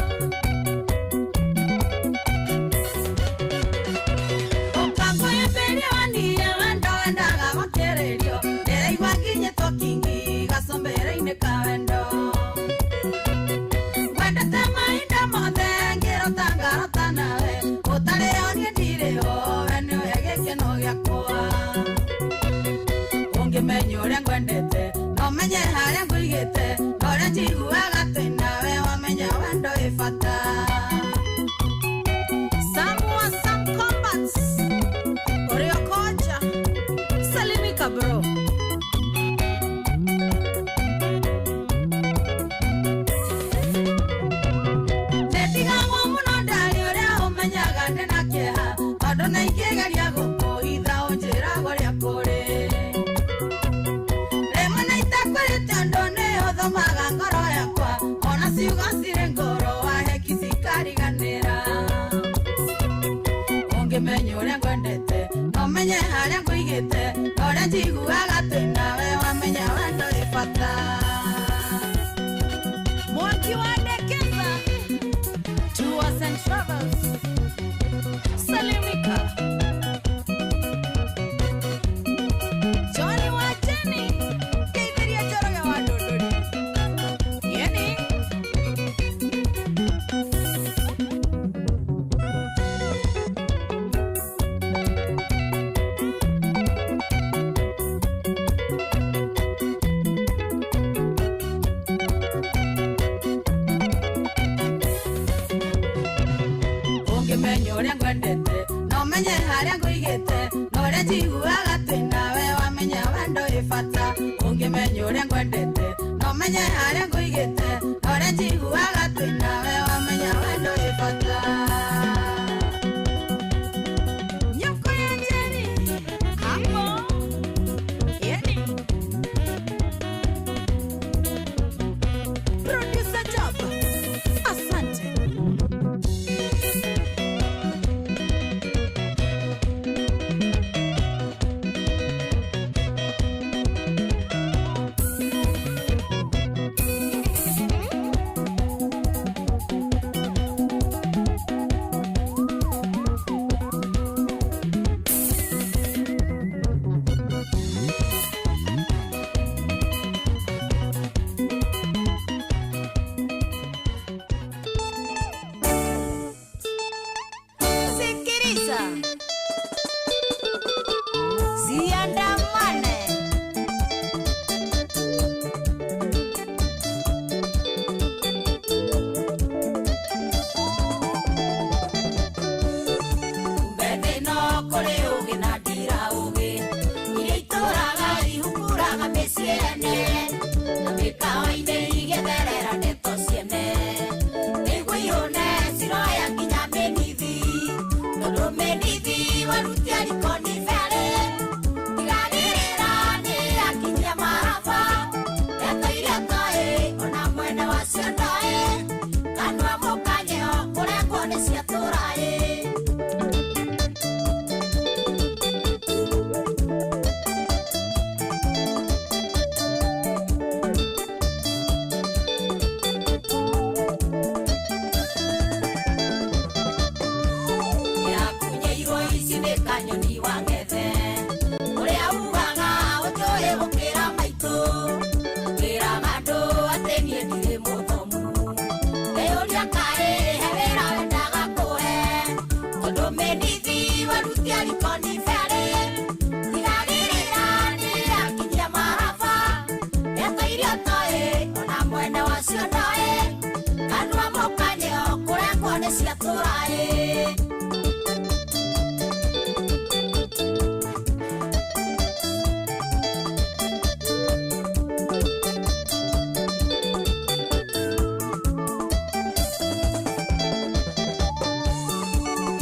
Ũkangũyĩmbĩria wanirie wendo wendaga gũkĩrĩrio ndĩraigua nginyĩtwo kingi gacũmbĩrĩ-inĩ ka wendo. Ngwendete mahinda mothe ngĩrota ngarota nawe ũtarĩ ho niĩ ndirĩ ho we nĩwe gĩkeno gĩakwa. Ũngĩmenya ũrĩa ngwendete no menye harĩa ngũigĩte na ũrĩa njiguaga twĩ nawe wamenya wendo wĩ bata. Samu wa Sam Combats, ũrĩa koja. Salimika bro. Nĩndigagwo mũno ndarĩ ũrĩa ũmenyaga ndĩna kĩeha tondũ na ingĩgeria gũkũhitha ũnjĩraga ũrĩa kũrĩ. Rĩmwe na itakwĩrĩte ũndũ nĩ ũthomaga ngoro yakwa ona ciugo cirĩ ngoro waheki cikariganĩra. Ũngĩmenya ũrĩa ngwendete no menye harĩa ngũigĩte na ũrĩa njiguaga twĩ nawe wamenya wendo wĩ bata. Mwangi wa Dekeza, Tours and Travels. Salimika. Johnny wa Jenny, Geitharia Njoroge wa Ndũndũri. Yeni. Ũngĩmenya ũrĩa ngwendete no menye harĩa ngũigĩte na ũrĩa njiguaga twĩ nawe wamenya wendo wĩ bata. Ũngĩmenya ũrĩa ngwendete no menye harĩa ngũigĩte na ũrĩa njiguaga twĩ nawe wamenya wendo wĩ bata. Nyoko ya Jenny, hapo. Yeni. nĩ ciatũra ĩ.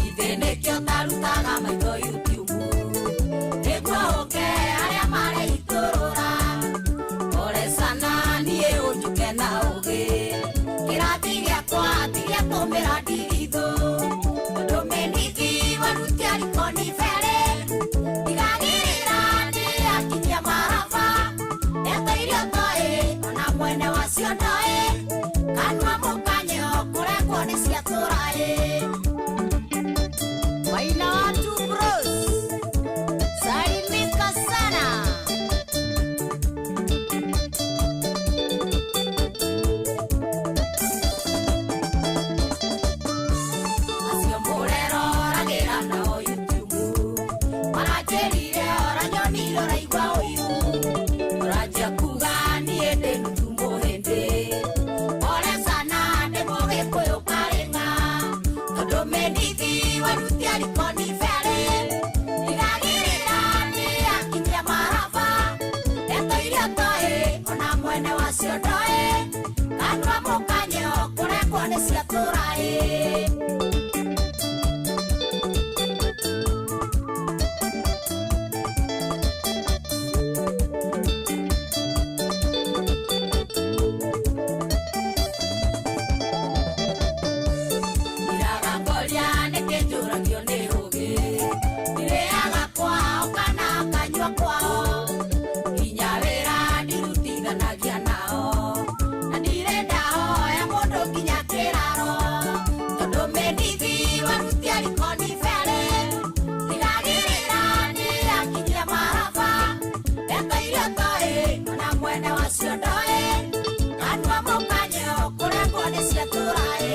Ithe nĩkĩo tarutaga maitho YouTube nĩguo ũke arĩa mareitũrũra. Pole sana niĩ ũnjuke na ũgĩ kĩrathi gĩakwa ti gĩa kũmĩra ndigithũ tondũ mĩnithi warutia riko nĩ berĩ ndigagĩrĩra nĩ akinyia maraba ndeto iria ũtoĩ ona mwene wacio ndoĩ kanua mũkanyo kũrekwo nĩ ciatũra ĩ. Waina watu bros, salimika sana. Acio mũreroragĩra nao YouTube maranjĩrire ũranyonire ũraigua ũiru ũranjia kuga niĩ ndĩ nuthu mũhĩndĩ. Pole sana ndĩ mũgĩkũyũ karĩng'a tondũ mĩnithi warutia riko nĩ berĩ ndigagĩrĩra nĩ akinyia maraba ndeto iria ũtoĩ ona mwene wacio ndoĩ kanua mũkanyo kũrekwo nĩ ciatũra ĩ. Ndiragangoria nĩkĩ njũragio nĩ ũgĩ ndirĩaga kwao kana nganyua kwao nginya wĩra ndirutithanagia nao na ndirĩ ndahoya mũndũ nginya kĩraro tondũ mĩnithi warutia riko nĩ berĩ ndigagĩrĩra nĩ akinyia maraba ndeto iria ũtoĩ ona mwene wacio ndoĩ kanua mũkanyo kũrekwo nĩ ciatũra ĩ.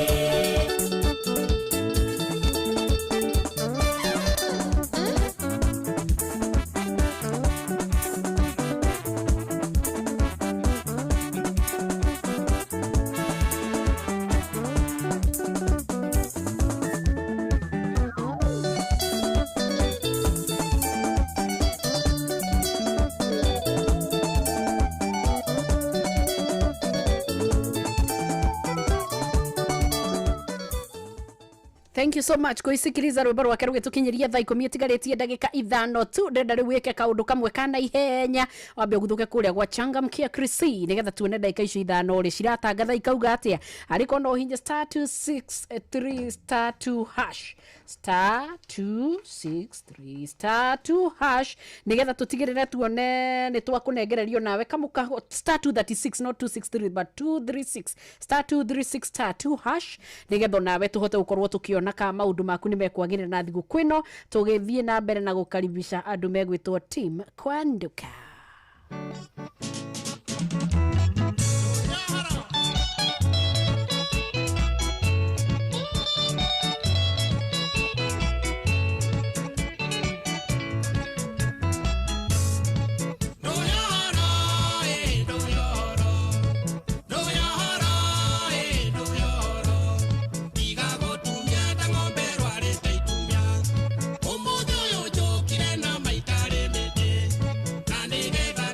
Thank you so much kuisikiriza rwimbo rwake rũgĩtũkinyĩria thaa ikũmi ĩtigarĩtie ndagĩka ithano tu. Ndĩrenda rĩu wĩke kaũndũ kamwe kana ihenya wambe ũguthũke kũrĩa gwa Changamkia Chrissy nĩgetha tuone ndagĩka icio ithano rĩ ciratangatha ikauga atĩa. Arĩkorwo no ũhinye star 263 star 2 hash star 263 star 2 hash nĩgetha tũtigĩrĩre tuone nĩ twakũnengererio nawe kamũka star 236 not 263 but 236 star 236 star 2 hash nĩgetha onawe tũhote gũkorwo tũkĩona ka maũndũ maku nĩ mekwagĩrĩra na thigũkũ ĩno tũgĩthiĩ na mbere na gũkaribisha andũ megwĩtwo team Kwanduka.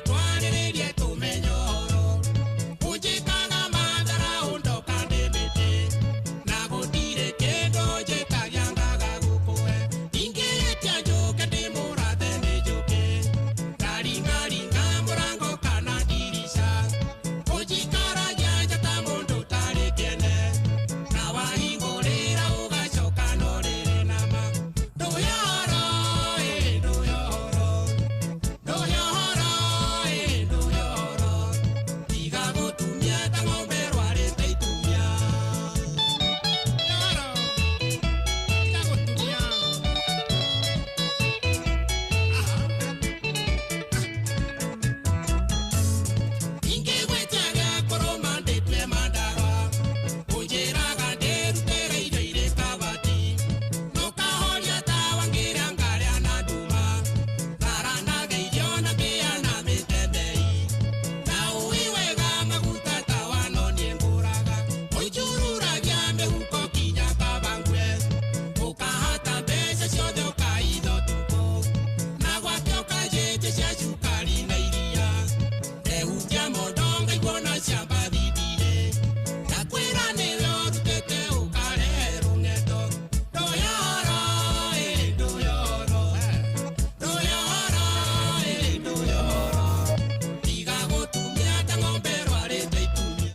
Twarĩrĩrie tũmenye ũhoro.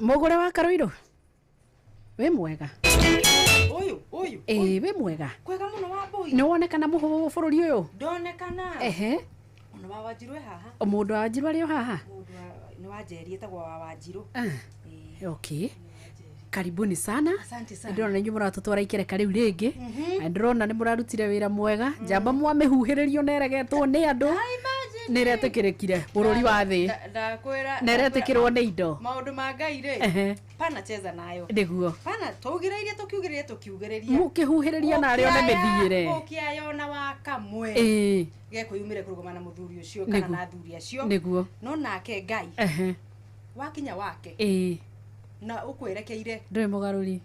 Mũgũre wa Karũirũ, wĩ mwega? Ũyũ ũyũ. Ĩĩ, wĩ mwega. Kwega mũno, Wambũi. Nĩ wonekana mũhũ bũrũri ũyũ? Ndonekana. Ehe. Ona wa Wanjirũ e haha. Mũndũ wa Wanjirũ arĩ o haha? Mũndũ nĩ wa Njeri, etagwo wa Wanjirũ. Ah, okay, karibuni sana. Asante sana. Ndĩrona inyuĩ mũratũtwara ikereka rĩu rĩngĩ. Na ndĩrona nĩ mũrarutire wĩra mwega. Njamba mwamĩhuhĩrĩrio na ĩregetwo nĩ andũ, nĩ ĩretĩkĩrĩkire bũrũri wa thĩ. Ndakwĩra. Na ĩretĩkĩrwo nĩ indo. Maũndũ ma Ngai rĩ, pana cheza nayo. Nĩguo. Pana twaugĩrĩirie, tũkiugĩrĩria, tũkiugĩrĩria. Mũkĩhuhĩrĩria na arĩa one mĩthiĩre. Ũkĩaya ona wa kamwe gekwĩyumĩre kũrũgama na mũthuri ũcio kana na athuri acio. No nake Ngai wakinya wake na ũkwerekeire. Ndũrĩ mũgarũri.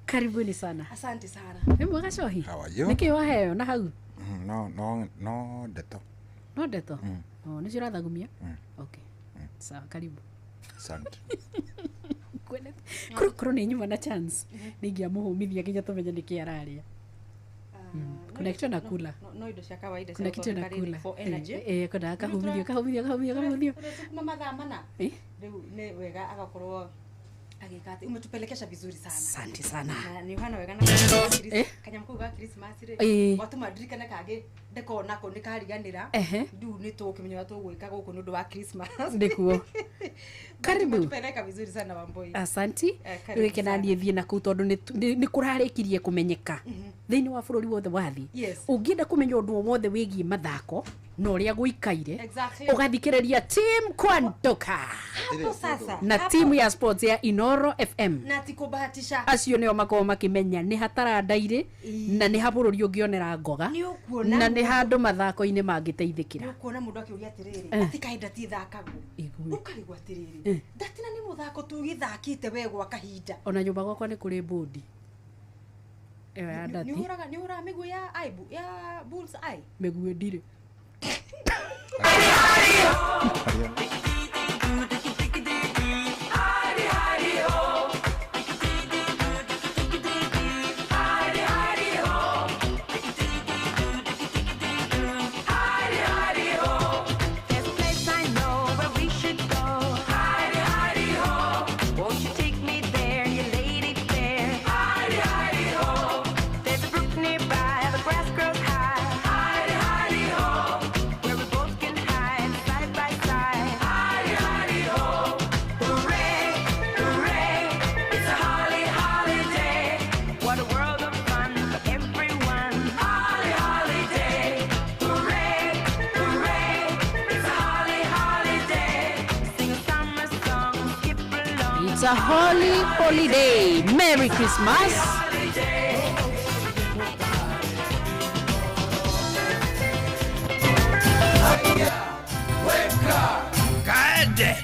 Karibuni sana. Asante sana. Wĩ mwega, Cohi? How are you? Nĩkĩ waheo na hau? No, no, no ndeto. No ndeto. Oh, nĩcio ũrathagumia. Okay, sawa, karibu. Asante. Korwo nĩ nyuma na chance, nĩ ingĩamũhũmithia nginya tũmenye nĩkĩ ararĩa. Kuna kitu anakula. No indo cia kawaida cia Kuna kitu gũthondeka rĩrĩ anakula. for energy. Kwenda akahumithio, kahumithio, kahumithio, kahumithio. Kuma mathaa 4. Rĩu nĩ wega agakorwo agĩka atĩ umetupelekesha vizuri sana. Asante sana. Na nĩ ũhana wega na kanyamũ kau ga Christmas rĩ, watũma ndirikane kangĩ ndĩkonako nĩ kariganĩra. Rĩu nĩ tũkĩmenya ũrĩa tũgwĩka gũkũ nĩ ũndũ wa Christmas. Nĩguo. Karibu. Umetupeleka vizuri sana, Wambui. Asanti. Karibu Rä sana. naniä thiä na kå u tondå nä kå rarä kirie kå menyeka thä inä wa bå rå ri wothe wathi. Å ngä enda kå menya å ndå o wothe wä giä mathako na å rä a gå ikaire, ũgathikä rä ria Team Kwandoka Hapo sasa. na timu ya sports ya Inoro FM. Na ti kũbahatisha. Acio nĩo makoragwo makĩmenya nĩ hataranda irĩ na nĩ ha bũrũri ũngĩonera ngoga Nĩ ũkuona na nĩ handũ mathako-inĩ mangĩteithĩkĩra. Nĩ ũkuona mũndũ akĩũria atĩrĩrĩ, ati kaĩ ndati ithakagwo? Ũkarigwo atĩrĩrĩ, ndati na nĩ mũthako tũgĩthakĩte we gwa kahinda. Ona nyũmba gwakwa nĩ kũrĩ mbũndi ĩyo ya ndati. Nĩ ũhũraga mĩguĩ ya aibu ya bull's eye? Mĩguĩ ndirĩ. There's a place I know where we should go. Hidey, hidey, ho. Won't you take me there, you lady fair? Hidey, hidey, ho. There's a brook nearby, the grass grows high. Hidey, hidey, ho. Where we both can hide side by side. Hidey, hidey, ho. Hooray, hooray. It's a holly, holiday. What a world of fun for everyone. Holly, holiday. Hooray, hooray. It's a holly holiday. Sing a summer song, skip along. It's a holy holiday. Merry Christmas. Holiday. Kaende.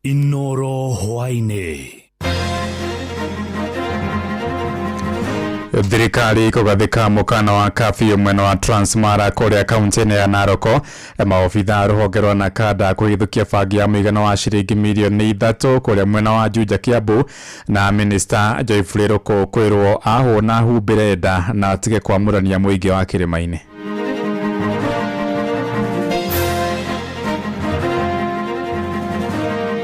Inoro hwaĩ-inĩ. Thirikari kũgathĩka mũkana wa kabiũ mwena wa Transmara kũrĩa kaunti-inĩ ya Naroko. Maobitha rũhonge rwa Nakada kũhithũkia bangi ya mũigana wa ciringi mirioni 3 kũrĩa mwena wa Juja, Kiambu. Na minista Joyfrey Ruku kwĩrwo ahũna humbĩre nda na atige kwamũrania mũingĩ wa kĩrĩma-inĩ.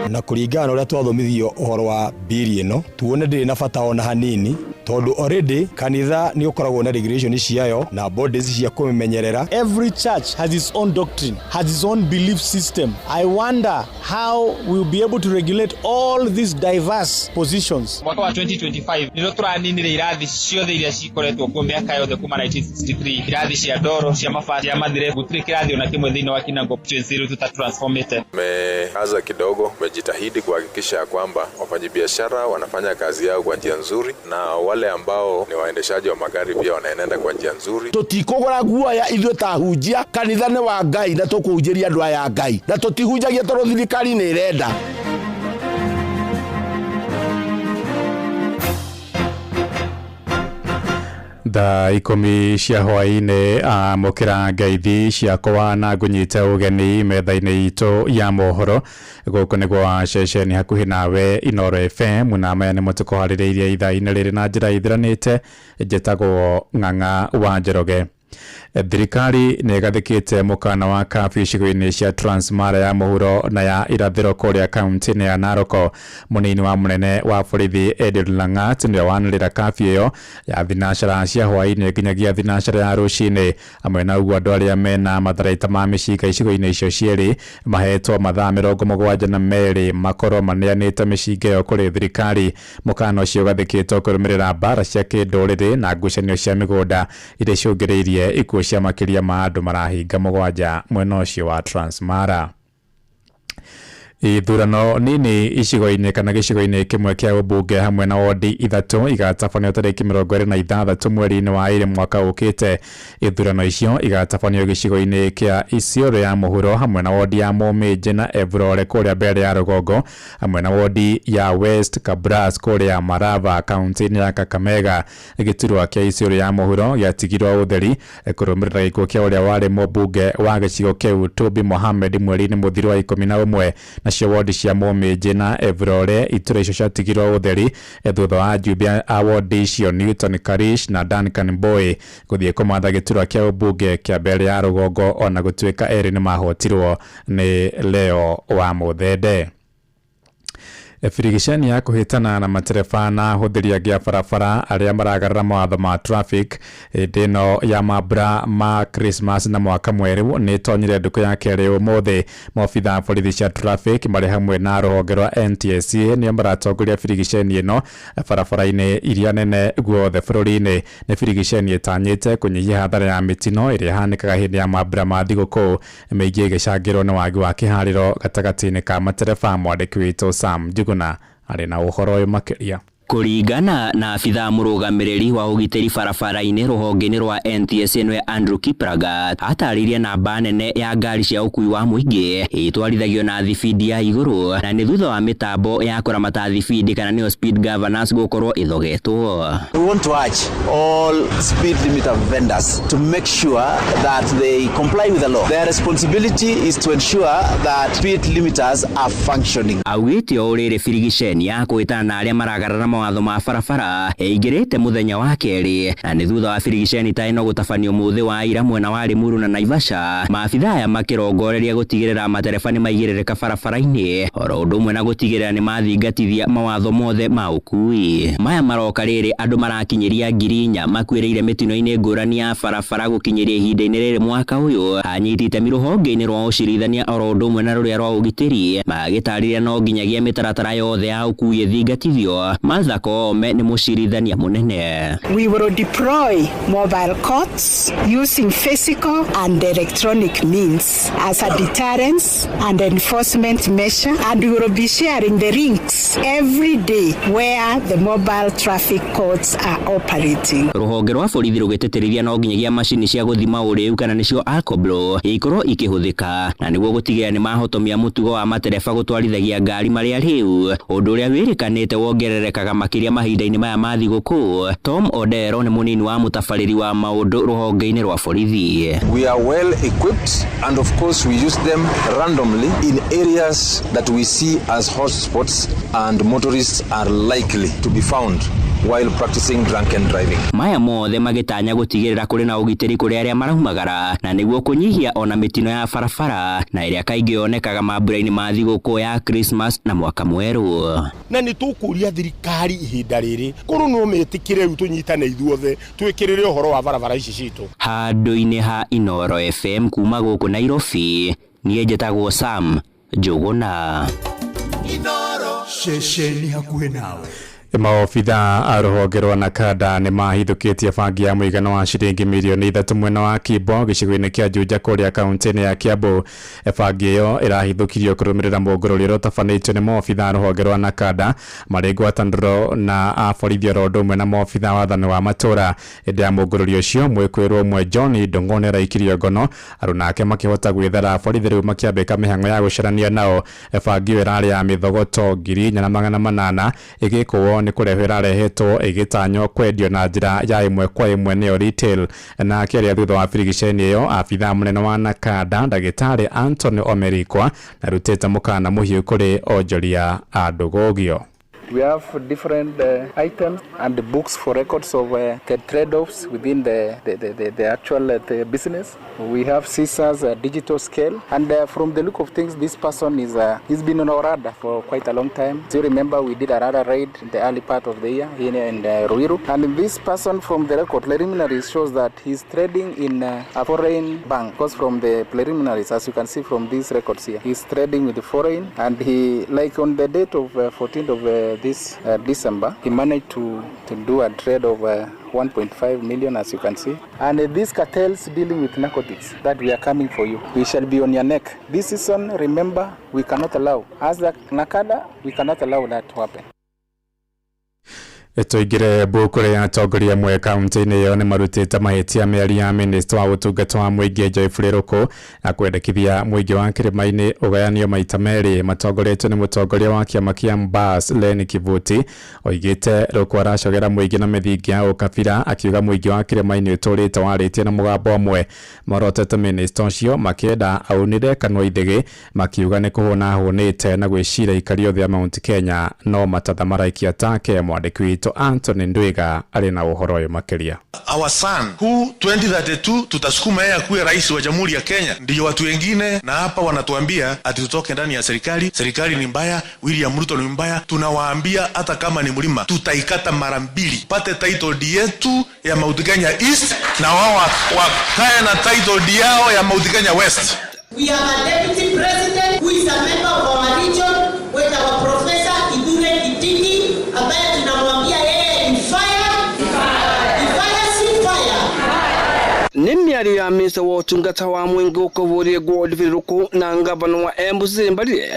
Na kũringana na ũrĩa twathomithio ũhoro wa biri ĩno, tuone ndĩrĩ na bata ona hanini, tondũ already kanitha nĩ ũkoragwo na regulation ciayo na bodies cia kũmenyerera. Every church has its own doctrine, has its own belief system. I wonder how we'll be able to regulate all these diverse positions. Mwaka wa 2025 nĩrĩo tũraninire irathi ciothe iria cikoretwo kuo mĩaka yothe kuma 1963, irathi cia ndoro, cia mabati, cia matherebu. Gũtirĩ kĩrathi ona kĩmwe thĩinĩ wa Kinango constituency rĩu tutatransformĩte. Tumekaza kidogo, tumejitahidi kuhakikisha ya kwamba wafanyabiashara wanafanya kazi yao kwa njia nzuri na wale ambao ni waendeshaji wa magari pia wanaenenda kwa njia nzuri. Tũtikũgũra guoya ithuĩ ta hunjia. Kanitha nĩ wa Ngai na tũkũhunjĩria andũ aya a Ngai, na tũtihunjagia tondũ thirikari nĩ ĩrenda. Thaa 10 cia hwaĩ-inĩ, amũkĩra ngeithi ciakwa na ngũnyite ũgeni metha-inĩ itũ ya mohoro. Gũkũ nĩ gwa ceceni hakuhĩ nawe, Inoro FM, na maya nĩmo tũkũharĩrĩirie ithaa-inĩ rĩrĩ na njĩra ithiranĩte. Njĩtagwo Ng'ang'a wa Njoroge. Thirikari nĩ ĩgathĩkĩte mũkana wa kabiũ icigo-inĩ cia Transmara ya mũhuro na ya irathĩro kũrĩa kaunti-inĩ ya Narok. Mũnini wa mũnene wa borithi Edward Langat nĩwe wanĩrĩra kabiũ ĩyo ya thinacara cia hwaĩ-inĩ nginyagia thinacara ya rũcinĩ. Hamwe na ũguo, andũ arĩa mena matharaita ma mĩcinga icigo-inĩ icio cierĩ mahetwo mathaa 72 makorwo maneanĩte mĩcinga ĩyo kũrĩ thirikari. Mũkana ũcio ũgathĩkĩtwo kũrũmĩrĩra mbara cia kĩndũrĩrĩ na ngucanio cia mĩgũnda iria icũngĩrĩirie ikuũ cia makĩria ma andũ marahinga 7 mwena ũcio wa Transmara. Ithurano nini icigo-inĩ kana gĩcigo-inĩ kĩmwe kĩa ũmbunge hamwe na wodi 3 igatabanio tarĩki 26 mweri-inĩ wa 2 mwaka ũkĩte. Ithurano icio igatabanio gĩcigo-inĩ kĩa Isiolo ya mũhuro hamwe na wodi ya Mũmĩnje na Evrore kũrĩa Mbere ya rũgongo hamwe na wodi ya West Kabras kũrĩa Marava kaunti-inĩ ya Kakamega. Gĩturwa kĩa Isiolo ya mũhuro gĩatigirwo ũtheri kũrũmĩrĩra gĩkuũ kĩa ũrĩa warĩ mũmbunge wa gĩcigo kĩu Toby Mohamed mweri-inĩ mũthiru wa 11. Nacio wodi cia Mũmĩnje na Evrore itura icio ciatigirwo ũtheri thutha wa ajumbe a wodi icio Newton Karish na Duncan Mbowe gũthiĩ kũmatha gĩturwa kĩa ũmbunge kĩa Mbere ya rũgongo, ona gũtuĩka erĩ nĩmahotirwo nĩ Leo wa Mũthende. Birigiceni ya kũhĩtana na matereba na ahũthĩri angĩ a barabara arĩa maragarara mawatho ma traffic hĩndĩ ĩno ya mambura ma Christmas na mwaka mwerũ nĩ ĩtonyire ndukũ ya kerĩ ũmũthĩ. Maobitha a borithi cia traffic marĩ hamwe na rũhonge rwa NTSA nĩo maratongoria birigiceni ĩno barabara-inĩ iria nene guothe bũrũri-inĩ. Nĩ birigiceni ĩtanyĩte kũnyihia hathara ya mĩtino ĩrĩa ĩhanĩkaga hĩndĩ ya mambura ma thigũkũ, mĩingĩ ĩgĩcangĩrwo nĩ wagi wa kĩharĩro gatagatĩ-inĩ ka matereba. Mwandĩki witũ Sam Njuguna arĩ na ũhoro ũyũ makĩria. Kũringana na abithaa mũrũgamĩrĩri wa ũgitĩri barabara-inĩ rũhonge-inĩ rwa NTSA nĩwe Andrew Kiplagat, atarĩirie namba nene ya ngari cia ũkuui wa mũingĩ itwarithagio na thibindi ya igũrũ na nĩ thutha wa mĩtambo ya kũramata thibindi kana nĩyo speed governors gũkorwo ĩthogetwo. We want to urge all speed limiter vendors to make sure that they comply with the law. Their responsibility is to ensure that speed limiters are functioning. Augĩte o rĩrĩ birigiceni ya kũhĩtana na arĩa maragarara mawatho ma barabara ĩingĩrĩte mũthenya wa kerĩ na nĩ thutha wa birigiceni ta ĩno gũtabanio mũthĩ wa ira mwena wa Limuru na Naivasha. Maabithaa aya makĩrongoreria gũtigĩrĩra matereba nĩ maigĩrĩrĩka barabara-inĩ oro ũndũ ũmwe na gũtigĩrĩra nĩ mathingatithia mawatho mothe ma ũkuui. Maya maroka rĩrĩ andũ marakinyĩria 4,000 makuĩrĩire mĩtino-inĩ ngũrani ya barabara gũkinyĩria ihinda-inĩ rĩrĩ mwaka ũyũ. Anyiti itemi rũhonge-inĩ rwa ũcirithania oro ũndũ ũmwe na rũrĩa rwa ũgitĩri magĩtarĩria no nginyagia mĩtaratara yothe ya ũkuui ĩthingatithio. Martha Koome nĩ mũcirithania mũnene. We will deploy mobile courts using physical and electronic means as a deterrence and enforcement measure, and we will be sharing the links every day where the mobile traffic courts are operating. Rũhonge rwa borithi rũgĩtĩtĩrithia no nginyagia macini cia gũthima ũrĩu kana nĩcio alcoblow ikorwo ikĩhũthĩka na nĩguo gũtigĩrĩra nĩ mahotomia mũtugo wa matereba gũtwarithagia ngari marĩa rĩu, ũndũ ũrĩa wĩrĩkanĩte wongererekaga makĩria mahinda-inĩ maya ma thigũkũ. Tom Odero nĩ mũnini wa mũtabarĩri wa maũndũ rũhonge-inĩ rwa borithi. We are well equipped and of course we use them randomly in areas that we see as hotspots and motorists are likely to be found while practicing drunken driving. Maya mothe magĩtanya gũtigĩrĩra kũrĩ na ũgitĩri kũrĩ arĩa maraumagara na nĩguo kũnyihia ona mĩtino ya barabara na ĩrĩa kaingĩ yonekaga mambura-inĩ ma thigũkũ ya Christmas na mwaka mwerũ. Na nĩ tũkũria thirikari ihinda rĩrĩ kũrũ no mĩtĩkĩre rĩu tũnyitane ithuothe twĩkĩrĩre ũhoro wa barabara ici citũ. Handũ-inĩ ha Inooro FM kuma gũkũ Nairobi, niĩ njĩtagwo Sam Njũgũna. Inooro ceceni hakuhĩ nawe. Maobitha a rũhonge rwa Nakada nĩ mahithũkĩtie bangi ya mũigana wa ciringi mirioni 3 mwena wa Kimbo gĩcigo-inĩ kĩa Juja kũrĩa kaunti-inĩ ya Kiambu. Bangi ĩyo ĩrahithũkirio kũrũmĩrĩra mũngũrũrio ũrĩa ũtabanĩtio nĩ maobitha a rũhonge rwa Nakada marĩ ngwatanĩro na a borithi oro ũndũ ũmwe na maobitha wathani wa matũra. Hĩndĩ ya mũngũrũrio ũcio mwĩkũĩrwo ũmwe John Ndung'u nĩ araikirio ngono, aruna ake makĩhota gwĩthara, borithi rĩu makĩambĩka mĩhang'o ya gũcarania nao. Bangi ĩyo ĩrarĩ ya mĩthogoto 4,800 ĩgĩkũo nĩ kũrehwo ĩrarehetwo ĩgĩtanywo kwendio na njĩra ya ĩmwe kwa ĩmwe nĩyo retail. Na akĩaria thutha wa birigiceni ĩyo, abithaa mũnene wa Nakada ndagĩtarĩ Anthony Omerikwa arutĩte mũkana mũhiũ kũrĩ onjoria a ndũgũgio. We have different items and the books for records of the trade-offs within the actual the business. We have scissors, a digital scale, and from the look of things, this person is he's been on our radar for quite a long time. Do you remember we did a radar raid in the early part of the year here in Ruiru? And this person, from the record preliminaries, shows that he's trading in a foreign bank. Because from the preliminaries, as you can see from these records here, he's trading with the foreign, and he, like on the date of 14th of this December, he managed to do a trade of 1.5 million, as you can see. And these cartels dealing with narcotics, that we are coming for you. We shall be on your neck. This season, remember, we cannot allow. As the Nakada, we cannot allow that to happen. Tũingĩre mbũkũ ya atongoria amwe kaunti-inĩ ĩyo nĩ marutĩte mahĩtia mĩario ya minista wa ũtungata wa mũingĩ Geoffrey Ruku na kwendekithia mũingĩ wa Kĩrĩma-inĩ ũgayanio maita merĩ matongoretio nĩ mũtongoria wa kĩama kĩa Mbas Lenny Kivuti. Oigĩte Ruku aracogera mũingĩ na mĩthingi ya ũkabira, akiuga mũingĩ wa Kĩrĩma-inĩ ũtũrĩte warĩtie na mũgambo ũmwe. Morotete minista ũcio makĩenda aunire kanua ithĩgĩ, makiuga nĩ kũhũna ahũnĩte na gwĩciria aikari othe a Mount Kenya no matatha maraikia take. Mwandĩki witũ Anthony Ndwiga arĩ na ũhoro ũyũ makĩria. Our son who 2032 tutasukuma yeye akuwe rais wa Jamhuri ya Kenya, ndio watu wengine na hapa wanatuambia ati tutoke ndani ya serikali, serikali ni mbaya, William Ruto ni mbaya. Tunawaambia hata kama ni mlima tutaikata mara mbili, pate title deed yetu ya Mount Kenya East na wao wakae na title deed yao ya Mount Kenya West. We have a deputy president who is a member of our region with our Professor Kithure Kindiki ambaye tunamwambia yeye ni fire, ni fire, si fire. Nĩ mĩario ya minista wa ũtungata wa mũingĩ ũkũbũrire Godfrey Ruku na ngavana wa Embu Cecily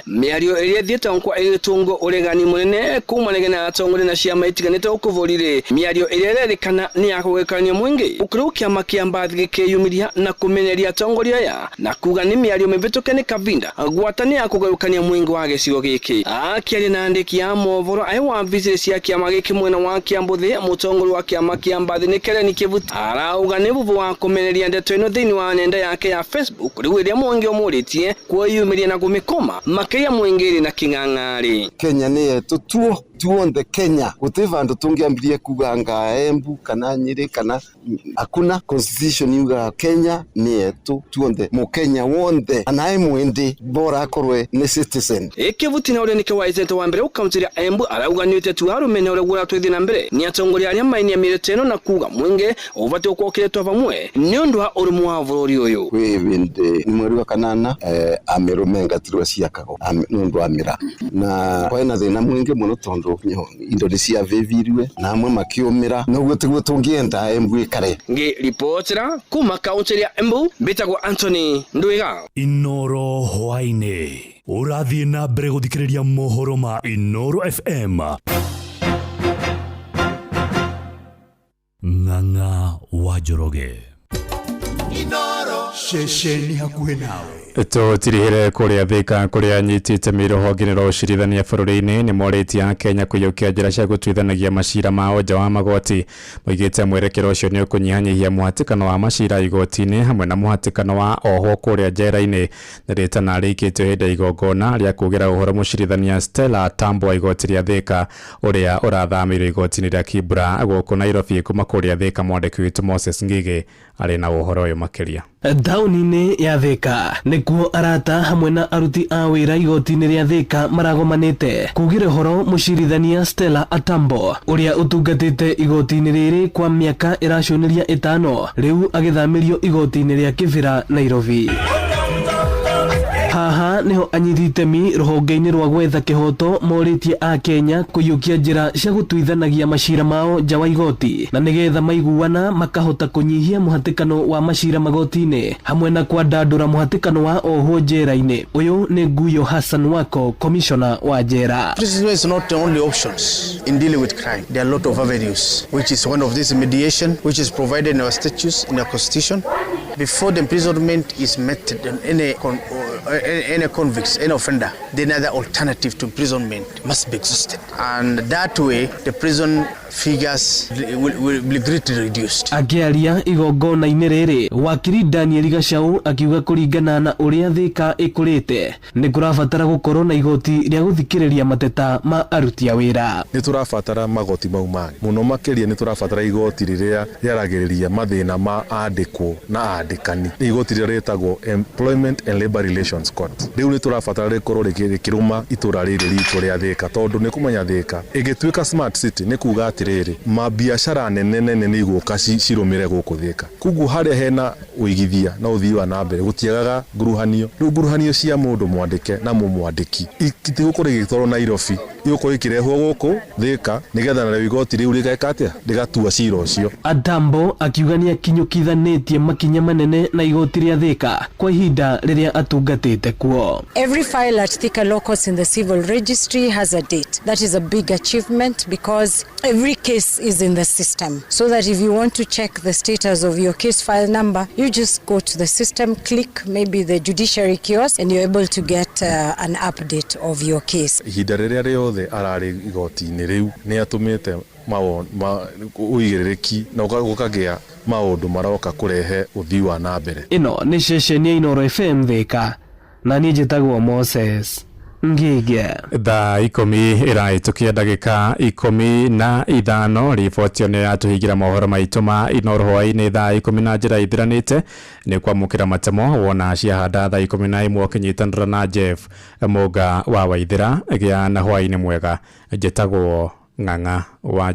mĩario ĩrĩa ĩthiĩte kwa ĩgĩtũngwo ũregani mũnene kumanagia na atongoria na ciama itiganĩte ũkũbũrire mĩario ĩrĩa ĩrerĩkana nĩ ya kũgayũkania mũingĩ ũkĩrĩu kĩama kĩa Mbathi gĩkĩyumĩria na kũmeneria atongoria aya na kuga nĩ mĩario mĩhĩtũke nĩ kavinda gwata nĩ ya kũgayũkania mũingĩ wa gĩcigo gĩkĩ. Akĩaria na andĩki a mohoro aĩ wabici cia kĩama gĩkĩ mwena wa Kiambu thĩ, mũtongoria wa kĩama kĩa Mbathi nĩ Karen Kivuti arauga nĩ vuvu wa kũmeneria ndeto ĩno thĩinĩ wa nenda yake ya Facebook rĩu ĩrĩa mũingĩ ũmũrĩtie kwĩyumĩria na kũmĩkoma makĩria mũingĩ ĩrĩ na kĩng'ang'arĩ. Kenya nĩ yetu tuo tuonthe Kenya guti vandu tungiambirie kuga nga Embu kana Nyeri kana hakuna constitution yuga Kenya ni yetu tuonthe mukenya wonthe anaye mwende bora akorwe ni citizen. Kivuti na ũrĩa nĩke wa Isente wa mbere ũkaunti ya Embu arauga nĩ ũteti wa rũmena ũrĩa ũratwĩthi na mbere nĩ atongoria arĩa mainia mĩrĩte ĩno na kuga mũingĩ ũbatiĩ gũkorwo vamwe nĩ ũndũ wa ũrũmwe wa bũrũri ũyũ. Kwĩ bindi ni mweri wa kanana amirume ngatirwa ciakagwo nĩ ũndũ wa mĩra na kwĩna thĩna mũingĩ mũno tondũ indo nĩ ciavĩvirwe na amwe makiumĩra noguo tiguo tũngĩenda Embu ĩkare. Ngĩribotera kuma kaunti ya Embu mbĩtagwo Anthony Ndwiga. Inoro hwaĩ-inĩ ũrathiĩ na mbere gũthikĩrĩria mohoro ma Inoro FM. Ng'ang'a wa Njoroge. Inoro ceceni hakuhĩ nawe. Tũtirihĩre kũrĩa Thika kũrĩa anyitĩte rũhonge rwa ũcirithania bũrũri-inĩ nĩ morĩtie a Kenya kũiyũkia njĩra cia gũtuithanagia macira mao nja wa magoti. Moigĩte mwerekero ũcio nĩ ũkũnyihanyihia mũhatĩkano wa macira igoti-inĩ hamwe na mũhatĩkano wa ohwo kũrĩa njera-inĩ. Nĩ rĩtana rĩikĩtio hĩndĩ ya igongona rĩa kugĩra ũhoro mũcirithania Stella Tambo wa igoti rĩa Thika ũrĩa ũrathamĩirio igoti-inĩ rĩa Kibra gũkũ Nairobi kuma kũrĩa Thika. Mwandĩki witũ Moses Ngigĩ arĩ na ũhoro ũyũ makĩria. Taũni-inĩ ya Thika nĩkuo arata hamwe na aruti a wĩra igoti-inĩ rĩa Thika maragomanĩte kugĩra ũhoro mũcirithania Stella Atambo ũrĩa ũtungatĩte igoti-inĩ rĩrĩ kwa mĩaka ĩraconĩria 5 rĩu agĩthamĩrio igoti-inĩ rĩa Kibera Nairobi. Haha niho anyiti itemi rũhonge-inĩ rwa gwetha kĩhoto morĩtie a Kenya kũiyũkia njĩra cia gũtuithanagia macira mao nja wa igoti na nĩgetha maiguana makahota kũnyihia mũhatĩkano wa macira magoti-inĩ hamwe na kwandandũra mũhatĩkano wa ohwo njera-inĩ. Ũyũ nĩ Nguyo Hassan Wako, commissioner wa njera. Prison is not the only options in dealing with crime. There are a lot of avenues, which is one of this mediation, which is provided in our statutes, in our constitution. Before the imprisonment is meted on any convicts, any offender, then other alternative to imprisonment must be exhausted. And that way, the prison figures will be greatly reduced. Akĩaria igongona-inĩ rĩrĩ, wakiri Daniel Gachau akiuga kũringana na ũrĩa Thika ĩkũrĩte nĩ kũrabatara gũkorwo na igoti rĩa gũthikĩrĩria mateta ma aruti a wĩra. Nĩ tũrabatara magoti mau mangĩ mũno makĩria, nĩ tũrabatara igoti rĩrĩa rĩaragĩrĩria mathĩna ma andĩkwo na andĩkani, nĩ igoti rĩrĩa rĩtagwo Employment and Labor Relations Court. Rĩu nĩ tũrabatara rĩkorwo rĩkĩrũma itũra rĩrĩ ritũ rĩa Thika, tondũ nĩ kũmenya Thika ĩgĩtuĩka smart city nĩ kuga atĩrĩrĩ, mabiacara nene nene nĩ igũka cirũmĩre gũkũ Thika. Koguo harĩa hena ũigithia na ũthii wa na mbere gũtiagaga nguruhanio. Rĩu nguruhanio cia mũndũ mwandĩke na mũmwandĩki itigũkorwo igĩtwarwo Nairobi, igũkorwo ikĩrehwo gũkũ Thika nĩgetha narĩo igoti rĩu rĩgeka atĩa, rĩgatua cira ũcio. Atambo akiuga nĩ akinyũkithanĩtie makinya manene na igoti rĩa Thika kwa ihinda rĩrĩa atungatĩte kuo. Every file at Thika Law Courts in the civil registry has a date. That is a big achievement because every case is in the system, so that if you want to check the status of your case file number, you just go to the system, click maybe the judiciary kiosk, and you're able to get an update of your case. Ihinda rĩrĩa rĩothe ararĩ igoti-inĩ rĩu nĩ atũmĩte ũigĩrĩrĩki na gũkagĩa maũndũ maroka kũrehe ũthii wa na mbere. Ĩno nĩ ceceni ya Inooro FM Thika, na niĩ njĩtagwo Moses Ngige. Thaa 10 ĩrahĩtũkia ndagĩka 15. Riboti ĩyo nĩ yatũhingĩra mohoro maitũ ma Inooro hwaĩ-inĩ thaa 10 na njĩra ithiranĩte. Nĩ kwamũkĩra matemo wona ciahanda thaa 11 ũkĩnyitanĩra na Jeff Mũnga wa Waithĩra. Gĩa na hwaĩ-inĩ mwega. Njĩtagwo Ng'ang'a wa